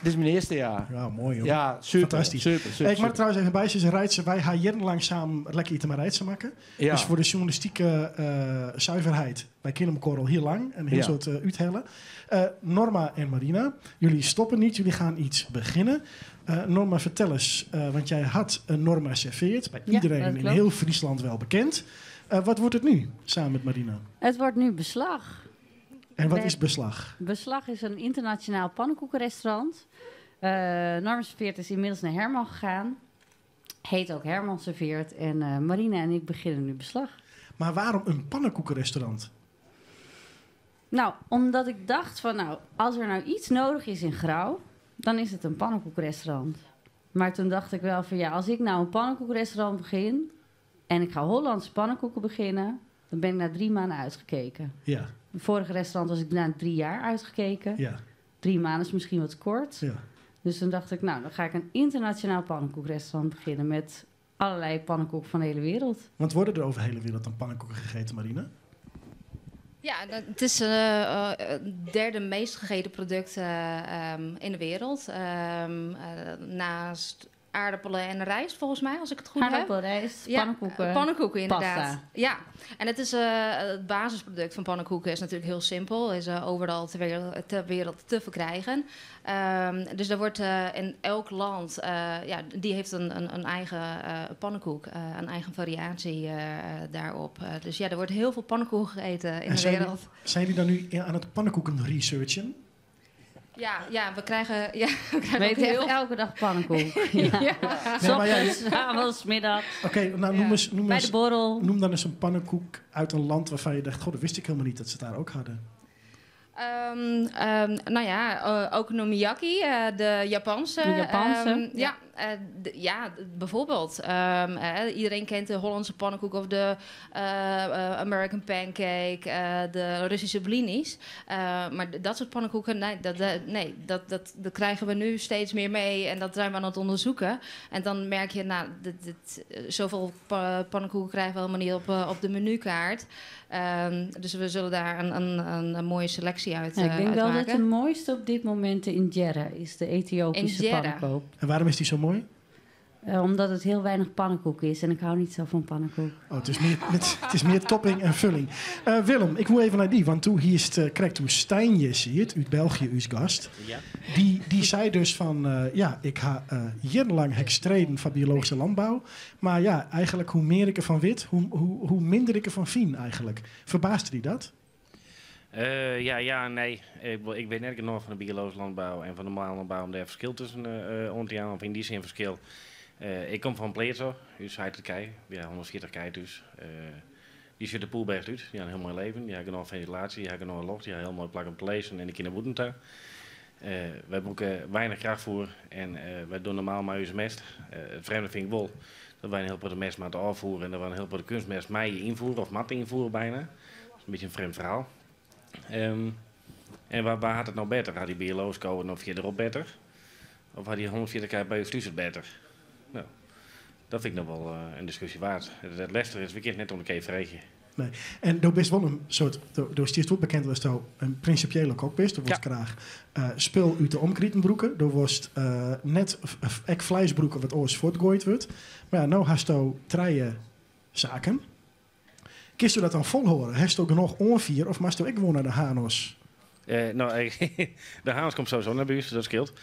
D: Dit is myn earste, ja.
A: Ja, moai, joh.
D: Ja, super.
A: Fantastysk.
D: Super, super,
A: Ik moat
D: super.
A: trouwens even by sizze, Reitse, wy ha jierrenlang samen lekker iten mei Reitse makke. Dus foar de sjoernalistike suverheid, wy kenne elkoar al hiel lang en hiel soad úthelle. Norma en Marina, jullie stoppen niet, jullie gaan iets beginnen. Norma, vertel eens, want jij had een Norma serveerd, bij
N: Ja,
A: iedereen
N: dat
A: in
N: klopt.
A: heel Friesland wel bekend. Wat wordt het nu, samen met Marina?
N: Het wordt nu Beslag.
A: En wat is Beslag?
N: Beslag is een internationaal pannenkoekenrestaurant. Norma Serveert is inmiddels naar Herman gegaan. Heet ook Herman Serveert. En Marina en ik beginnen nu Beslag.
A: Maar waarom een pannenkoekenrestaurant?
N: Omdat ik dacht van, als er nou iets nodig is in Grou, dan is het een pannenkoekenrestaurant. Maar toen dacht ik wel van, ja, als ik nou een pannenkoekenrestaurant begin en ik ga Hollandse pannenkoeken beginnen, dan ben ik na 3 maanden uitgekeken. Het vorige restaurant was ik na 3 jaar uitgekeken. 3 maanden is misschien wat kort. Dus toen dacht ik, dan ga ik een internationaal pannenkoekrestaurant beginnen met allerlei pannenkoeken van de hele wereld.
A: Want worden er over de hele wereld dan pannenkoeken gegeten, Marina?
V: Ja, het is het derde meest gegeten product in de wereld. Naast aardappelen en rijst, volgens mij, als ik het goed heb.
N: Aardappelen, rijst,
V: Ja,
N: pannenkoeken,
V: pannenkoeken, inderdaad.
N: Pasta.
V: Ja, en het basisproduct van pannenkoeken is natuurlijk heel simpel. Is overal ter wereld te verkrijgen. Dus er wordt in elk land, ja, die heeft een eigen pannenkoek, een eigen variatie daarop. Dus er wordt heel veel pannenkoeken gegeten in
A: En
V: de wereld.
A: zijn jullie dan nu aan het pannenkoeken researchen?
V: Ja, ja, we krijgen, ja, we krijgen
N: We
V: ook
N: eten echt
V: heel
N: elke dag pannenkoek. Ja.
V: Ja.
A: Nee, maar jij-
N: Ochtends, avonds, middags.
A: Oké, nou, noem eens, noem
N: Bij
A: eens
N: de borrel.
A: Noem dan eens een pannenkoek uit een land waarvan je dacht, goh, dat wist ik helemaal niet dat ze het daar ook hadden.
V: Okonomiyaki, de Japanse.
N: De Japanse, ja.
V: Ja, bijvoorbeeld. Iedereen kent de Hollandse pannenkoek of de American pancake, de Russische blinis. Maar dat soort pannenkoeken, nee, dat krijgen we nu steeds meer mee en dat zijn we aan het onderzoeken. En dan merk je, zoveel pannenkoeken krijgen we helemaal niet op de menukaart. Dus we zullen daar een mooie selectie
N: Ja, ik denk wel dat
V: uitmaken.
N: de mooiste op dit moment de injera is, de Ethiopische
V: Injera.
N: pannenkoek.
A: En waarom is die zo mooi?
N: Omdat het heel weinig pannenkoek is en ik hou niet zo van pannenkoek.
A: Oh, het is meer topping en vulling. Willem, ik moet even naar die, want toen hier is het krijgt toen Stijnje, zie je het, uit België, uw gast. Die zei dus van, ja, ik ga jarenlang hekstreden van biologische landbouw. Maar ja, eigenlijk hoe meer ik ervan weet, hoe minder ik ervan vind eigenlijk. Verbaasde die dat?
E: Ja, ja en nee. Ik wit net genôch fan de biologyske lânbou en fan de normale lânbou om dêr ferskil tusken oan te jaan, of yn dy sin ferskil. Ik kom fan pleats ôf, ús heit hat kij, wy ha 140 kij thús. Dy sjogge der poerbêst út, dy ha in hiel moai leven, dy ha genôch fentilaasje, dy ha genôch loft, dy ha in hiel moai plak om te lizzen en dy kinne bûten ta. Wy brûke weinich krachtfoer en wy dogge normaal mei ús mest. It frjemde fyn ik wol dat wy in hiel protte mest moatte ôffoere en dat wy in hiel protte keunstmest meie ynfoere of moatte ynfoere byna. Dat is in bytsje in frjemd ferhaal. En wa hat it no better? Hat dy biologyske ko it no fierderop better? Of hat dy 140 kij by ús thús it better? No, dat fyn ik noch wol in diskusje waard. It lestige is, we kinne it net oan de kij freegje.
A: Nee. En do bist wol in soart, do stiest wol bekend asto in prinsipiële kok bist. Do wolst graach spul út de omkriten brûke. Do wolst net ek fleis brûke wat oars fuortgoaid wurdt. Mar ja, no hasto trije saken. Kinsto dat dan folhâlde? Hasto genôch oanfier of moatsto ek gewoan nei de Hanos?
E: No, de Hanos komt sowieso nei by ús, dat skeelt.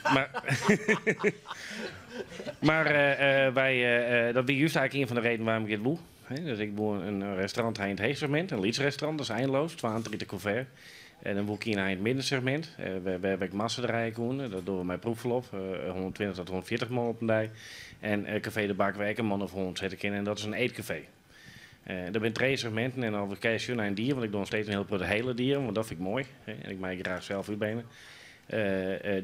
E: Maar maar wy, dat wie just eigentlik ien fan de redenen wêrom ik dit woe. Dus ik woe in restaurant ha yn it heechsegmint, in lyts restaurant, dat is eindeloos, 32 kûvert. En dan woe ik ien ha yn it middensegmint, wêr't ik massa draaie koene. Dat dogge we mei proefverlof, 120 tot 140 man op in dei. En Café de Bak, wêr ek in man of 100 sitte kin, en dat is in eetkafee. Dat binne trije segminten en as we kinne sjen nei in dier, want ik doch noch steeds in hiel protte hele dieren, want dat fyn ik moai. Hè, en ik mei graach sels útbene.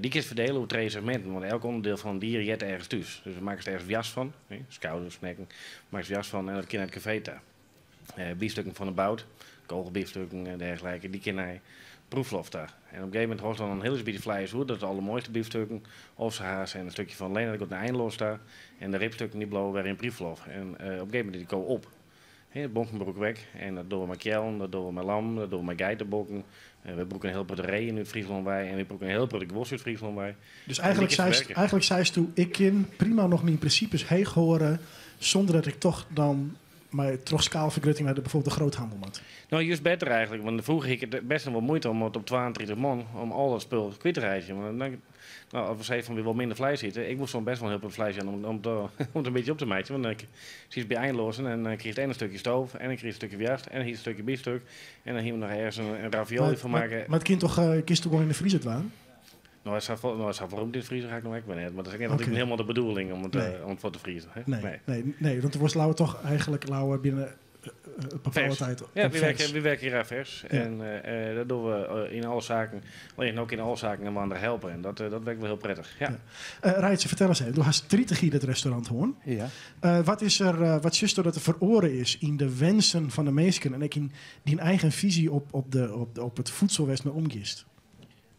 E: Dy kinst ferdele oer trije segminten, want elk ûnderdiel fan in dier heart ergens thús. Dus we meitsje der ergens woarst fan, hè, skouders, nekken, meitsje woarst fan en dat kin nei it kafee ta. Biefstukken fan de bout, kogelbiefstukken en dergelijke, dy kinne nei proeflof ta. En op een gegeven moment hâldst dan in hiel lyts bytsje fleis oer, dat is de allermoaiste biefstukken, ossehaas en in stikje fan lena, dat giet nei eindeloos ta. En de ribstukken dy bliuwe wer yn proeflof. En op een gegeven moment is dy ko op. Hè, bonken brûke we ek. En dat dogge we mei keallen, dat dogge we mei lam, dat dogge we mei geitebokken. We brûke in hiel protte reeën út Fryslân wei en we brûke in hiel protte guos út Fryslân wei.
A: Dus
E: En dy
A: eigentlik
E: kinst
A: seist,
E: ferwerke.
A: eigentlik seisto, ik kin prima noch myn prinsipes heech hâlde sûnder dat ik toch dan mei troch skaalfergrutting nei de bijvoorbeeld de groothandel moat.
E: No, just better eigentlik, want froeger hie ik it best noch wol muoite om it op 32 man om al dat spul kwyt te reitsjen. Want dan, no, as we sizze fan wy wolle minder fleis ite, ik moast soms best wol in hiel protte fleis jaan om it in bytsje op te meitsjen. Want dan sietst by eindeloazen en dan krigest en in stikje stoof en dan krigest in stikje woarst en dan hiest in stikje biefstuk en dan hiene we noch ergens in ravioli fan makke.
A: Mar it kin toch, kinst toch gewoan yn de friezer dwaan?
E: No, sa folle, no, sa folle romte yn de friezer ha ik no ek wer net. Mar dat is ek net altyd hielendal de bedoeling om it, om it fuort te friezen. Hè?
A: Nee,
E: Nee.
A: nee, nee, want do wolst leaver toch eigentlik leaver binnen in bepaalde
E: Fers.
A: tiid
E: Ja,
A: op
E: wy
A: fers.
E: werke, wy werke graach fers. En dat dogge we yn alle saken. Allinnich no kin alle saken inoar helpe. En dat werkt wol hiel prettich. Ja.
A: Reitse, fertel ris even. Do hast 30 jier dat restaurant hân.
D: Ja.
A: Wat is der, wat sjochsto dat der feroare is yn de wensen fan de minsken en ek yn dyn eigen fisy op it fiedsel wêr'tst mei omgiest?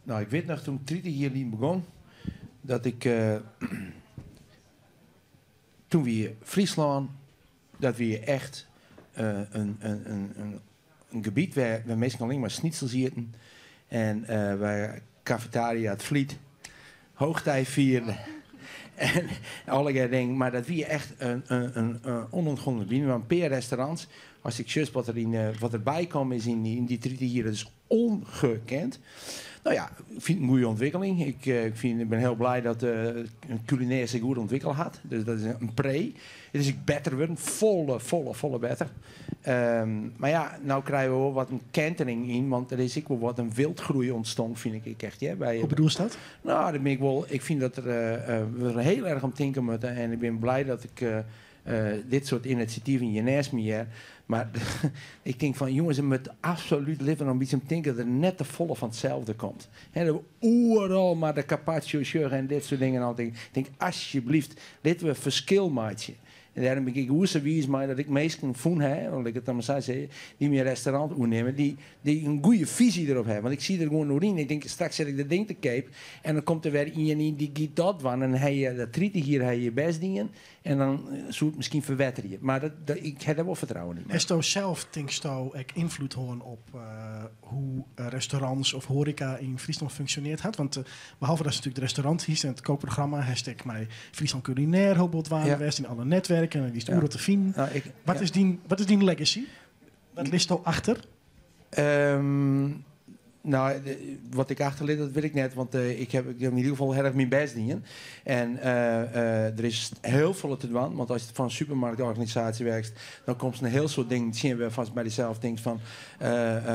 D: No, ik wit noch toen ik 30 jier lyn begûn, dat ik. Toen wie Fryslân, dat wie echt in gebiet wêr minsken allinnich mar snitzels ieten. En wêr cafetaria Het Vliet hoogtij fierde. En allegear dingen. Mar dat wie echt in ûnontgonnen gebiet. Mar in pear restaurants. As ik sjoch wat derby kaam is yn dy 30 jier, dat is ongekend. No ja, ik fyn it in goede ûntwikkeling. Ik bin hiel bliid dat it kulinêr sich goed ûntwikkele hat. Dus dat is in pre. It is ek better wurden, folle, folle, folle better. Mar ja, no krije we wol wat in kentering yn, want der is ek wol wat in wyldgroei ûntstien, fyn ik ek echt. Ja, by,
A: Hoe bedoelst dat?
D: No, dat bin ik wol. Ik fyn dat we der hiel erch om tinke moatte en ik bin bliid dat ik dit soart inisjativen hjir neist my hear. Mar ik tink fan, jonges, we moatte absolút leaver in bytsje om tinke dat der net te folle fan itselde komt. Hè, dat we oeral mar de carpaccio sjogge en dit soart dingen. Al. Ik tink, asjebleaft, litte we ferskil meitsje. En dêrom bin ik oer sa wiis mei dat ik minsken fûn ha, want ik it dan mar sa sizze, dy't myn restaurant oernimme, dy't in goede fisy derop hawwe. Want ik siet der gewoan oer yn. Ik tink, straks set ik dat ding te keap en dan komt der wer ien yn dy't giet dat dwaan. En dan ha je dat 30 jier ha je je bêst dien en dan soe it miskien ferwetterje. Mar ik ha dêr wol fertrouwen yn.
A: Hasto sels, tinksto, ek ynfloed hân op hoe't restaurants of hoareka yn Fryslân funksjonearre hat? Want behalve datst natuerlik de restaurant hiest en it kookprogramma, hast ek mei Fryslân Culinair hiel bot dwaande west yn alle netwurken en wiest oeral te finen.
D: No, ik,
A: Wat is dyn, wat is dyn legacy? Wat litsto achter?
D: Nou, wat ik achterlit, dat weet ik net. Want ik heb in ieder geval heel erg mijn best dien. En er is heel veel te doen. Want als je van een supermarktorganisatie werkt, dan komt een heel soort dingen zien waarvan je bij jezelf denkt van,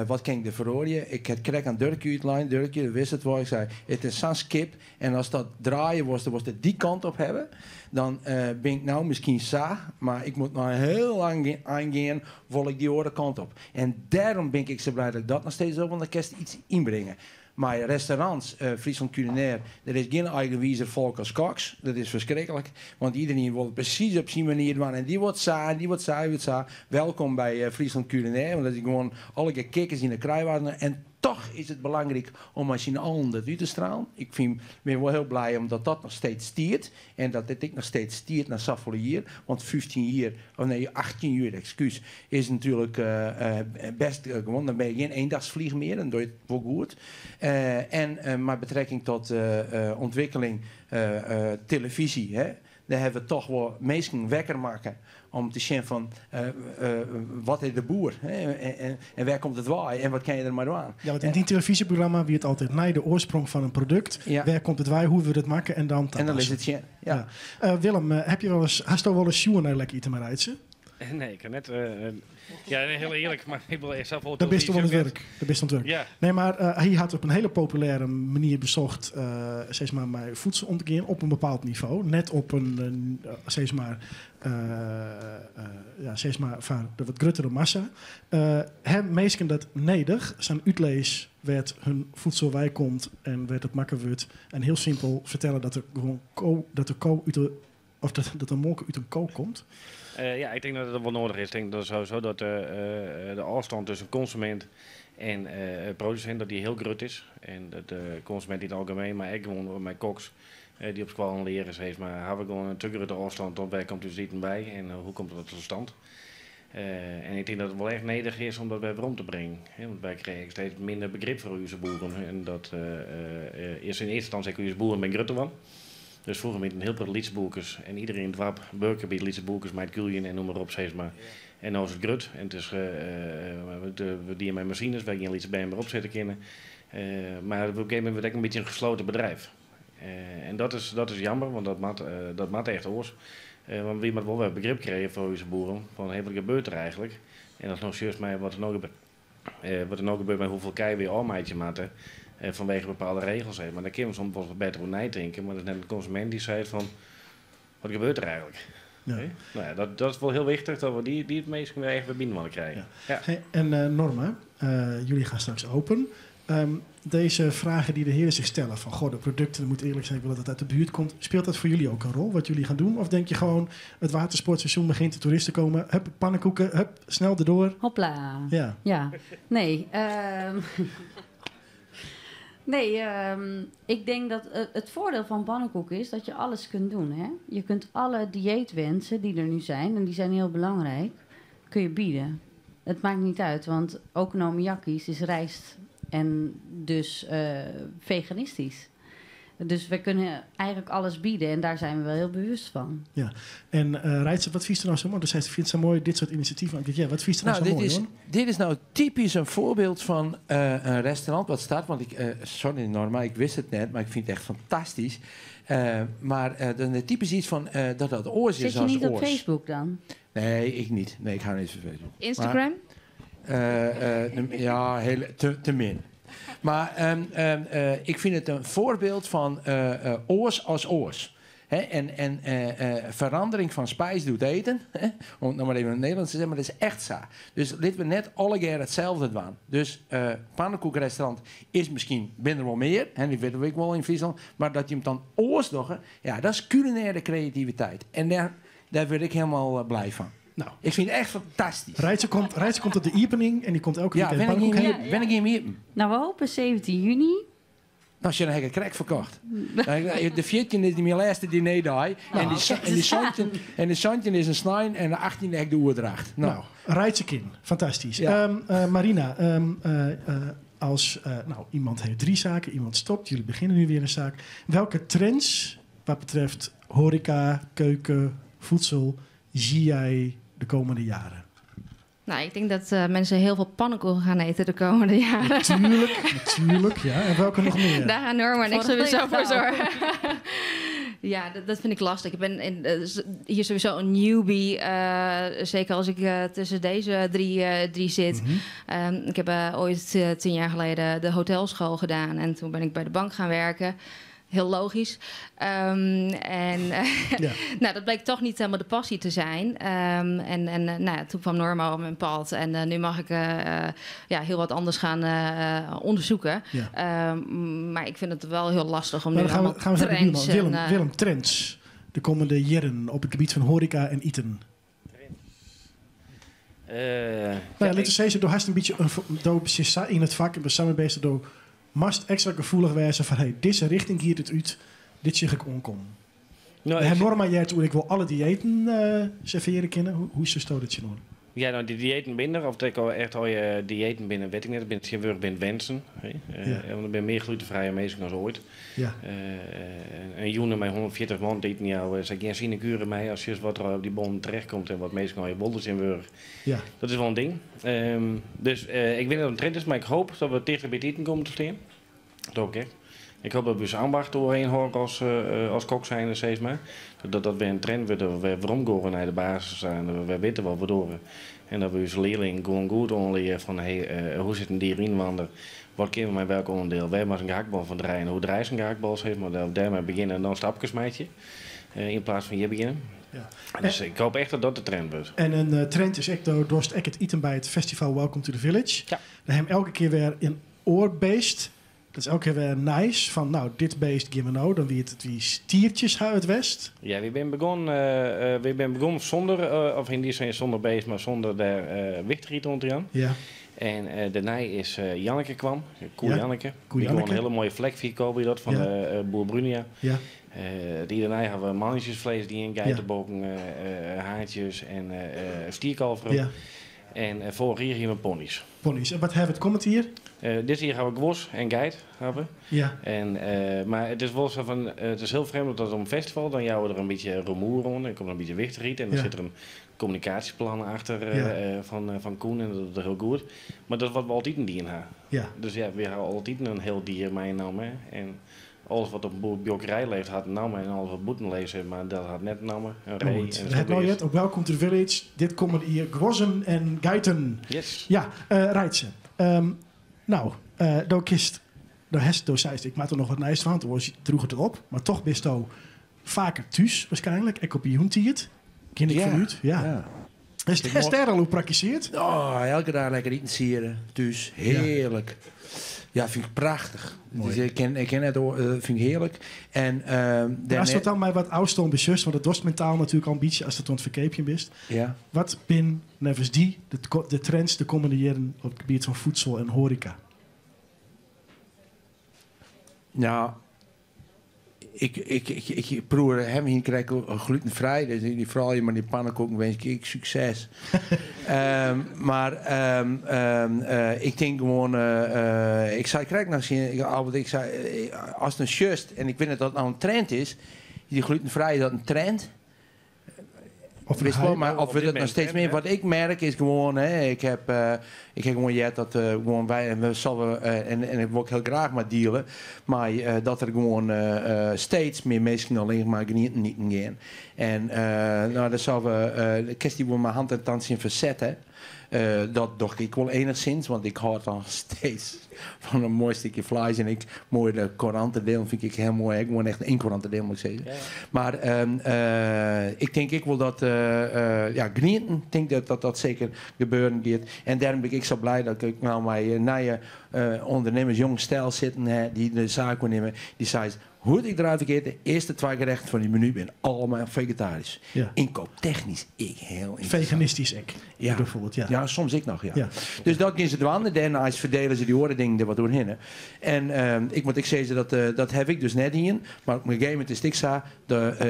D: wat kan ik er verrooien? Ik heb krek aan Durkje uitlijn. Durkje, dat wist het wel. Ik zei, het is zo'n skip. En als dat draaien was, dan was het die kant op hebben. Dan ben ik nou misschien sa, maar ik moet nog heel lang aangaan, wil ik die andere kant op. En daarom ben ik zo blij dat ik dat nog steeds doe, want dan kan je iets inbrengen. Maar restaurants, Friesland Culinair, er is geen eigenwijzer volk als koks. Dat is verschrikkelijk. Want iedereen wil het precies op zijn manier doen. En die wordt saai, en die wordt saai, die wordt saai. Welkom bij Friesland Culinair, want dat is gewoon alle kikkers in de kruiwagen. En toch is het belangrijk om als je allen dat uit te stralen. Ik ben wel heel blij omdat dat nog steeds stiert. En dat dit ik nog steeds stiert naar Safolier. Want 15 jaar, of nee, 18 uur, excuus, is natuurlijk best gewoon. Dan ben je geen eendagsvlieg meer, dan doe je het wel goed. En met betrekking tot ontwikkeling, televisie, hè, daar hebben we toch wel mensen wekker maken om te zien van wat is de boer, hè? En waar komt het waai en wat kan je er maar aan?
A: Ja, want in die televisieprogramma wie het altijd naar de oorsprong van een product, waar komt het waai, hoe we het maken en dan
D: En dan is het ja.
A: Ja. Willem, heb je wel eens, hast je wel eens sjoe naar lekker eten maar uitzen?
E: Nee, ik kan net. Ja, heel eerlijk, maar ik wil zelf wel
A: Dat bist
E: televisie
A: aan het
E: ook
A: werk. Dat bist aan het werk.
E: Ja.
A: Nee, maar hij had op een hele populaire manier bezocht, zeg maar, mijn voedsel om te gaan op een bepaald niveau. Net op een, zeg maar, ja, zeg maar, van de wat gruttere massa. Hem meestal dat neder, zijn uitlees werd hun voedsel wij komt en werd het makker wordt. En heel simpel vertellen dat er gewoon ko, dat de ko uit de, of dat, dat de molk uit een ko komt.
E: Ja, ik denk dat het wel nodig is. Ik denk dat sowieso dat de afstand tussen consument en producent dat die heel groot is. En dat de consument in het algemeen, maar ik gewoon mijn koks die op school leren, zeg maar, hebben we gewoon een te grote afstand tot waar komt u zitten bij en hoe komt dat tot stand? En ik denk dat het wel echt nederig is om dat weer om te brengen. Hè? Want wij krijgen steeds minder begrip voor onze boeren. En dat is in eerste instantie ook onze boeren ben groter van. Dus vroeger met een heel veel lietsboekers en iedereen in het wap, burgerbied, lietsboekers, met kuljen en noem maar op, zeg maar. En nou is het grut. En het is, we die met machines, wij geen lietsbaan meer op zitten kunnen. Maar op een gegeven moment wordt het een beetje een gesloten bedrijf. En dat is jammer, want dat mat echt oors. Want wie moet wel weer begrip krijgen voor onze boeren, van hey, wat gebeurt er eigenlijk? En dat is nog serieus mij wat er nou gebeurt. Wat er nou gebeurt met hoeveel kei weer almaatje matten. Vanwege bepaalde regels. Hè. Maar daar kunnen we soms wel wat beter over nadenken. Maar dat is net een consument die zei van, wat gebeurt er eigenlijk? Hè? Nou ja, dat is wel heel wichtig, dat we die het meest weer even binnen willen krijgen. Ja.
A: Hey, en Norma, jullie gaan straks open. Deze vragen die de heren zich stellen, van goh, de producten, moet eerlijk zijn, ik wil dat het uit de buurt komt. Speelt dat voor jullie ook een rol, wat jullie gaan doen? Of denk je gewoon, het watersportseizoen begint, de toeristen komen, hup, pannenkoeken, hup, snel erdoor.
F: Hopla. Ja. Nee, ik denk dat het voordeel van pannenkoeken is dat je alles kunt doen. Hè? Je kunt alle dieetwensen die er nu zijn, en die zijn heel belangrijk, kun je bieden. Het maakt niet uit, want okonomiyaki's is rijst en dus veganistisch. Dus we kunnen eigenlijk alles bieden en daar zijn we wel heel bewust van.
A: Ja, en Reitse, wat vies er nou zo mooi? Dus hij vindt het zo mooi, dit soort initiatieven. Ik denk, ja, wat vies er nou zo mooi, hoor?
D: Dit is nou typisch een voorbeeld van een restaurant wat staat. Want ik, sorry Norma, ik wist het net, maar ik vind het echt fantastisch. Maar dan is typisch iets van dat dat oors is
F: Zit je
D: als
F: niet op
D: oors.
F: Facebook dan?
D: Nee, ik niet. Nee, ik hou niet van Facebook.
V: Instagram?
D: Maar ja, heel, te min. Maar ik vind het een voorbeeld van oors als oors. Hè? En verandering van spijs doet eten. Hè? Om het nog maar even in het Nederlands te zeggen, maar dat is echt zo. Dus laten we net alle keer hetzelfde doen. Dus pannenkoekrestaurant is misschien binnen wel meer. Hè? Die weten we ook wel in Friesland. Maar dat je hem dan oors doet, ja, dat is culinaire creativiteit. En daar word ik helemaal blij van. Ik vind het echt fantastisch.
A: Reitse komt op de opening en die komt elke
D: Ja,
A: weekend
D: ben ik
A: pannenkoek
D: hier
A: heen.
D: ben ik hier meer?
F: We hopen 17 juni.
D: Nou, ze hebben een krek verkocht. De 14 is mijn laatste diner daar. En
F: Kijk eens aan.
D: de 17 is een snijn en de 18 heb ik de oerdracht.
A: Reitse kin. Fantastisch.
D: Ja.
A: Marina, als iemand heeft 3 zaken, iemand stopt, jullie beginnen nu weer een zaak. Welke trends wat betreft horeca, keuken, voedsel zie jij de komende jaren?
V: Nou, ik denk dat mensen heel veel pannenkoeken gaan eten de komende jaren.
A: Natuurlijk, natuurlijk. Ja. En welke nog meer?
V: Daar gaan Norma en ik
F: Voor
V: sowieso voor
F: leeftaal.
V: zorgen. Ja, dat vind ik lastig. Ik ben hier sowieso een newbie. Zeker als ik tussen deze drie zit. Ik heb ooit 10 jaar geleden de hotelschool gedaan. En toen ben ik bij de bank gaan werken. Heel logisch. En nou, dat bleek toch niet helemaal de passie te zijn. En nou ja, toen kwam Norma op mijn pad. En nu mag ik ja, heel wat anders gaan onderzoeken. Maar ik vind het wel heel lastig om
A: Maar
V: nu
A: dan gaan we,
V: allemaal
A: gaan we naar de
V: trends
A: buurman. Willem,
V: en,
A: Willem, trends. De komende jaren op het gebied van horeca en eten. Nou ja, laten we zeggen, door haast een beetje een, door precies in het vak en bij samen bezig door mast extra gevoelig wijzen van hey, deze richting hier het uit, dit zeg ik onkom.
E: Nou,
A: En Norma jij toen ik wil alle diëten serveren kennen. Hoe is dat je nog?
E: Ja, nou, die diëten binnen, of dat ik al echt al je diëten binnen, weet ik net, binnen geen binnen wensen. Hè? Want ik ben meer glutenvrij mensen dan ooit. Een jongen met 140 man die jou, zeg geen sinecure mij als je wat er op die bon terechtkomt en wat meestal al je bolders in worden. Dat is wel een ding. Dus ik weet niet of het een trend is, maar ik hoop dat we dichter bij het eten komen te staan. Dat hoop ik echt. Ik hoop dat we dus ambacht doorheen horen als kok zijn, steeds maar. Dat dat weer een trend wordt, dat we waarom gaan naar de basis en we weten wat we doen. En dat we onze leerling gewoon goed aanleren van hey, hoe zit een dier inwander? Wat kunnen we met welk onderdeel? Wij maar een gehaktbal van draaien. Hoe draai je een gehaktbal? Zeg maar, dat we daarmee beginnen en dan stapjes meidje. In plaats van hier beginnen. Dus ik hoop echt dat dat de trend wordt.
A: En een trend is echt door dorst ik het eten bij het festival Welcome to the Village. Daar hebben elke keer weer een oorbeest. Dat is elke keer weer nice. Van nou, dit beest give me nou. Dan wie het wie stiertjes uit West.
E: Ja, we zijn begonnen zonder, of in die zin zonder beest, maar zonder de wichtriet rond aan. En daarna is Janneke kwam, Koe Janneke.
A: Koe
E: Die kwam
A: Janneke.
E: een hele mooie vlek verkopen dat van de boer Brunia. Die daarna hebben we mannetjesvlees die in geitenbokken, haartjes en stierkalveren. En vorig jaar hier met ponies.
A: Ponies. En wat hebben we het komt hier?
E: Dit jaar hebben we gwos en geit. Hebben. En, maar het is wel zo van, het is heel vreemd dat op een festival, dan jouwen er een beetje rumoer rond en komt er een beetje wichtigheid en dan zit er een communicatieplan achter van Koen en dat is heel goed. Maar dat is wat we altijd een dier hebben. Dus ja, we hebben altijd een heel dier meegenomen. En alles wat op een boerderij leeft had een naam en alles wat boeten leeft, maar dat had net namen. Een ree
A: Goed.
E: en
A: Het
E: zo
A: nou
E: weer.
A: jet op Welcome to the Village. Dit komen hier gwossen en geiten.
E: Yes.
A: Ja, Reitse. Nou, door kist, door hest, door zeist, ik maak er nog wat nijs van, toen droeg het erop. Maar toch bist u vaker thuis waarschijnlijk. Ik op je hoentiert. Ken ik vanuit. Ja. Is
D: Ik
A: het daar al hoe praktiseert?
D: Oh, elke dag lekker eten sieren thuis. Heerlijk. Ja, vind ik prachtig.
A: Mooi.
D: Dus ik ken het, hoor, vind ik heerlijk. En,
A: Maar als dat dan maar wat oudste ambitieus, want het was mentaal natuurlijk al een beetje als het ont verkeepje bist. Wat bin nevens die de trends de komende jaren op het gebied van voedsel en horeca?
D: Nou, ik proer hem hier krijg ik glutenvrij. Dus die vooral je maar die pannenkoeken wens ik succes. Maar ik denk gewoon, ik zei krijg nog zien, ik, Albert, ik zei, als het een just en ik weet niet dat het nou een trend is, die glutenvrij is dat een trend.
A: Of
D: Wist wel, maar
E: Op
D: of
E: dit
D: we dat nog
E: moment
D: steeds
E: trend,
D: meer.
E: hè?
D: Wat ik merk is gewoon, hè, ik heb gewoon jet dat gewoon wij en we zullen en ik wil ook heel graag maar dealen, maar dat er gewoon steeds meer mensen alleen maar genieten niet gaan. En nou, dat zullen we, de kwestie waar mijn hand en tand in verzetten. Dat doe ik wel enigszins, want ik houd dan steeds van een mooi stukje vlees. En ik mooi de korantendeel vind ik heel mooi. Ik woon echt één korantendeel, moet ik zeggen. Maar ik denk ik wil dat, ja, genieten. Ik denk dat dat, dat zeker gebeuren gaat. En daarom ben ik zo blij dat ik nou mijn nieuwe ondernemers jong stijl zitten, hè, die de zaak nemen. Die zei, hoe ik eruit keer, de eerste twee gerechten van die menu ben allemaal vegetarisch. Inkooptechnisch, ik heel interessant.
A: Veganistisch ik,
D: Ja.
A: bijvoorbeeld. Ja.
D: Ja, soms ik nog, ja. Dus dat gaan ze doen. Daarna verdelen ze die oren er wat doorheen. hè. En ik moet ik zeggen, dat heb ik dus net in. Maar op een gegeven moment is het ik zo,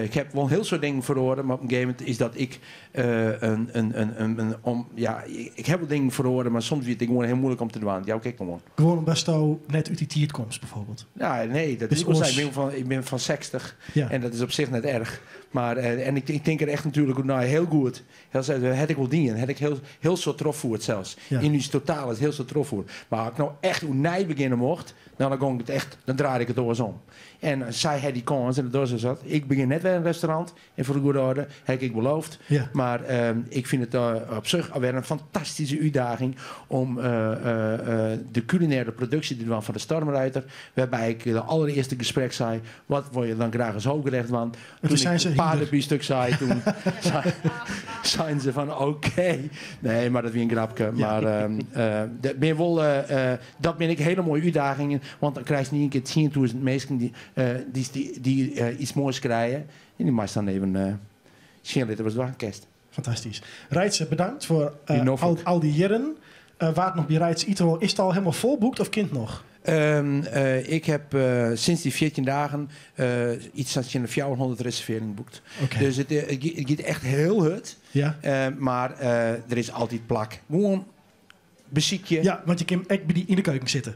D: ik heb wel heel soort dingen verloren, maar op een gegeven moment is dat ik een, om, ja, ik heb wel dingen verloren, maar soms vind ik het gewoon heel moeilijk om te doen. Ja, oké, kom on.
A: Gewoon omdat je net uit die tiert komt, bijvoorbeeld.
D: Ja, nee, dat
A: Dus
D: is ook
A: ons-
D: ik ben van van, ik ben van 60
A: Ja.
D: en dat is op zich net erch. Mar, en ik tink der echt natuerlik oer nei, hiel goed. Hiel, hat ik wol dien, hat ik hiel, hiel soad trochfierd sels.
A: Ja.
D: Yn ús totaal is hiel soad trochfierd. Mar as ik no echt oernij begjinne mocht, dan gong ik it echt, dan draaide ik it oars om. En sy ha dy kâns en dat dogge se dat. Ik begjin net wer in restaurant en foar de goede oarder, ha ik ek beloofd.
A: Ja.
D: Mar ik fyn it op sich alwer in fantastyske útdaging om de kulinêre produksje te dwaan fan de Stormruiter. Wêrby ik de allerearste gesprek sei, wat wolle je dan graach as hoofdgerecht dwaan?
A: En
D: Toen
A: toen
D: ik
A: sei se
D: paardebiefstuk sei, toen seinen se fan oké. Nee, mar dat wie in grapke. Mar dat binne wol, dat binne ek hiele moaie útdagingen, want dan krijst yn ien kear 10.000 minsken dy't iets moais krije. En dy meist dan even sjen litte watst dwaan kinst.
A: Fantastysk. Reitse, bedankt foar
D: Wie noflik.
A: al dy jierren. Wa't noch by Reitse ite wol, is it al hielendal folboekt of kin it noch?
D: Ik ha sinds dy 14 dagen iets sa'n tsjin de 400 reservearringen boekt.
A: Oké.
D: Dus it giet echt hiel hurd.
A: Ja.
D: Mar der is altyd plak. Gewoan besykje.
A: Ja, want je kinne ek by dy yn de keuken sitte.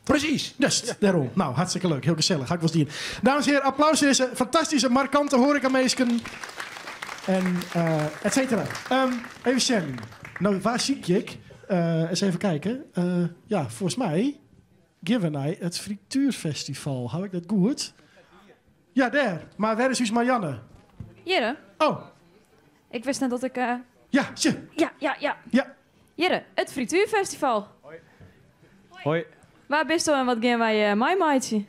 D: Presys.
A: Dus, dêrom. No, hartstikke leuk. Hiel gesellich. Ha ik wolris dien. Dames en hearen, applaus foar dizze fantastyske, markante hoarekaminsken. En et cetera. Even sjen. No, wêr sykje ik? Ris even kijken. Ja, folgens my gean we nei it Frituerfestival. Ha ik dat goed? Ja, dêr. Mar wêr is ús Marianne?
M: Hjirre.
A: Oh.
M: Ik wist net dat ik...
A: Ja, sje.
M: Ja, ja, ja.
A: Ja.
M: Hjirre, it Frituerfestival.
G: Hoi. Hoi.
M: Wêr bisto en wat gean wy meimeitsjen?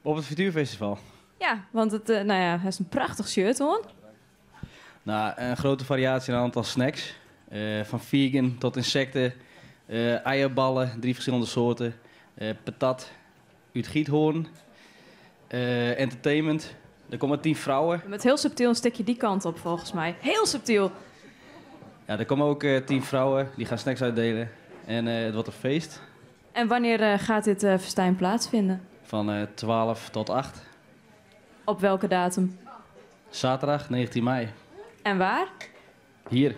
G: Op it Frituerfestival.
M: Ja, want it, no ja, hast in prachtich shirt oan.
G: No, in grutte fariaasje in oantal snacks. Fan vegan tot ynsekten, eierballen, drie verschillende soorten, patat út Giethoorn, entertainment. Der komme 10 froulju.
M: Met hiel subtyl in stikje dy kant op, folgens my. Hiel subtyl.
G: Ja, der komme ek 10 froulju, dy geane snacks útdiele. En it wurdt in feest.
M: En wannear giet dit festyn plakfine?
G: Fan 12 tot 8.
M: Op welke datum?
G: Saterdei 19 mei.
M: En wêr?
G: Hjir.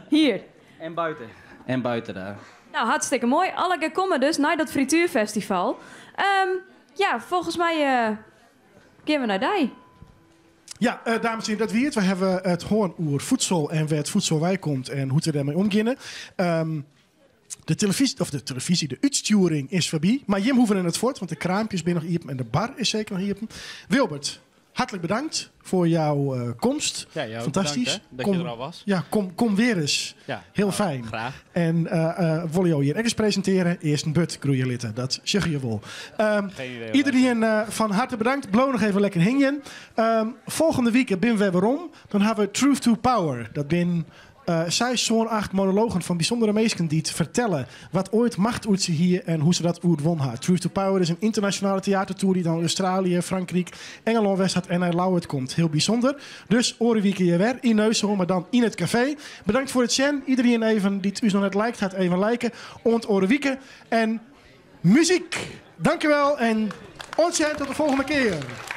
M: Hjir.
G: En bûten. En bûten dêr.
M: No, hartstikke moai. Allegear komme dus nei dat frituerfestival. Ja, folgens my gean we nei dy.
A: Ja, dames en hearen, dat wie it. We hawwe it hân oer fiedsel en wêr't fiedsel weikomt en hoe't we dêrmei omgean. De telefyzje, of de telefyzje, de útstjoering is foarby. Mar jim hoege net fuort, want de kraampjes binne noch iepen en de bar is seker noch iepen. Wilbert, hertlik bedankt foar jo komst.
H: Ja, jou
A: Fantastysk.
H: bedankt, hè, dat je der al was.
A: Ja, kom wer ris.
H: Ja,
A: Hiel
H: nou,
A: fijn.
H: graach.
A: En wolle jo hjir ek ris presintearje? Earst in burd groeie litte. Dat sjogge je wol.
H: Geen idee, hoor.
A: Iedereen fan herte bedankt. Bliuw noch even lekker hingjen. Folgjende wike binne we werom. Dan hawwe we Truth to Power. Dat binne seis, sân, acht monologen fan bysûndere minsken dy't fertelle wat oait macht oer se hie en hoe't se dat oerwûn ha. Truth to Power is in ynternasjonale teatertoer dy't dan Australië, Frankryk, Ingelân west hat en nei Ljouwert komt. Hiel bysûnder. Dus oare wike hjir wer yn Neushoorn, mar dan yn it kafee. Bedankt foar it sjen. Iedereen even dy't ús noch net liked hat, even liken. Oant oare wike. En muzyk. Dankjewel en oant sjen tot de folgjende kear.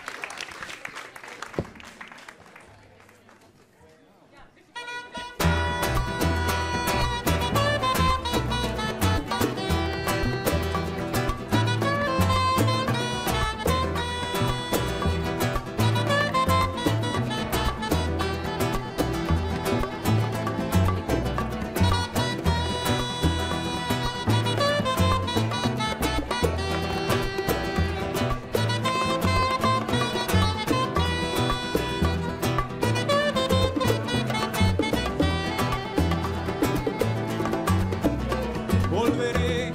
Q: Volveré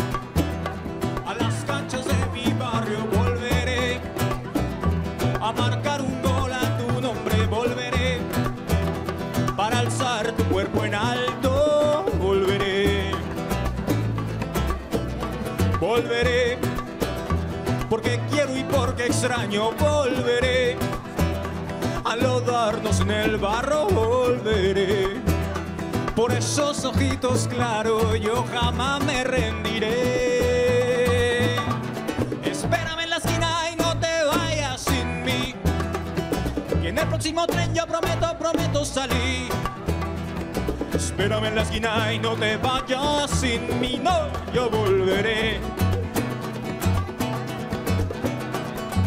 Q: a las canchas de mi barrio, volveré a marcar un gol a tu nombre, volveré para alzar tu cuerpo en alto, volveré, volveré, porque quiero y porque extraño, volveré a lodarnos en el barro, volveré. Por esos ojitos claros yo jamás me rendiré. Espérame en la esquina y no te vayas sin mí. Que en el próximo tren yo prometo, prometo salir. Espérame en la esquina y no te vayas sin mí. No, yo volveré.